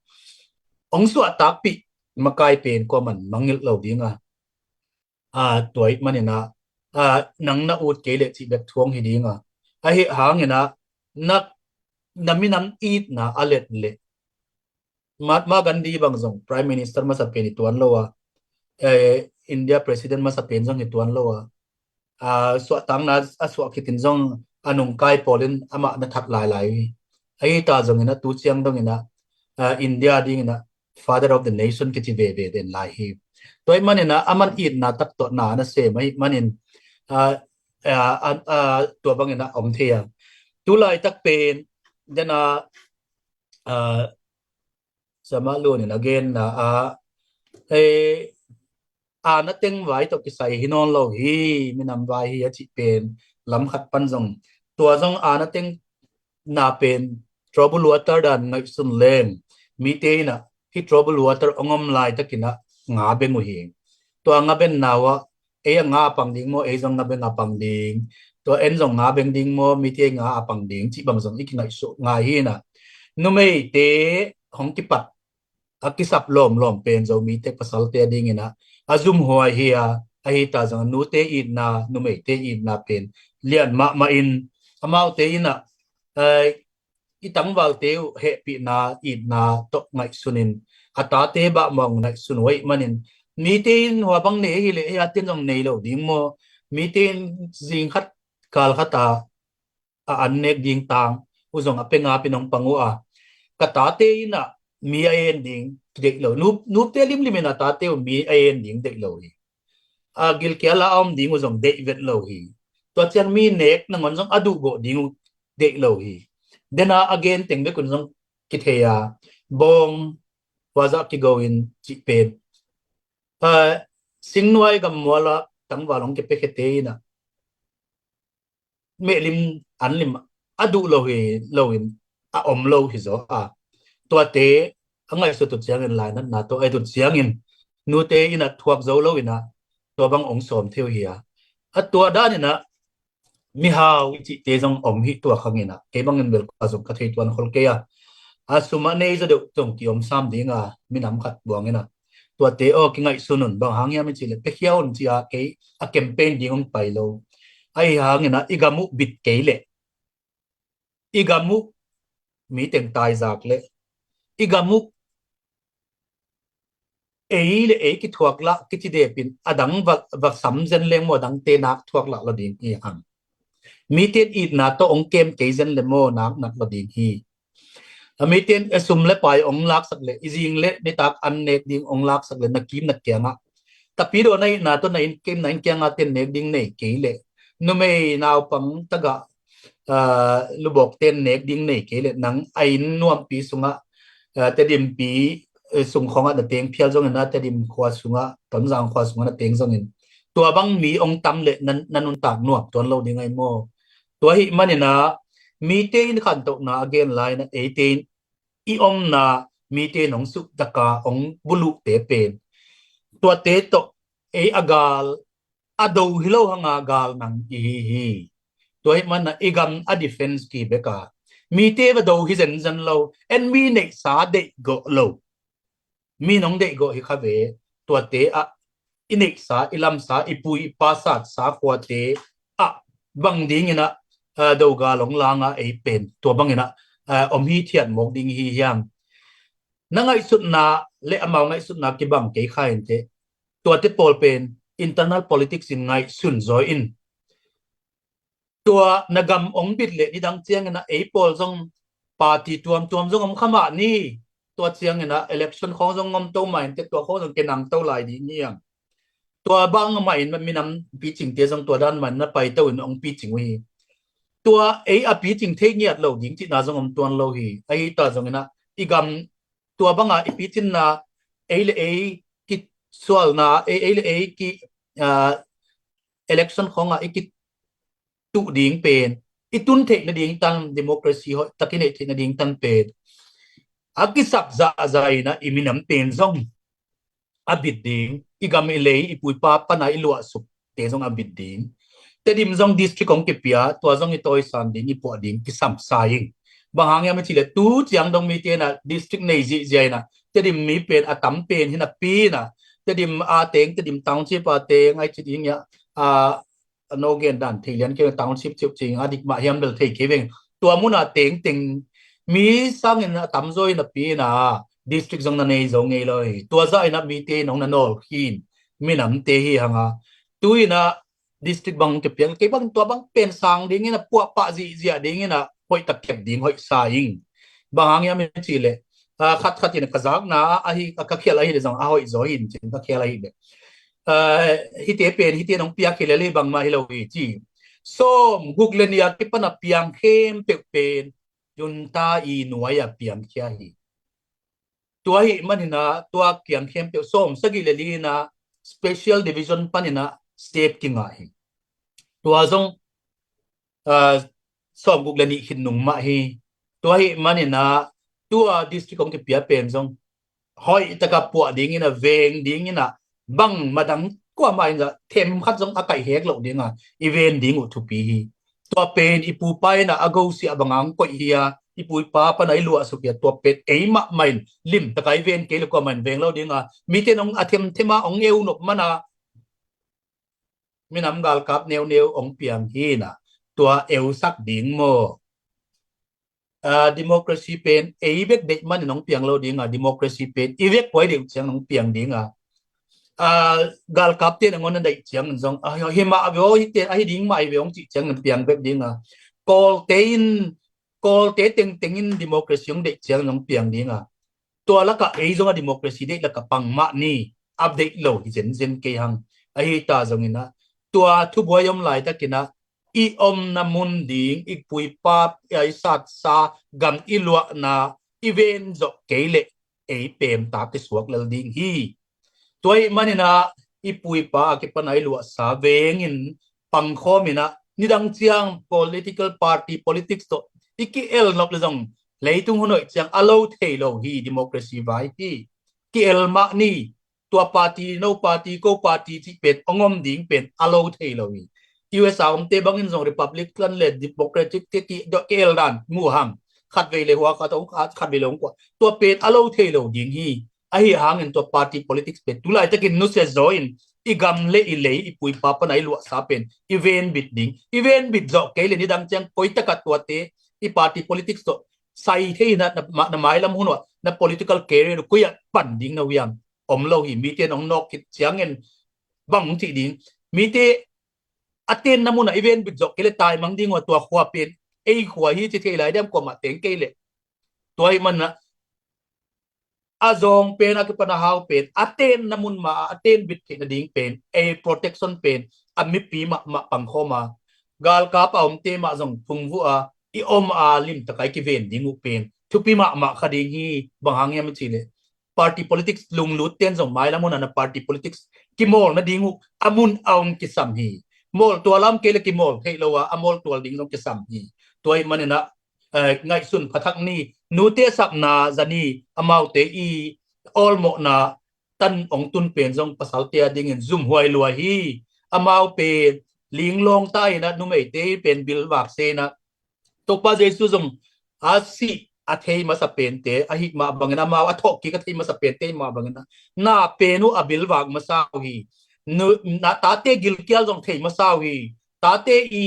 hong suah takpih makai pen kuaman mangilh lo dinga a tua ih maninah a nang na ut kei leh cih bek thuang hi dinga ahi hanginah na na minam itna a let leh Mahatma Gandhi bang zong Prime Minister masa pen i tuan lo a India President masa pen zong i tuan lo a a suahtakna a suah khitin zong a nungkai pawlin amah na that lailai hi. Ahi ta zonginah tu ciang donginah India dinginah Father of the Nation kici veve den lai hi. Tua ih maninah aman itna taktuahna na sem ahi manin tua banginah om thei a tu laitak pen dena sama lunin a genna ah ana teng vai tawh kisai hi nawn lo hi. Minam vai hi a cih pen lam khat pan zong tua zong ana teng na pen trouble water dan ngaihsun leng mite inah hi trouble water hong om laitakinah nga beng uh hi. Tua nga benna uh ah ei a nga a pang ding maw ei zong nga beng a pang ding tua en zong nga beng ding maw mite ei nga a pang ding cih bang zong i kingaihsuh ngai hinah numeite hong kipat a kisap lawmlawm pen Zomite pasalte a dinginah a zumhuai hi a ahi ta zong nute itna numeite itna pen lian mahmah in amaute inah i tangvalte uh hehpihna itna tawh ngaihsunin a tate bahmawng ngaihsun uh aih manin mite in hua bang nei hileh ei a tin zong nei lo ding maw mite in zingkhat kalkhata a an nek ding tang uh zong a pe ngapin hong pang uh a ka tate inah mi a en ding deih lo. Nup, nupte limlim in a tate uh mi a en ding deih lo hi. A gilkial a a om ding uh zong deih vet lo hi. Tua ciang mi nek nangawn zong a duhgawh ding uh deih lo hi. Dena a gen teng bek un zong kithei a, bawng huazah kigo in cih pen. A, singnuai gammual ah tangval hong kipiakhete in a mehlim anlim a duh lo hi loin a om lo hi zaw a. Tuate a ngaihsut uh ciangin lainatna tawh a et uh ciangin nute in a thuak zo lo in a tua bang ong sawm thei uh hi a. A tua dan in a mihau i cihte zong om hi tua khang in a. Kei bangin bel kua zong ka thei tuan khol kei a. A sum a nei zaw deuh zong ki-om sam ding a, minam khat buang in a. Tuate aw kingaihsun un, bang hang hiam i cih leh piakhia un ci a, kei a campaign ding ong pai lo. Ahi hangin a i gam uh bit kei leh, i gam uh mi teng taizak leh, i gam uh ei le ei kithuak lah kici dep in a dang va, va sam zen leng maw, a dangte nak thuak lah lo ding hi hang. Mite in itna tawh ong kem kei zen le maw, nak nat lo ding hi. A mite in a sum le pai ong laksak leh, i zing le nitak an nek ding ong laksak leh, na kim na kiangah, tapidaw na itna tawh na inn kem, na inn kiangah ten nek ding nei kei leh, numei naupang tagah, aa, lubawk ten nek ding nei kei leh, nang a inn nuampi sungah, aa, Tedimpi, eh, sung khawngah na teng phial zongin a, Tedim khua sungah, Tonzang khua sungah na teng zongin, tua bang mi ong tam leh na, na nuntak nuam tuan lo ding ahi maw? Tua hi manin a mite in khantohna a gen lai in a, eite in i omna mite in ong suhtaka ong buluhte pen, tuate tawh ei a gal a do hi lo hanga gal nang i hi hi. Tua hi manin a i gam a defense ki bek a, mite va do hi zenzen lo, en mi neihsa deih gawh lo, mi nong deih gawh hi kha ve. Tuate ah i neihsa, i lamsa, i pu i pa satsa khuate ah bang dingin a, a, do gal ong langa ei pen tua bangin a, a, om hithiat mawk ding hi hiam? Na ngaihsutna le amau ngaihsutna kibang kei kha inteh. Tuate pawl pen internal politics in ngaihsun zaw in. Tua na gam ong bit leh nidang ciangin a ei pawl zong party tuamtuam zong om kha mah ni. Tua ciangin a election khawng zong om to mah inteh, tua khawng zong kinang to lai ding hiam? Tua bang mah in minam picingte zong tua dan mah in na paito in ong picing uh hi. Tua ei a picing thei ngiat lo ding cihna zong om tuan lo hi. Ahi ta zongin a i gam tua banga i picinna, ei le ei kisualna, ei, ei le ei ki, ah, election khawngah i kituh ding pen, i tun theih nading tan, democracy hoih tak i neih theih nading tan pen a kisak zahzah in a i minam pen zong a bit ding, i gam i lei, i pu i pa pana i luahsuk te zong a bit ding. Tedim zong district hong kipia, tua zong i tawisan ding, i puah ding kisam sa ing. Bang hang hiam i cih leh tu ciang dong mite in a district nei zihziah in a, Tedim mi pen a tam pen hi napi in a, Tedim a teng, Tedim township a teng ai ci ding a, a, a no gen dan thei lian kei, township ciuh cing a dik mah hiam bel thei kei veng. Tua mun a tengteng mi sangin a tamzaw hi napi in a district zong na nei zo ngei lo hi. Tua zah in a mite in hong na nawl khin minamte hi hang a, tu in a district bang hong kipiak, kei bang tua bang pen sang ding in a, puahpah zihziah ding in a, hoih tak kep ding hoih sa ing. Bang hang hiam i cih leh, ah, khat khat in ka zakna ahi, ka khial ahi leh zong a hoih zaw hi in cin ka khial ahi leh, ah, hihte pen, hihte in hong piak hi lel hi, bangmah hi lo hi ci. Sawm guk le nih a kipan a piang khempeuh pen junta i nuai a piangkhia hi. Tua ahih manin a tua kiang khempeuh sawm sagih le li in a special division panin a state kingah hi. Tua zong, ah, sawm guk le nih khit nung mah hi. Tua ahih manin a tua district hong kipia pen zong hoih taka puah ding in a, veng ding in a, bang madang kuamah in zah them khat zong a kaih hek loh ding a, i ven ding uh thupi hi. Tua pen i pu pa in a, a gosiah bang hong koih hi a, i pu i pa pana i luahsuk hi a, tua pen ei mahmah in lim taka i ven kei le kuamah in veng lo ding a, mite in hong a themthem a hong eu nop man a, minam galkap neuneu hong piang hi in a, tua eusak ding maw? Ah, democracy pen ei bek deih manin hong piang lo ding a, democracy pen i vek huai deuh ciang hong piang ding a. Ah, galkapte nangawn na deih ciangin zong, ah, hi mah ve aw, hihte ahi ding mah hi ve hong cih ciangin piang bek ding a. Kawlte in, Kawlte tengteng in democracy hong deih ciangin hong piang ding a. Tua lakah ei zong a democracy deih lakah pang mah ni, update lo hi zenzen kei hang. Ahi ta zongin ah tua thubuai om laitakin ah i omna mun ding, i puipa i satsa gam i luahna i ven zawh kei leh ei pemta kisuak lel ding hi. Tua ahih manin ah i puipa a kipan a i luahsa vengin pangkhawmin ah nidang ciang political party politics tawh i ki-el nop le zong leitung hun hoih ciang a lo thei lo hi, democracy vai hi. Ki-el mah ni. Tua party, no party, ko party cih pen hong om ding pen a lo thei lo hi. U S A omte bangin zong Republican le Democratic te ki, ki-el dan mu hang. Khatvei le hua khat hong khat, khatvei le hong kua. Tua pen a lo thei lo ding hi. Ahi hangin tua party politics pen tu laitakin nusia zaw in i gam le i lei, i puipa pan a i luahsa pen i venbit ding. I venbit zawh kei le nidang ciang koi takah tuate i party politics tawh sai thei na, na, na mailam hun uh ah na political career koi ah pan ding na wiang om lo hi. Mite nong nawk khit ciangin bang hong cih ding? Mite a tenna mun ah i venbit zawh kei le taimang ding uh ah tua khua pen ei khua hi ci thei lai diam, kuamah teng kei leh. Tua ahih manin ah a zawng pen a kipan a hau pen a tenna mun mah ah a tenbit theih nading pen ei protection pen a mipi mahmah pangkhawm a, galkap a omte mah zong phungvuh a i om a limtak a i kiven ding uh pen thupi mahmah kha ding hi. Bang hang hiam i cih leh party politics lunglut ten zong mailam hun ah na party politics kimawl nading uh a mun a hong kisam hi. Mawl tual lam kei le kimawl theih lo a a mawl tual ding zong kisam hi. Tua ahih manin ah eh, ngaihsun pha thak ni. Nute sapna za ni, amaute i awlmawhna tan hong tun pen zong pasalte a dingin zumhuai lua hi. Amau pen linglawng ta in ah numeite pen bilvak se in ah Topa Jesu zong a sih a thei masa pente ahih mah bangin, amau a thawhkik a thei masa pente ahih mah bangin ah na pen uh a bilvak masa uh hi. Nu, na tate gilkial zong thei masa uh hi. Tate i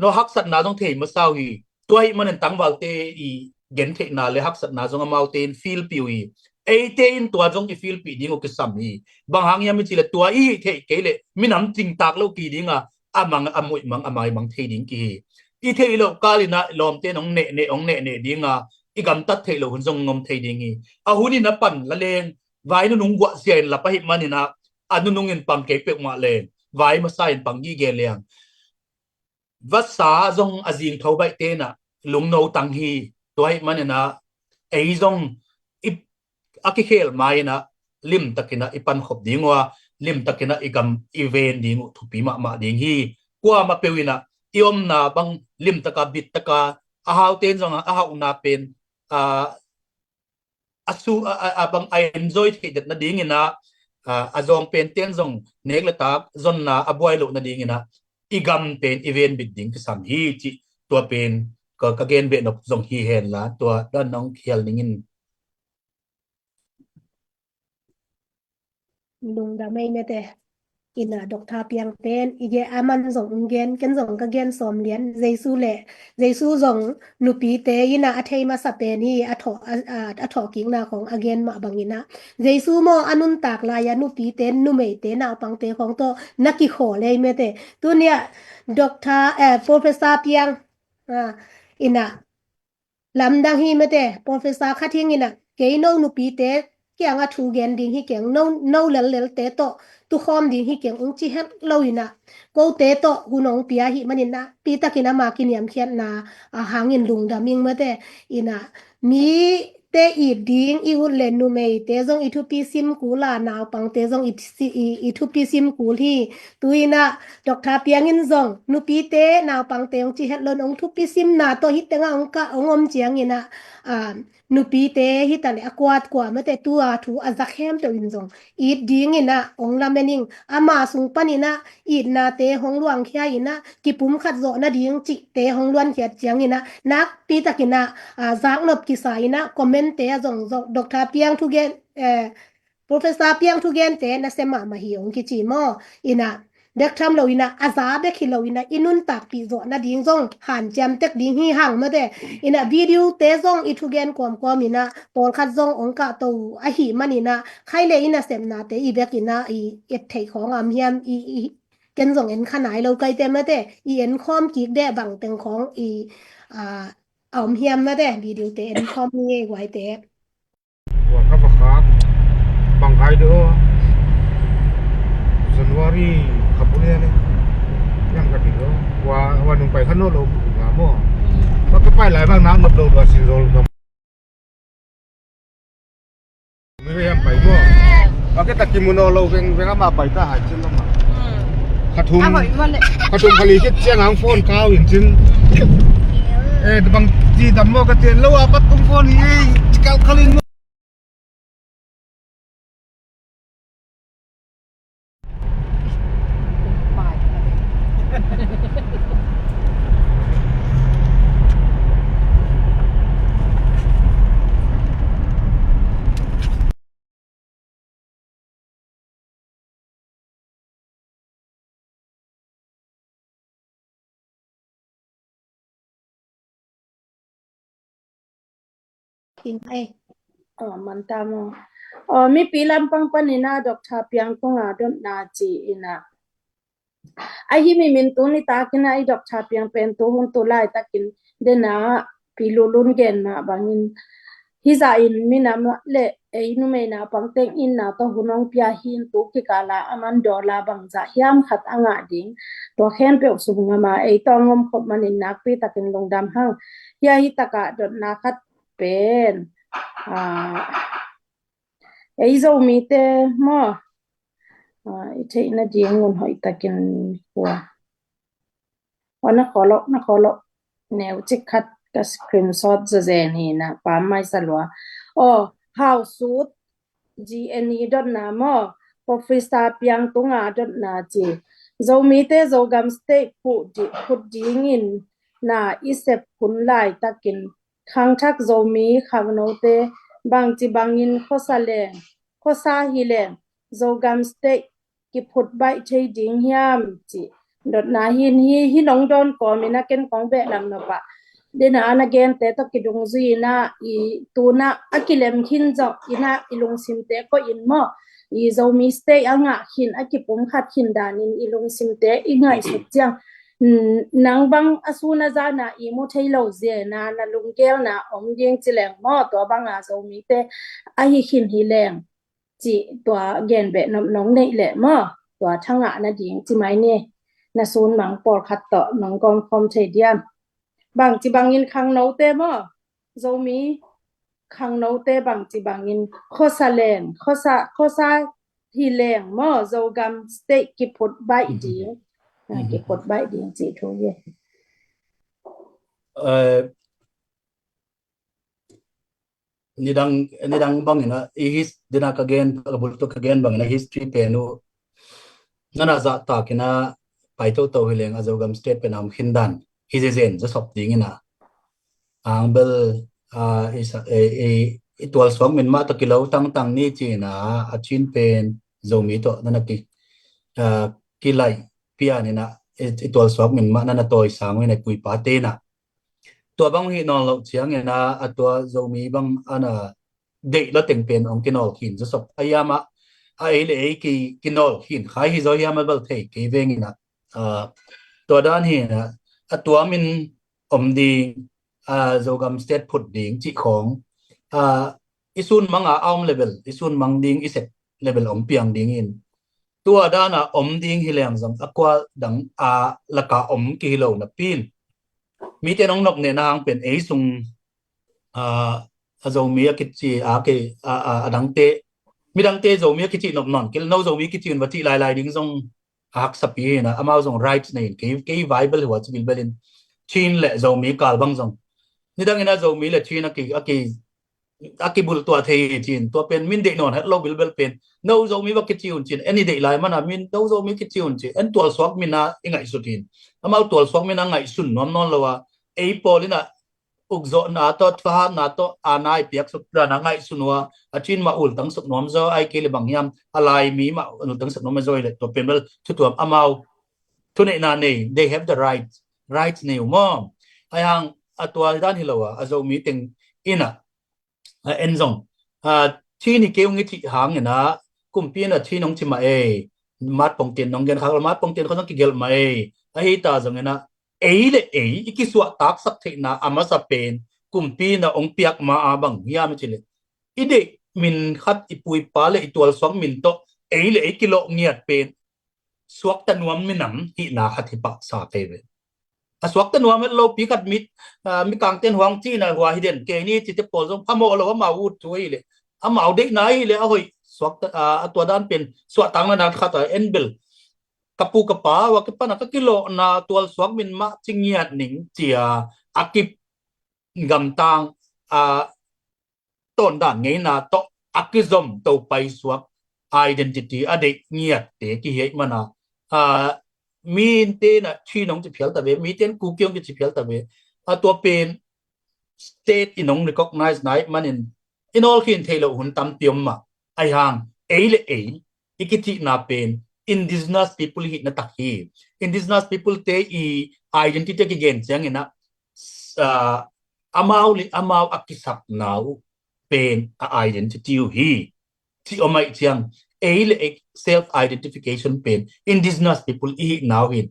no haksatna zong thei masa uh hi. Tua ahih manin tangvalte i gentheihna le haksatna zong amaute in filpih uh hi. Eite in tua zong i filpih ding uh kisam hi. Bang hang hiam i cih leh tua i hih theih kei leh minam cingtak lo ki ding a, a mang a muih mang a mai mang thei ding ki hi. I theih loh kal in ah lawmte in hong nehneh hong nehneh ding a, i gamtat theih loh hun zong ngom thei ding hi. A hun in a pan la leng vai nunung guahsia in lap ahih manin ah a nunung in pang kei peuhmah leng vai masa in pang gige leng vasa zong a zingtho baihte in ah lungno tang hi. Tua ahih manin ah ei zong i, a kikhel ma in ah limtakin ah i pankhop ding uh a, limtakin ah i gam i ven ding uh thupi mahmah ding hi. Kuamah peuh in ah i omna bang limtaka bittaka a haute in zong a hauhna pen a a su a, a, a bang a enjoy theih det nadingin ah a, a zawng pen ten zong nek le tak zonna a buai loh nadingin ah i gam pen i venbit ding kisam hi cih tua pen ka, ka gen beh nop zong hi hen la, tua dan nong khial ningin. Lungdam ei mete. Ina Doctor Piang pen i gen a man zong ung gen, ken zong ka gen sawm lian. Jesu le Jesu zong nupite ina a thei masa pen hi, a thawh a, a, a thawhkikna khong a gen mah bangin ah Jesu maw a nuntak lai-a nupite, numeite, naupangte khong tawh na kikhawl ei mete. Tunia Doctor eh, Professor Piang ah, ina lamdang hi mete, professor khat hing ina kei no nupite kianga thu gen ding hi keng, no, no lellelte tawh tukhawm ding hi keng ung ci het lo ina kote tawh hun ong pia hi manin ah pi takin ama kiniamkhiatna a hangin lungdam ing mete. Ina mite it ding i ut le numeite zong i thupi sim kul a, naupangte zong i, i, i thupi sim kul hi. Tuina Doctor Piangin zong nupite naupangte ong ci het lo in ong thupi simna tawh hi tenga ong ka ong om ciangin ah, ah, nupite hi ta le a kuat kua mete tua thu a zak hem tawh in zong it dingin ah ong lamen ing. Ama sung panin ah itnate hong luangkhia in ah kipum khat zawh nading cihte hong luankhiat ciangin ah nakpi takin ah, ah, zaknop kisa in ah commentte a zong zong Doctor Piang thugen, eh, Professor Piang thugente nasia mahmah hi ong kici maw? Ina bek tham lo ina a za bek hi lo ina i nuntakpih zawh nading zong hanciam tek ding hi hang mate. Ina video te zong i thugen kuamkuam ina pawlkhat zong ong kahto uh ahi man ina khaile ina sepnate i bek ina i et theih khawng a om hiam i, i ken zong en kha nai lo kaite mate, i en khawm kik deh bang teng khawng i, a, a om hiam mate, video te en khawm ni ei guaite. Bang khai do. January kha pu lian e. Yang ka ti do. Wa, wa nung pai kha no lo nga mo. Wa ka pai lai bang na nop lo ba sin zol ka. Mi ve yang pai mo. Wa ke ta ki mu no lo veng veng ama pai ta hai chin lo ma. Kha thum. Kha thum kha li kit chiang ang phone kau in chin. Eh, bang ti dam mo ka ti lo a pat tung phone hi. Kal kal in mo. King ai. Aw, man ta maw. Aw, mipi lampang panin a Doctor Piang tunga dotna ci-in a. Ahi mi min tu nitakin a i Doctor Piang pen tu hun tu laitakin dena Pi Lulun gen mah bangin, hizah in minam le ei numei naupang teng in na tawh hun hong pia hi in tu kikala a man dawla bangzah hiam khat a ngah ding. Tua khempeuh sum ngam a ei tawh ngom khop manin nakpi takin lungdam hang. Hia hi takah dotna khat pen, ah, ei Zomite maw, ah, i theihna ding un hoih takin khua. Aw, na kholo, na kholo. Neu cik khat ka screenshot zazen hi na, pam mai sa lua. Aw, Hau Sut, G N E dotna maw, Professor Piang tunga dotna ci. Zomite Zogam State phuh di, phut dingin na i sep hun laitakin khangthak Zomi khangnote bangci bangin khosa leng, khosa hi leng, Zogam State kiphut baih thei ding hiam ci. Dotna hin hi, hi nong dawn kawmin a ken kong beh lam nopah. Dena na gente tawh kidungzui ina i tuna a kilem khin zong ina i lungsimte koih in maw. I Zomi State a ngah khin, a kipum khat khin danin i lungsimte i ngaihsut ciang. Mm, nang bang a sun a zana i mu thei lo zena na lunggelna om ding ci leng maw, tua banga Zomite ahi khin hi leng ci, tua gen beh nop nong neih leh maw, tua thangah na ding ci mai ni. Na sun mang pawlkhat tawh nong gawm khawm thei diam? Bangci bangin khangnote maw, Zomi khangnote bangci bangin khosa leng, khosa, khosa hi leng maw, Zogam State kiphut baih ding. Ah, kiphut baih ding ci thu hi. Eh, nidang, nidang bangin a, i his, dena ka gen, ka bultu ka gen bangin a history pen uh. Nana zahtakin a pai toto hi leng a Zogam State pen a om khin dan hi zezen, zawsop dingin a. Ang bel, ah, i sa, i, i, i tualsuak min mah tawh kilo tangtang ni ci-in a, a Chin pen Zomi tawh nana ki, ah, kilaih pianin a, i, i tualsuak min mah nana tawisang uh in a kuipate in a. Tua bang hi nawn loh ciangin a, a tua Zomi bang ana deih la teng pen ong kinawl khin zawsop. A hiam a, a ei le ei ki, kinawl khin khai hi zaw hiam a bel thei kei vengin a. Ah, tua dan hi a, a tua min om ding, ah, Zogam State phut ding cih khawng. Ah, i sun mang a, a om level, i sun mang ding, i sep level ong piang dingin. Tua dana om ding hi leng zong a kua dang a laka om kihi lo napi in. Mite nong nopnehna hang pen ei sung, ah, a Zomi a kici, a ke, a, a, a dangte, midangte Zomi a kici nop nawn kei leh no Zomi kici un va cih lailai ding zong a haksapi hi na, amau zong rights nei in, kei, kei Bible hi ua ci bilbel in, Chin le Zomi kal bang zong. Nidangin a Zomi le Chin a ki, a ki, a kibultuah thei hi ci-in, tua pen min deih nawn het lo bilbel pen, no Zomi va kici un ci-in, en i deih lai mana min, no Zomi kici un ci, en tualsuak min a i ngaihsut hi. Amau tualsuak min a ngaihsun nuam nawn lo a, ei pawl in a ukzawhna tawh, thahatna tawh, a nai piaksuk dana ngaihsun ua, a Chin mah ultang suk nuam zaw, ai kei le bang hiam, a Laimi mah ultang suk nuam zaw i le, tua pen bel, thutuam amau, thuneihna nei, they have the right, rights nei uh maw. Ai hang, a tua dan hi lo a, a Zomi teng in a, a en zong. A, Chin hi kei ung i cih hangin a, kumpi in a Chin ong ci mah ei, mat pongtin nong gen khak lo, mat pongtin khawng zong kigelh mah ei, ahi ta zongin a, ei le ei, i kisuahtaksak theihna a masa pen, kumpi in a ong piak ma a bang hiam i ci le. I deih, min khat, i pu i pa le i tualsuak min tawh ei le ei kilawh ngiat pen suakta nuam minam hihna khat hi pah sa kei ve. A suakta nuam et lopi khat mit, ah, Mikangten huang cihna hua hi den kei ni cite pawl zong phamawh lo amau ut thu ahileh, amau deihna ahileh a hoih suakta, ah, a tua dan pen suahtakna dan khat a en bel. Ka pu ka pa hua kipana ka kilawhna tualsuak min mah ci ngiat ning cia a kip gamtang, ah, tawndan ngeina tawh a kizom to paisuak identity a deih ngiatte kihiaih mana, ah, mite na Chin hong ci phial ta ve, mite in Kuki hong kici phial ta ve. A tua pen state in hong recognize nai manin i nawlkhin theih loh hun tampi om mah. Ahi hang ei le ei i kicihna pen indigenous people hihna tak hi. Indigenous people te i identity kigen ciangin ah, ah, amau le amau a kisapna uh pen a identity uh hi. Ci om aih ciang ei le ei self identification pen indigenous people i hihna uh hin.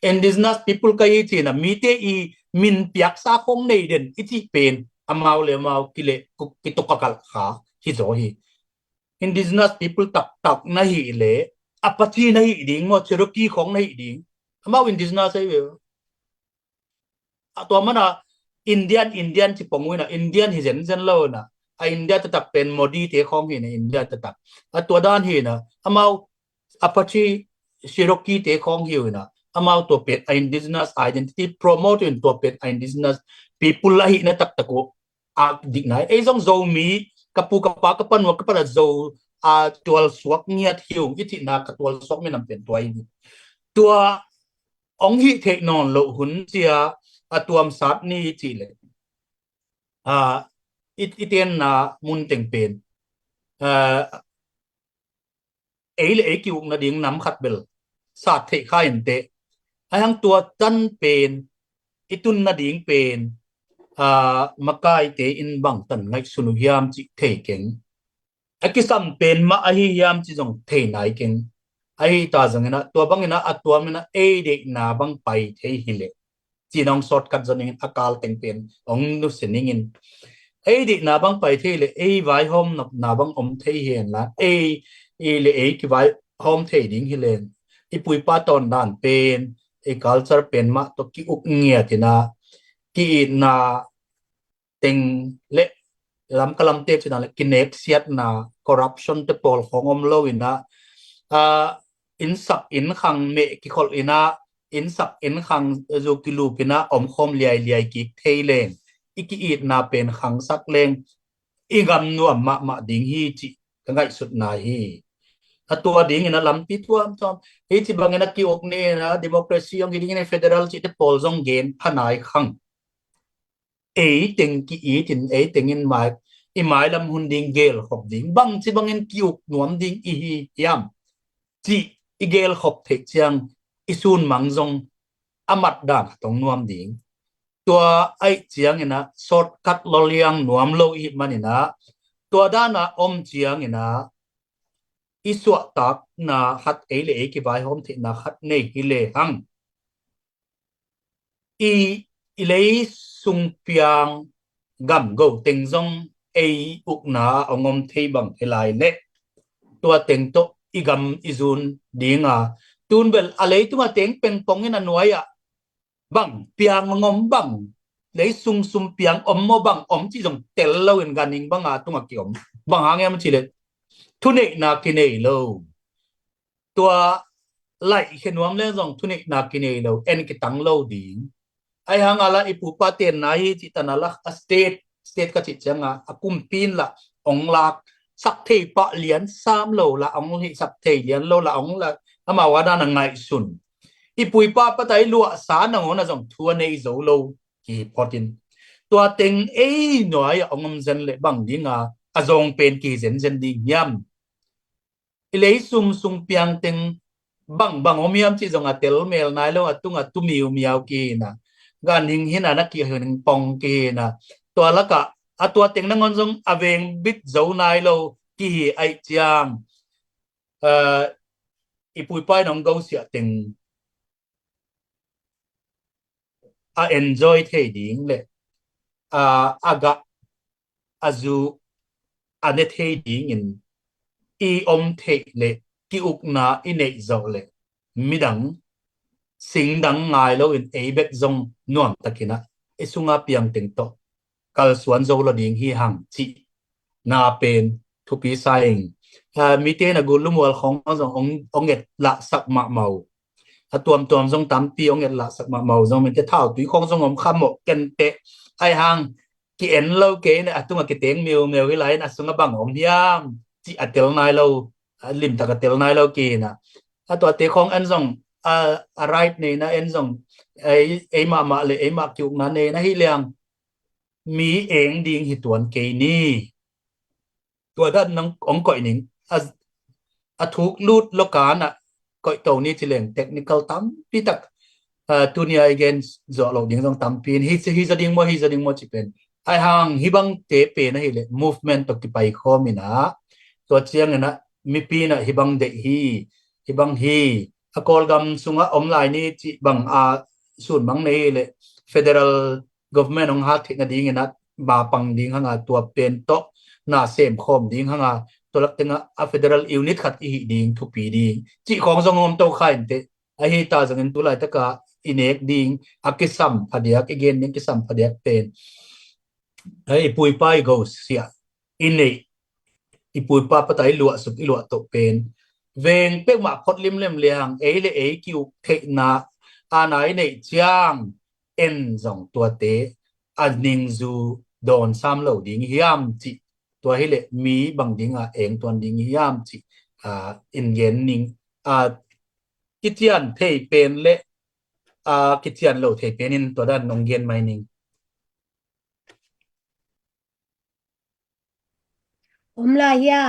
Indigenous people ka hi cina mite i min piaksa khong nei den i cih pen amau le amau kile kitukakalh kha hi zaw hi. Indigenous people taktak na hih le Apache na hih ding maw, Cherokee khong na hih ding. Amau indigenous ahi ve. A tua mana Indian, Indian ci pong uh ina, Indian hi zenzen lo ina. A India taktak pen Modi te khong hi ina, India taktak. A tua dan hi ina, amau Apache, Cherokee te khong hi uh ina. Amau tua pen a indigenous identity promote in tua pen a indigenous people ahihna taktak uh a dik nai. Ei zong Zomi, ka pu ka pa ka panua ka pana Zo a tualsuak ngiat hi uh i cihna ka tualsuak minam pen tua hi. Tua hong hih theih nawn loh hun cia a tuamsat ni i cih leh, ah, i, i tenna mun teng pen, ah, ei le ei ki-uk nading nam khat bel sat theih kha inteh. Ahi hang tua tan pen i tun nading pen, ah, makaite in bangtan ngaihsun uh hiam cih thei keng. A kisam pen mah ahi hiam ci zong thei nai keng. Ahi ta zongin ah tua bangin ah a tuamin ah ei deihna bang pai thei hileh, ci nong sawtkat zon ingin a kal teng pen hong nusia ningin, ei deihna bang pai thei leh ei vaihawm nopna bang om thei hen la ei, ei le ei kivaihawm thei ding hi leng i pu i pa tawndan pen, i culture pen mah tawh ki-uk ngiat ina ki-itna teng le lam ka lamte cina le kineksiatna, corruption te pawl khong om lo ina, ah, innsak innkhang meh kikholh ina, innsak innkhang zu kilup ina omkhawm liailiai kik thei leng i ki-itna pen khangsak leng i gam nuam mahmah ding hi cih ka ngaihsutna hi. A tua dingin a lampi tuamtuam hi ci bangin a ki-uk ni ina democracy hong hi dingin a federal cihte pawl zong gen phanai khang. Ei teng ki-itin ei tengin mai, i mailam hun ding gelkhop ding bangci bangin ki-uk nuam ding i hi hiam cih i gelkhop theih ciang i sunmang zong a mat dan a tong nuam ding. Tua aih ciangin ah sawtkat lawliang nuam lo i hih manin ah tua dan a om ciangin ah i suahtakna khat ei le ei kivaihawm theihna khat nei hi lehang i, i lei sung piang gam go teng zong ei ukna a hong om thei bang hi lai leh tua teng tawh i gam i zun dinga tun bel a leitunga teng pengpongin a nuai-ah bang piang hong om bang lei sung sum piang om maw bang om cih zong tel loin ganhing banga tungah ki-om. Bang hang hiam cih leh thuneihna kinei lo. Tua laih khe nuam leng zong thuneihna kinei lo, en kitang lo ding. Ahi hang a la i pu pa tenna hi cih tan a la a state, state ka cih cianga a kumpi in la hong lak sak thei pah lian sam lo la hong hih sak thei lian lo la hong la amau a dan a ngaihsun. I pu i pa pata i luahsa nangawn a zong thu a nei zo lo kihi photin. Tua teng ei nuai a hong om zen le bang dinga a zawng pen kihi zenzen ding hiam? I lei sum sung piang teng bang bang om hiam cih zong a tel mel nai lo, a tunga tu miumiau kihina. Ganhing hina na kihing pong kihina. Tua lakah a tua teng nangawn zong a veng bit zo nai lo kihi aih ciang, eh, i pu i pa in hong gosiah teng a enjoy thei ding le a, a gah a zu a ne thei dingin i om theih leh, ki-ukna i neih zawh leh, midang, singdang ngai loin ei bek zong nuamtakin ah i sunga piangteng tawh kalsuan zo lo ding hi hang cih na pen thupi sa ing. Ah, mite na gul lumual khawng zong ong, ong et lahsak mahmah uh. A tuamtuam zong tampi ong et lahsak mahmah uh zong, mite thautui khawng zong om kha mawh kenteh. Ai hang ki-en lo kei in a tunga kiteng miumeu hi lai-in a sunga bang om hiam cih a tel nai lo, a limtak a tel nai lo kei in ah. A tuate khawng en zong, a, a right nei in ah en zong, ei, ei mahmah le ei mah ki-ukna nei in ah hi liang, mi eng ding hi tuan kei ni. Tua dan nang ong koih ning. A, a thuk lut lo kan ah koih to ni ci leng technical tampi tak, ah, tuni a i gen zawh lo ding zong tampi in hi, hi zaw ding maw, hi zaw ding maw ci pen. Ai hang hih bangte pen ahih leh movement tawh kipai khawm in ah, tua ciangin ah mipi in ah hih bang deih hi, hih bang hi, a Kawlgam sungah om lai ni cih bang a sunmang nei hi leh federal government hong hat theih nadingin ah mapang ding hang a, tua pen tawh na sem khawm ding hang a, tua lak tengah a federal unit khat i hih ding thupi ding cih khawng zong om to kha inteh. Ahi ta zongin tu laitak a i nek ding a kisam phadiak, i gen ding kisam phadiak pen, ei, i pu i pa i go siah i neih, i pu i pa patai luahsuk i luah toh pen veng peuhmah phot limlem le hang, ei le ei ki-uk theihna a na i neih ciang en zong tuate a ningzu dawn sam lo ding hiam cih, tua hi leh mi bang ding a eng tuan ding hiam cih, ah, in gen ning. Ah, kician thei pen le, ah, kician lo thei pen in tua dan nong gen mai ning. Om lai hia?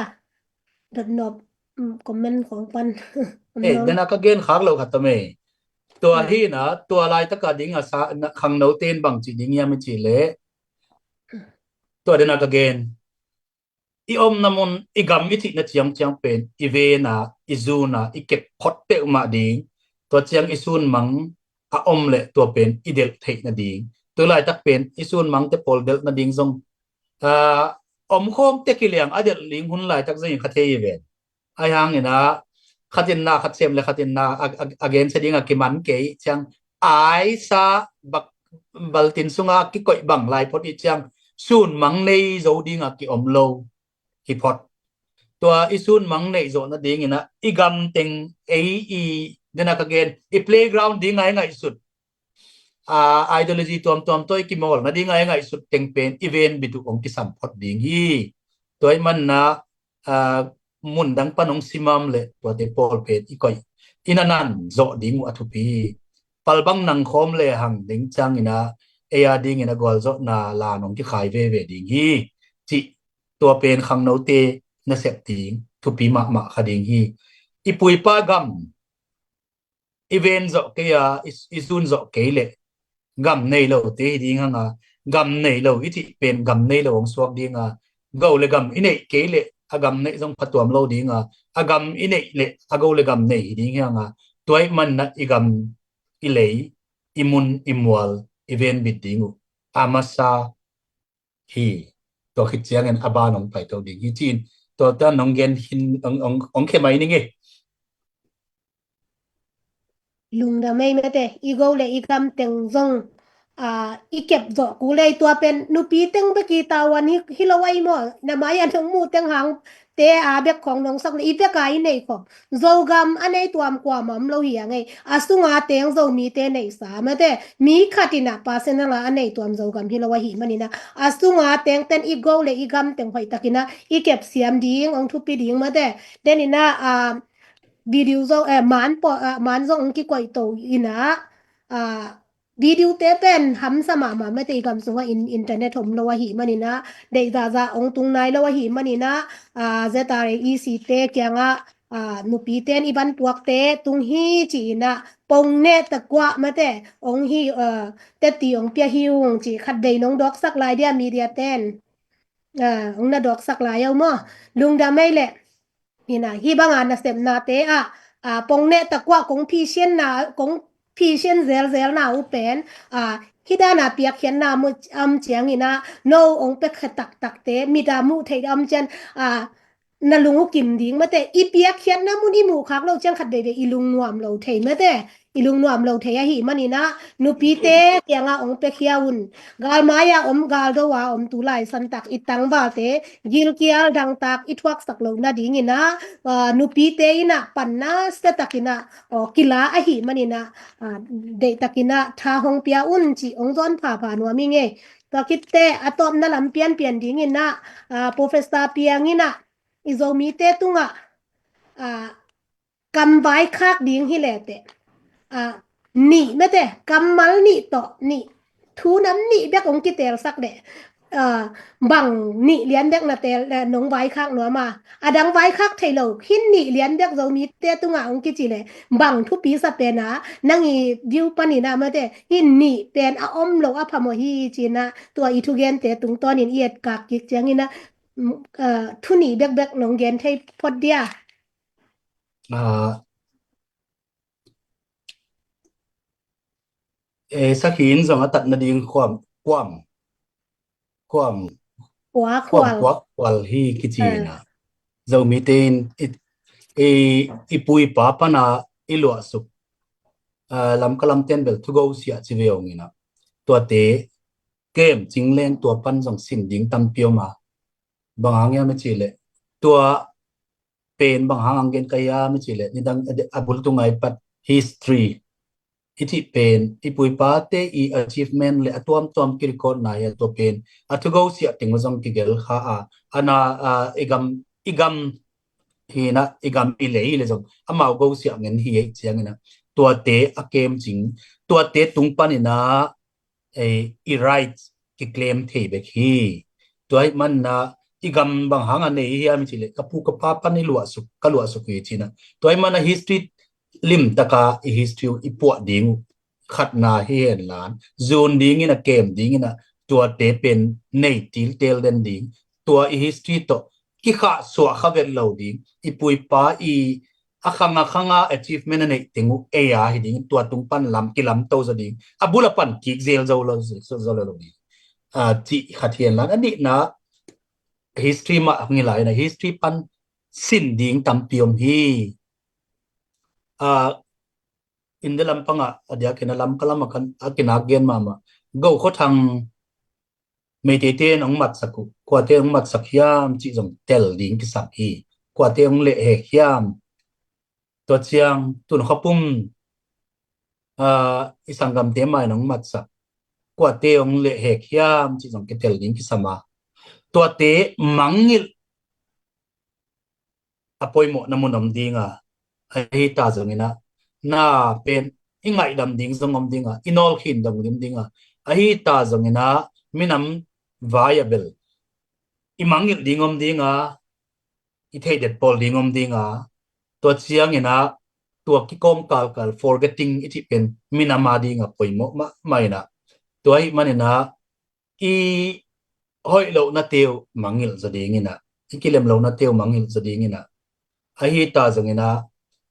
Dot nop, mm, comment khawng pan. Om eh, nop. Dena ka gen khak lo khat tawm ei. Tua hi na, tua laitak a ding a sa, na, khangno ten bang ci ding hiam i ci leh. Tua dena ka gen. I omna mun, i gam i cihna ciangciang pen i ven a, i zun a, i kep phot peuhmah ding. Tua ciang i sunmang a om leh tua pen i delh theih nading. Tu laitak pen i sunmangte pawl delh nading zong, ah, om khawm tek hi liang, a delh ding hun laitak zong i kha thei hi ven. Ai hang in ah khat in na khat sem le khat in na a, a, a gensia ding a kiman kei ciang, aisa bak, baltin sunga kikoih bang lai phot i ciang, sunmang nei zo ding a ki om lo hi phot. Tua i sunmang neih zawh nading in ah i gam teng ei i, dena ka gen, i playground ding a i ngaihsut, ah, ideology tuamtuam tawh i kimawl nading a i ngaihsut teng pen i ven bit uh hong kisam phot ding hi. Tua i man na, ah, mun dang pan hong simam le tuate pawl pen i koih, i na nan zawh ding uh a thupi hi. Palbang nang khawm le hang ding ciangin ah ei a dingin a gualzawhna lan hong kikhai veve ding hi. Cih tua pen khangnote nasep ding thupi mahmah kha ding hi. I pu i pa gam i ven zawh kei a, i, i zun zawh kei leh gam nei lote hi ding hang a, gam nei lo i cih pen gam nei lo hong suak ding a, go le gam i neih kei leh a gam neih zong phatuam lo ding a, a gam i neih leh a go le gam nei hi ding hi hang a, tua i man na i gam, i lei, i mun, i mual i ven bit ding uh a masa hi. Tua khit ciangin a ban hong paito ding hi ci-in tua tan hong gen hin, hong, hong, hong khe mai ning e. Lungdam ei mate, i go le i gam teng zong, ah, i kep zawh kul ei. Tua pen nupi teng bek i tavuan hi, hi lo ahi maw? Na mai a nong muh teng hang te a bek khawng nong sak le i bek a i nei khawng. Zogam a nei tuam kuamah om lo hi a ngei. A sunga teng Zomite neihsa mate, mi khat in ah personal a a nei tuam Zogam hi lo ahih manin ah, a sunga tengten i go le i gam teng hoihtakin ah i kep siam ding hong thupi ding mate. Den in ah, ah, video zong, eh, man pawl, ah, man zong hong kikoih to in ah, ah, video te pen hamsa mahmah mate, i gam sungah in, internet om lo ahih manin ah, deih zahzah hong tung nai lo ahih manin ah, ah, Z R A E C te kiangah, ah, nupite in i van puakte tung hi ci-in ah, pong neh takuah mate, hong hi, ah, teti hong pia hi ung ci khat vei nong dawksak lai dia media ten. Ah, hong na dawksak lai au maw? Lungdam ei leh. Hi na, hih banga nasepnate ah, ah, pong neh takuah kong phisianna, kong phisian zelzelna uh pen, a, hih dana piakkhiatna mu-, om ciangin ah, no hong piakkhiat taktakte, mit a muh theih om ciang, a, na lung uh kim ding mate, i piakkhiatna mun i muhkhak loh ciang khat veivei i lungnuam lo thei mate, i lungnuam lo thei ahih manin ah, nupite kiangah hong piakhia un. Galmai-a om, galdo-a om tu lai santak i tangvalte gilkial dangtak i thuaksak loh nadingin ah, a, nupite in ah panna siatakin ah, aw, kila ahih manin ah, a, deihtakin ah tha hong pia un cih hong zawn phapha nuam ing ei. Tua khit teh a tawpna lam pianpian dingin ah, a, Professor Piang in ah i Zomite tungah, a, kam vaikhak ding hi leh teh, a, nih mate, kammal nih tawh nih, thu nam nih bek hong kiteelsak leh, a, bang nih lian bek na teel, eh, nong vaikhak nuam a, a dang vaikhak thei lo, hih nih lian bek Zomite tungah hong kici leh bang thupi sa pen a, nang i view panin ah mate, hih nih pen a om lo a phamawh hi ci-in ah, tua i thugente tungtawnin i etkak kik ciangin ah, mm, a, thu nih bekbek nong gen thei phot dia. A, e, sakhi in zong a tat nading khuam, khuam, khuam, khuam khual, khuam khual hi kici-in ah, Zomite in i, i, i pu i pa pana i luahsuk, a, Lamka lamten bel thugosiah ci ve ung in ah, tuate kemcing leng tua pan zong sin ding tampi om a, bang hang hiam i cih leh, tua pen bang hang hong gen ka hiam i cih leh, nidang a bul tunga i pat history i cih pen, i pu i pate i achievement le a tuamtuam kirecordna hi a, tua pen a thugosiah teng uh zong kigelkha a, a na, a, i gam, i gam hi-in ah, i gam i lei hi leh zong amau gosiah ngen hi ei ciangin ah, tuate a kemcing, tuate tung panin ah, eh, i right kiclaim thei bek hi. Tua ahih manin ah i gam bang hang a nei hiam i cih leh, ka pu ka pa pan i luahsuk, ka luahsuk hi ci-in ah. Tua ahih manin ah history limtaka i history uh i puah ding uh khatna hi hen la, zun dingin ah, kem dingin ah, tuate pen nei tiltel den ding, tua i history tawh kikhahsuah kha vet lo ding, i pu i pa i a khang a khang a achievement a neih teng uh ei a hi ding, tua tung pan lam kilamto zaw ding, a bul a pan kik zel zo lo, zo, zo lo ding, a, cih khat hi hen la, a nihna history mah hong hi lai-in ah, history pan sin ding tampi om hi. A, India lampangah a diakin a Lamka lamah kan a kinak gen mahmah, Go Khua Thang Meiteite in hong matsak uh, kuate hong matsak hiam cih zong tel ding kisam hi. Kuate hong lehhek hiam, tua ciang Tun Kha Pum, a, i sanggamte mah in hong matsak, kuate hong lehhek hiam cih zong kitel ding kisam a, tuate mangngilh a poimawhna mun om ding a, ahi ta zongin ah, na pen i ngaihdam ding zong om ding a, i nawlkhin dong lim ding a, ahi ta zongin ah, minam vai a bel i mangngilh ding om ding a, i theihdet pawl ding om ding a, tua ciangin ah, tua kikawm kalkal, forgetting i cih pen minam a ding a poimawh mahmah in ah, tua ahih manin ah, i hoih lohnate uh mangngilh zaw dingin ah, i kilem lohnate uh mangngilh zaw dingin ah, ahi ta zongin ah,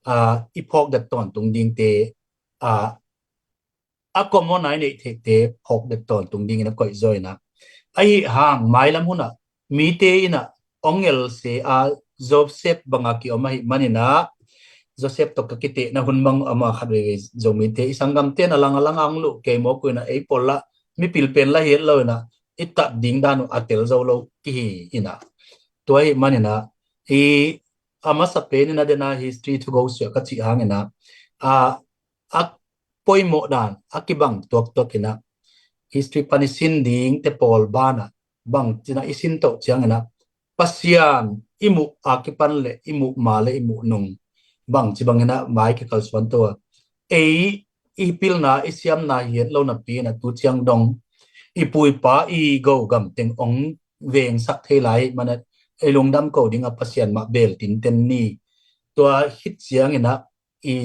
a, i phawkdet tawntung dingte, a, a common a i neih theihte phawkdet tawntung dingin a koih zaw in ah, ahi hang mailam hunah mite in ah hong el se a, Joseph banga kiom ahih manin ah, Joseph tawh ka kitehna hun bang amah khat veivei Zomite i sanggamte in a lang a lang a hong luh kei mawk uh in ah, ei pawl lah mipil pen lah hi het lo in ah, i tat ding dan uh a tel zo lo kihi in ah, tua ahih manin ah, i a masa pen in a den a history thugosiah ka cih hangin ah, a, a poimawh dan a kibang tuaktuak in ah, history pan i sin dingte pawl banah bangci in ah i sin toh ciangin ah, Pasian i muh a kipan le i muh ma le i muh nung bangci bangin ah mai kikalsuan to a, ei i pilna i siamna hi het lo napi in ah, tu ciang dong i pu i pa i Go gam teng hong vengsak thei lai ahih manin ah, ei lungdam ko ding a Pasian mah beel tinten ni. Tua khit ciangin ah, i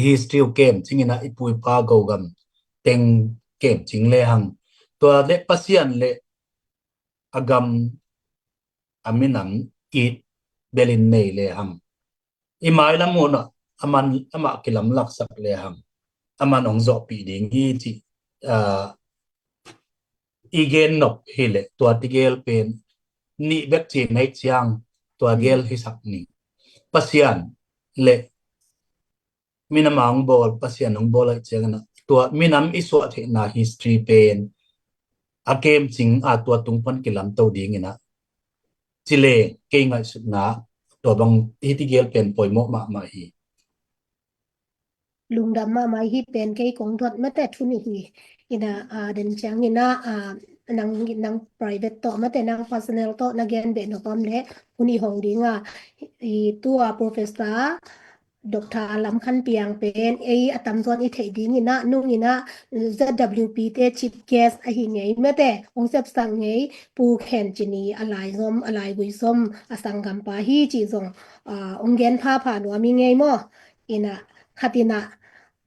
history uh kemcing in ah, i pu i pa Go gam teng kemcing lehang, tua le Pasian le a gam, a minam it belin nei lehang, i mailam hunah a man, amah kilamlaksak lehang, aman hong zawhpih ding hi cih, ah, i gen nop hileh tua tegel pen nih bek ci nei ciang tua gel hisak ni. Pasian le minam a hong bawl, Pasian hong bawl ahih ciangin ah tua minam i suah theihna history pen a kemcing a tua tung pan kilamto dingin ah ci leng kei ngaihsutna tua bang hih tegel pen poimawh mahmah hi. Lungdam mahmah hi. Pen kei kong dot mate thu nih hi. Ina, ah, den ciang ina, ah, nang, nang private tawh mate nang personal tawh na gen beh nop om le hun i hong ding a, i tua Professor Doctor Lam Khan Piang pen ei a tamzaw in i theih ding ina, nung ina Z W P te chief guest ahi ngei mate, hong sepsak ngei Pu Khen Cin i a lai zom, a lai gui zom a sanggampa hi cih zong, ah, hong gen phapha nuam i ngei maw? Ina, khat ina,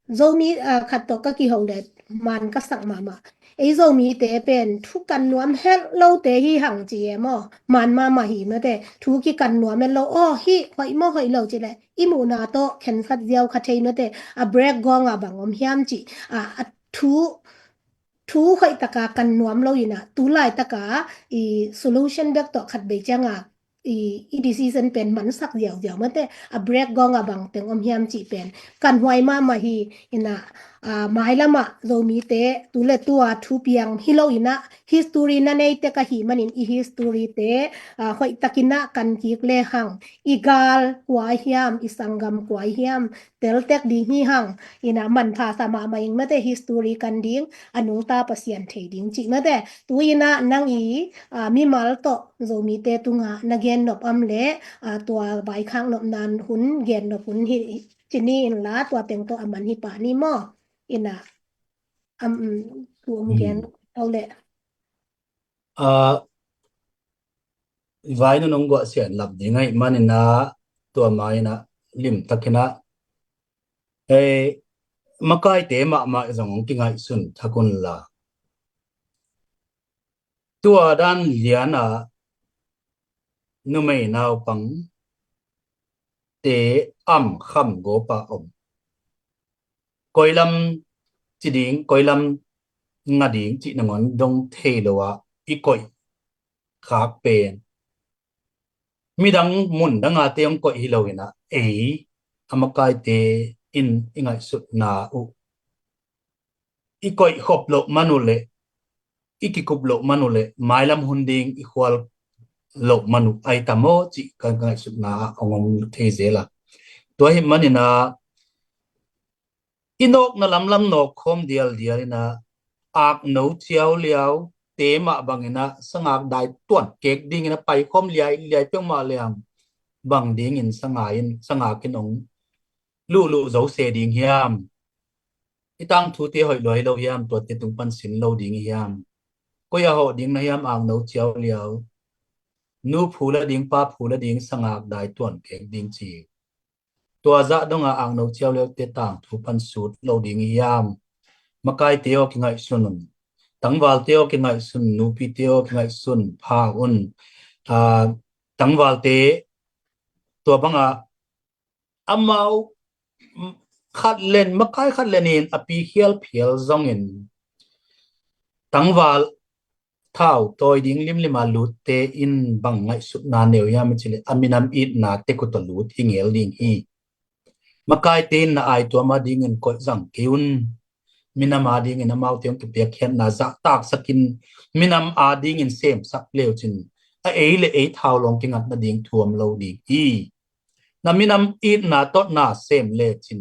Zomi, ah, khat tawh ka kiho le man ka sak mahmah. Ei Zomite pen thu kan nuam het lote hi hang ci e maw? Man mahmah hi mate, thu kikan nuam het lo. Aw, hih hoih maw hoih lo ci le i muhna tawh khensat ziau kha thei mate, a break gawng a bang om hiam ci, ah, a thu, thu hoih taka kan nuam lo ina, tu laitaka i solution bek tawh khat bei cianga i, i decision pen mansak ziauziau mate, a break gawng a bang teng om hiam cih pen kan huai mahmah hi. Ina, ah, mailamah Zomite tu le tua thu piang hi lo ina, history na nei tek ahih manin i history te, ah, hoih tak ina kan kik le hang, i gal kua hiam, i sanggam kua hiam, tel tek ding hi hang. Ina, manpha sa mahmah ing mate, history kan ding, a nungta Pasian thei ding cih mate. Tu ina nang i, ah, mimal tawh Zomite tunga na gen nop om le, ah, tua vaikhak nopna hun gen nop hun hi ci ni inla, tua teng tawh a man hi pah ni maw? Ina, am, tu om gen tau le. Ah, vai na nong guah sian lap ding ahih manina tua maina limtakin ah, eh, makaite mahmah zong hong kingaihsun thak unla. Tua dan liana numei naupang te am kham gopa om. Koilam ci ding, koilam nga ding cih nangawn dong thei lo ah i koih khak pen midang mun danga te hong koih hi lo ina, ei a makaite in i ngaihsutna uh i koih khop loh man uh le, i kikup loh man uh le, mailam hun ding i khual loh man uh ai tam aw cih ka ngaihsutna ah hong om thei zel a. Tua hih manina i nawkna lamlam nawk khawm dialdial ina, akno ciau liau te mah bangina sangak dai tuan kek dingina pai khawm liai liai peuhmah liang bang dingin sangakin, sangakin hong luhluh zo se ding hiam? I tangthute hoih lua hi lo hiam? Tuate tung pan sin lo ding hiam? Koi a hawh ding na hiam, akno ciau liau? Nu phu la ding, pa phu la ding, sangak dai tuan kek ding ci. Tua zah donga akno ciau liaute tangthu pan sut lo ding hiam? Makaite aw kingaihsun un. Tangvalte aw kingaihsun, nupite aw kingaihsun pha un. Ah, tangvalte tua banga amau khat len, makai khat len in a pi khial phial zongin tangval thau tawi ding limlim a lutte in bang ngaihsutna neu hiam i cih leh a minam itna tek uh tawh lut hi ngel ding hi. Makaite in na aituam a dingin koih zang kei un. Minam a dingin amaute hong kipiakkhiatna zahtaksakin minam a dingin semsak leucin a ei le ei thau lawng kingatna ding thuam lo ding hi. Na minam itna tawh na sem lecin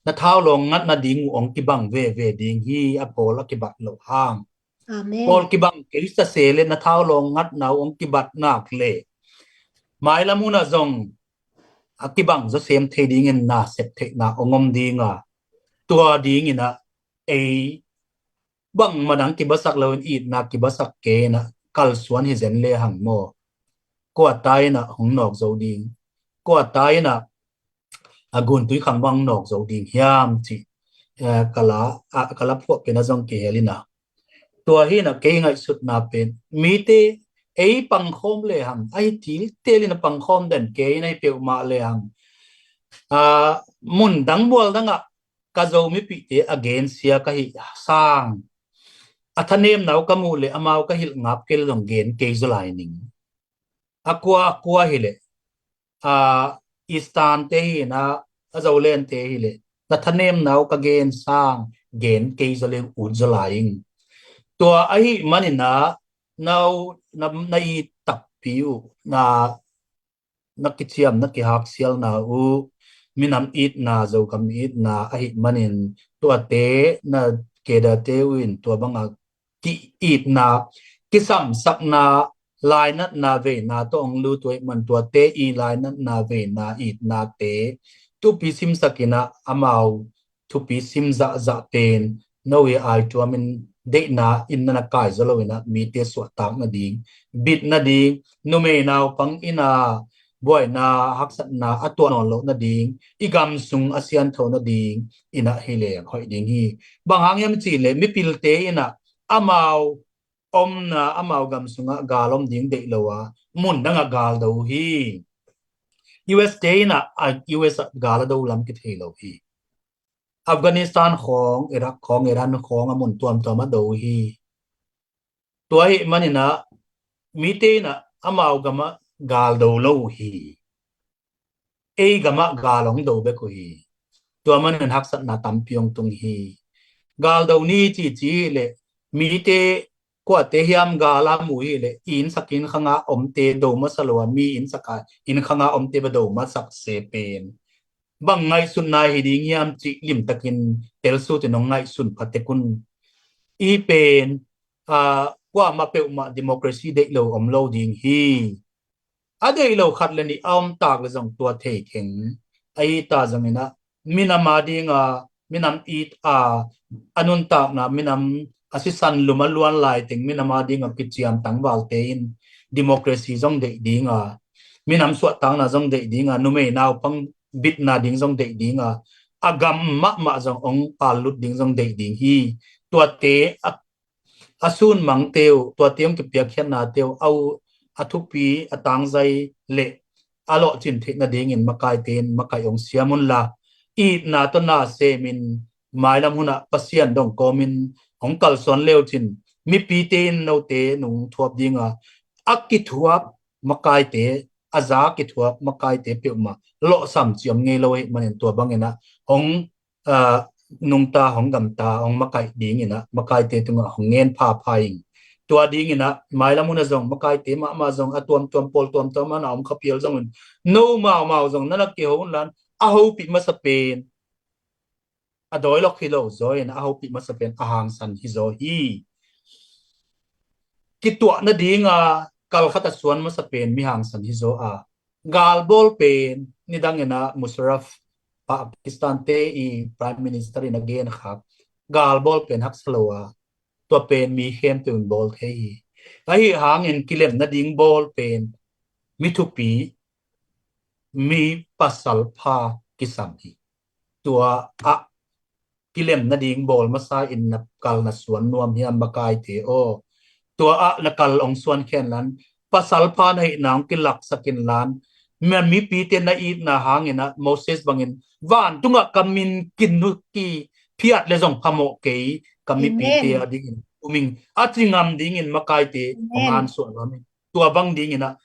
na thau lawng ngatna ding uh hong kibang veve ding hi, a pawl a kibat loh hang. Amen. Pawl kibang kei sase le na thau lawng ngatna uh hong kibat nak le mailam hunah zong a kibang zaw sem thei dingin na sep theihna hong om dinga, tua dinginah ei bangmah dang kibasak loin itna kibasak kei inah kalsuan hi zen le hang maw? Kuata inah hong nawk zo ding, kuata inah a guntui khang bang nawk zo ding hiam cih, eh, ka la, ah, ka la phuah pen a zong kihel inah. Tua hi inah kei ngaihsutna pen mite ei pangkhawm le hang, ahi tiltel inah pangkhawm den kei inah hi peuhmah le hang. Ah, mun dang mual dangah ka Zo mipihte a gensia ka hih sang, a thanemna uh ka muh leh amau ka hilh ngap kei leh zong gen kei zaw lai ning. A kua a kua hileh, a, Eastern te hi na, a Zoland te hileh, na thanemna uh ka gen sang gen kei zaw leng ut zaw lai ing. Tua ahih manin ah, na, na, na it takpi uh, na, na kiciam, na kihaksialna uh, minam itna, Zogam itna ahih manin, tuate na kedate uh in tua banga ki-itna, kisamsakna, lainatna veina tawh hong lut uh ahih man, tuate i lainatna veina itnate thupi simsak in ah, amau thupi sim zahzah pen no i ai tuamin deihna in na na kai zaw lo in ah, mite suahtak nading, bit nading, numei naupang in ah buaina haksatna a tuah nawn loh nading, i gam sung a siantho nading in ah hi leng hoih ding hi. Bang hang hiam cih leh mipilte in ah amau omna, amau gam sungah gal om ding deih lo a, mun dangah gal do uh hi. U S te in ah, a, U S ah gal a do lam kithei lo hi. Afghanistan khawng, Iraq khawng, Iran khawng a mun tuamtuam a do uh hi. Tua ahih manin ah, mite in ah amau gamah gal do lo uh hi. Ei gamah gal hong do bek uh hi. Tua manin haksatna tampi hong tung hi. Gal do ni cici hileh, mite kuate hiam gal a mu hileh, i innsak inn khang a omte do masa lo a, mi innsak a, inn khang a omte bang do masak se pen bang ngaihsutna hi ding hiam cih limtakin telsutin hong ngaihsun pha tek un. I pen, a, kuamah peuhmah democracy deih lo om lo ding hi. A deih lo khat le nih a om tak le zong tua thei keng. Ahi ta zongin ah, minam a dinga, minam it a, a nuntakna, minam a sisan lum a luan lai teng, minam a dinga kiciam tangvalte in democracy zong deih dinga, minam suahtakna zong deih dinga, numei naupang bitna ding zong deih dinga, a gam mahmah zong hong pallut ding zong deih ding hi. Tuate a, a sunmangte uh, tuate hong kipiakkhiatnate uh, a uh, a thupi, a tangzai le a lawhcin theih nadingin makaite in makai hong siam unla, itna tawh na semin, mailam hunah Pasian dong kawmin hong kalsuan leucin, mipite in note nung thuap dinga, a kithuap makaite, a za kithuap makaite peuhmah lawhsam ciam ngei lo ahih manin tua bangin ah hong, a, nungta, hong gamta, hong makaih dingin ah makaite tungah hong ngen phapha ing. Tua dingin ah mailam hunah zong makaite mahmah zong a tuamtuam pawl tuamtuam a na om kha pial zongin, no maumau zong na na kiho unla, a hopih masa pen a dawi lok hi lo zaw in, a hopih masa pen a hangsan hi zaw hi. Kituah nadinga kal khat a suan masa pen mi hangsan hi zaw a, galbawl pen nidangin ah Musharraf, Pakistan te i Prime Minister in a gen khak, galbawl pen haksa lo a, tua pen mi khempeuh in bawl thei hi. Ahi hangin kilem nading bawl pen mi thupi, mi pasal pha kisam hi. Tua ah kilem nading bawl masa in na kal na suan nuam hiam makaite aw? Tua ah na kal hong suan khen lan, pasal pha na hihna hong kilaksak in lan, mipite na itna hangin ah Moses bangin, vantungah ka min kin uh kiphiat le zong phamawh kei, ka mipite a dingin um ing, a ci ngam dingin makaite hong hansuah nuam ing. Tua bang dingin ah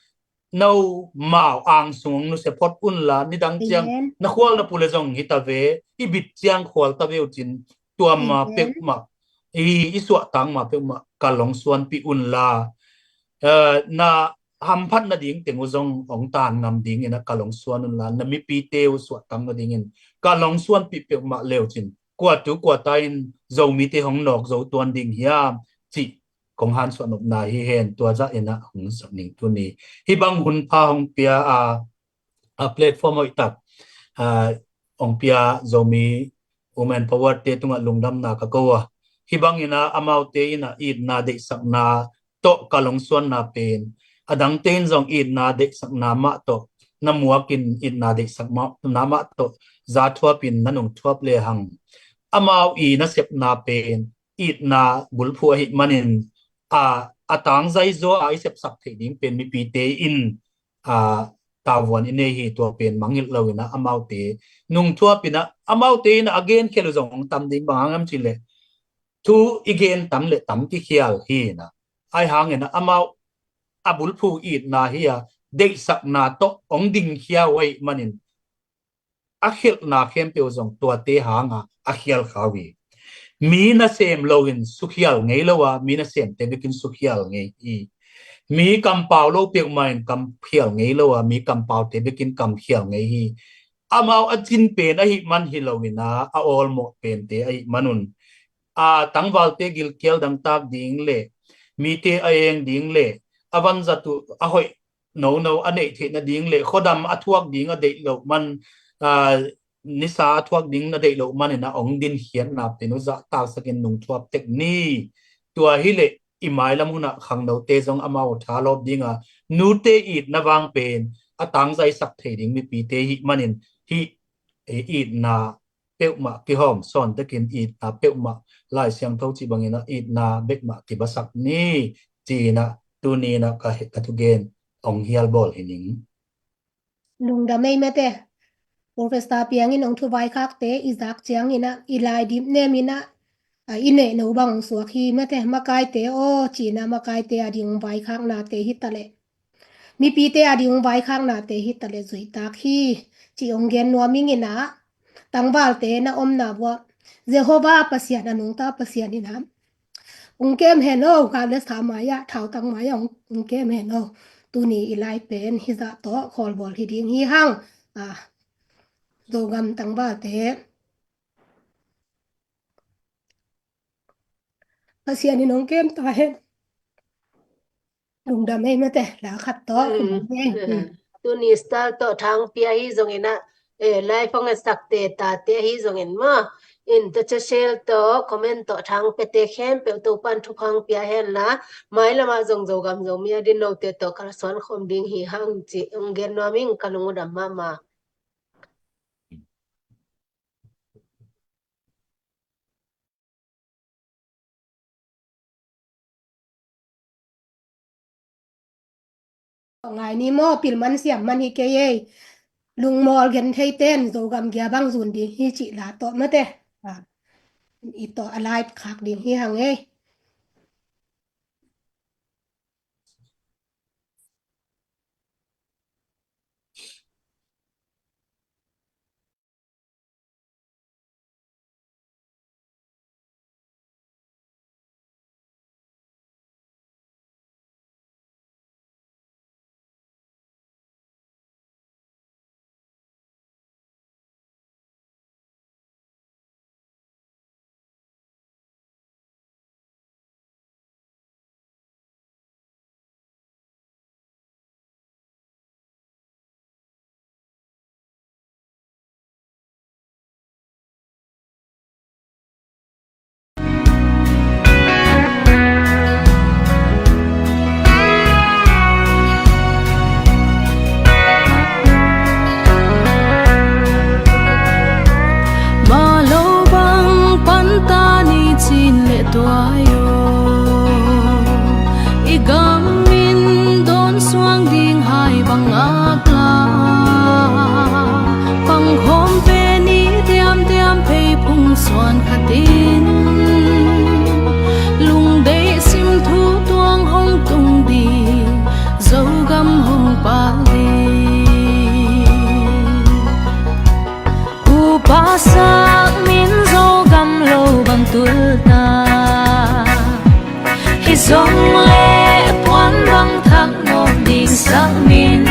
no mau angsung hong nusia phot unla, nidang ciang na khual na pu le zong hi ta ve, i bit ciang khual ta ve uh cin, tua ma peuhmah, i, i suahtak ma peuhmah kal hong suanpih unla, eh, na hamphat nading teng uh zong hong tan ngam dingin ah kal hong suan unla, na mipite uh suahtak nadingin kal hong suanpih peuhmah leucin, kua tu kua ta in Zomite hong nawk zo tuan ding hiam cih kong hansuah nopna hi hen. Tua zah in ah hong zak ning tuni. Hih bang hun pha hong pia a, a platform hoih tak, a, hong pia Zomi Women Power te tungah lungdamna ka ko a. Hih bangin ah amaute in ah itna deihsakna tawh kal hong suanna pen, a dangte in zong itna deihsakna mah tawh, na muakin itna deihsakna mah tawh za thuapin na nung thuap lehang, amau i nasepna pen itna bulphuh ahih manin, a, a tangzai zaw a i sepsak theih ding pen mipite in, a, tauvuan i nei hi. Tua pen mangngilh lo in ah amaute nungthuap in ah, amaute in ah a genkhial uh zong hong tam ding, bang hang hiam cih leh thu i gen tam le tam kikhial hi in ah, ahi hangin ah amau a bulphuh itna hi a, deihsakna tawh hong dingkhia uh ahih manin a khialhna khempeuh zong tuate hanga a khial kha uh hi. Mi nasem lo in sukhial ngei lo a, mi nasemte bekin sukhial ngei hi. Mi kampau lo peuhmah in kamkhial ngei lo a, mi kampaute bekin kamkhial ngei hi. Amau a cin pen ahih man hi lo in ah, a awlmawh pente ahih manun, a, tangvalte gilkial dangtak ding le, mite a eng ding le, a vanzat uh a hoih nono a neih theih nading le, khuadam a thuak ding a deih loh man, a, nisa a thuak ding na deih loh man in ah hong dinkhiatna pen uh zahtaksak in nungthuap tek ni. Tua hi leh i mailam hun ah khangnote zong amau thalawp ding a, nute itna vang pen a tangzaisak thei ding mipite hih manin, hih, eh, itna peuhmah kihawm sawn tekin, itna peuhmah, Lai Siangtho cih bangin ah itna bekmah kibasak ni, ci-in ah tuni in ah ka, ka thugen hong hial bawl hi ning. Lungdam ei mate. Professor Piang in hong thuvaikhakte i zak ciangin ah, i lai dip nem in ah, a, i neih no bang hong suak hi mate. Makaite aw, ci-in ah makaite a ding vaikhaknate hi ta leh, mipite a ding vaikhaknate hi ta leh zuihtak hi, ci hong gen nuam ing in ah, tangvalte na omna uah Jehovah Pasian a nungta Pasian in ah hong kem hen aw, kha le sa mai-ah, thautang mai-ah hong, hong kem hen aw. Tuni i lai pen hih zah tawh khawlbawl hi ding hi hang. A, Zogam tangvalte, Pasian in hong kem ta hen. Lungdam ei mate, la khat tawh. Mm. Lungdam ei. Mm. Tuni style tawh thang pia hi zongin ah, eh, live hong etsakte tate hi zongin maw, in tua ciang share tawh, comment tawh thang piate khempeuh Topa'n thupha hong pia hen la, mailam ah zong Zogam Zomi a din note tawh kalsuan khawm ding hi hang, ci hong gen nuam ing, ka lung uh dam mahmah. Ngai ni maw, pil man siam man hi kei ei. Lungmawl gentheite'n Zogam Gia Bang Zun ding hi cih la tawh mate, a, i tawh a live khak ding hi hang ei. Mah lo bang pan ta ni cin le tuai aw, i gam in dawn suang ding hai bang ngak la, pangkhawm pen i diamdiam phei phung suan khat in, lungdeih sim thu tuang hong tung ding, Zogam hong pal ding. Upa sak min Zogam lo bang tul ta, hi zong leh puan bang thak nawk ding sak min,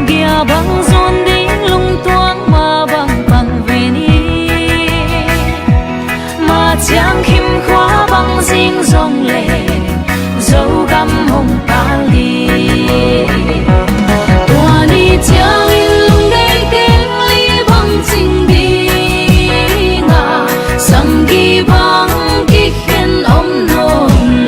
Gia Bang Zun ding lungtuak mah bang pang ve ni. Mah ciang khim khua bang zing zong leh Zogam hong pal ding. Tua ni ciangin lungdeih teng li bang cing ding a, samgi bang kikhen om nawn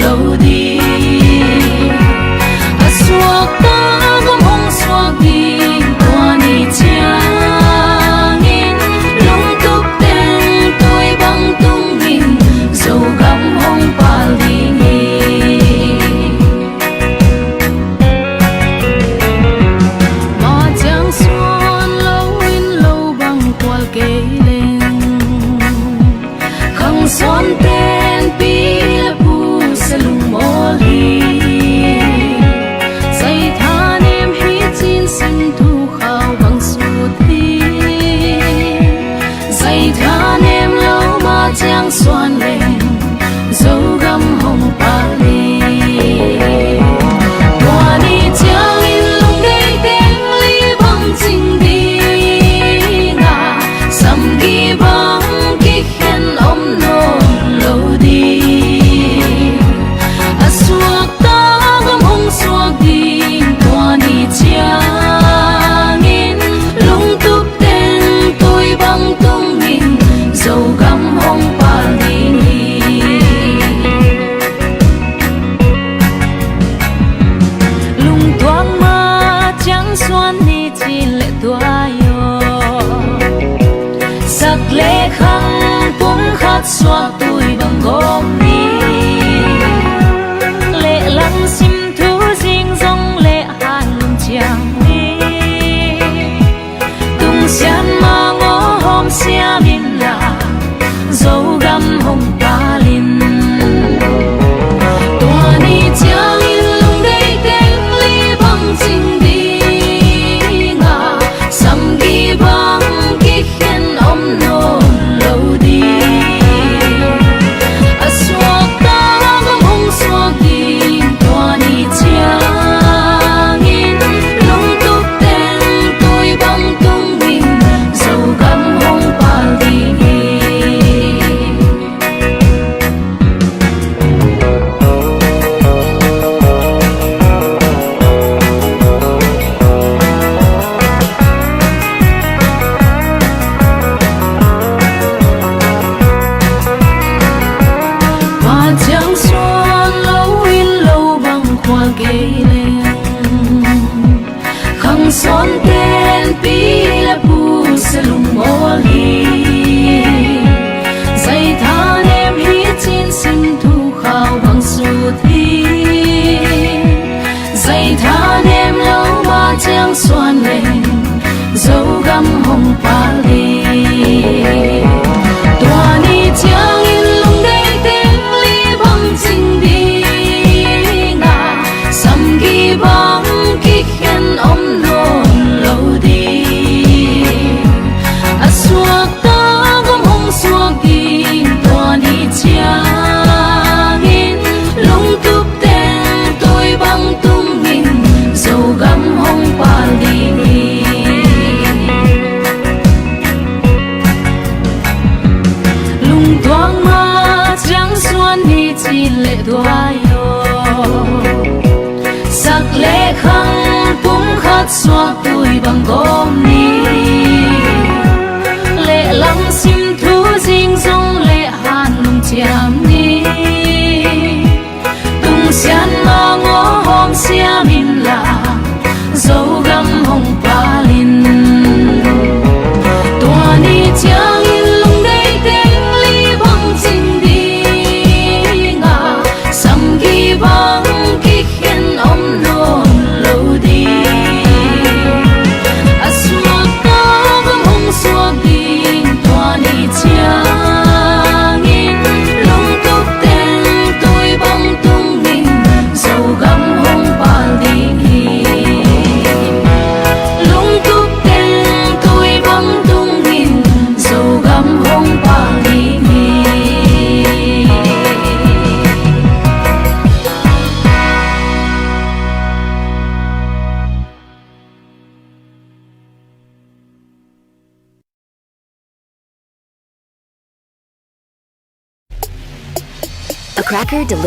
suan leng, Zogam hong pal ding. Tua ni ciangin lungdei teng li bang cing ding a, samgi bang kikhen om nawn lo ding. A suakta gam hong suak ding, tua ni ciangin lungtup teng tui bang tungin Zogam hong pal ding hi. Lungtuak ma ciang suan ni ci leh tua hi aw. Sak leh khang pumkhat suak tui bang gawm ni. Leh lam sim thu zing zong leh han lum ciang ni. Tungsian mangawhawm siam inla, Zogam hong pal in. Tua ni ciangin lungdei teng li bang cing ding a, samgi bang kikhen om nawn lo ding. A suakta gam hong suak ding, tua ni ciangin lungtup teng tui bang tungin Zogam hong pal ding hi. Pasian suan lo in lo bang khua kei leng, khang sawn tenpi leh pu sia lungmawl hi. Zai thanem hi cin sim thu khau bang sut hi. Zai thanem lo ma ciang suan leng, Zogam hong pal ding. Tua ni ciangin lungdei teng li bang cing ding a, samgi bang kikhen om nawn lo ding. A suakta gam hong suak ding, tua ni ciangin lungtup teng tui bang tungin Zogam hong pal ding hi. Lungtuak ma ciang suan ni ci leh tua hi aw. Sak leh khang pumkhat suak tui bang gawm ni. Leh lam sim thu zing zong leh han lum ciam ni. Tungsian mangawhawm siam inla, Zogam hong pal in. Tua ni ciangin lungdei teng li bang cing ding a, samgi bang kikhen om nawn lo ding. A suakta gam hong suak ding, tua ni ciangin lungtup teng tui bang tungin Zogam hong pal ding hi. Lungtup teng tui bang tungin Zogam hong pal ding hi. A cracker deli-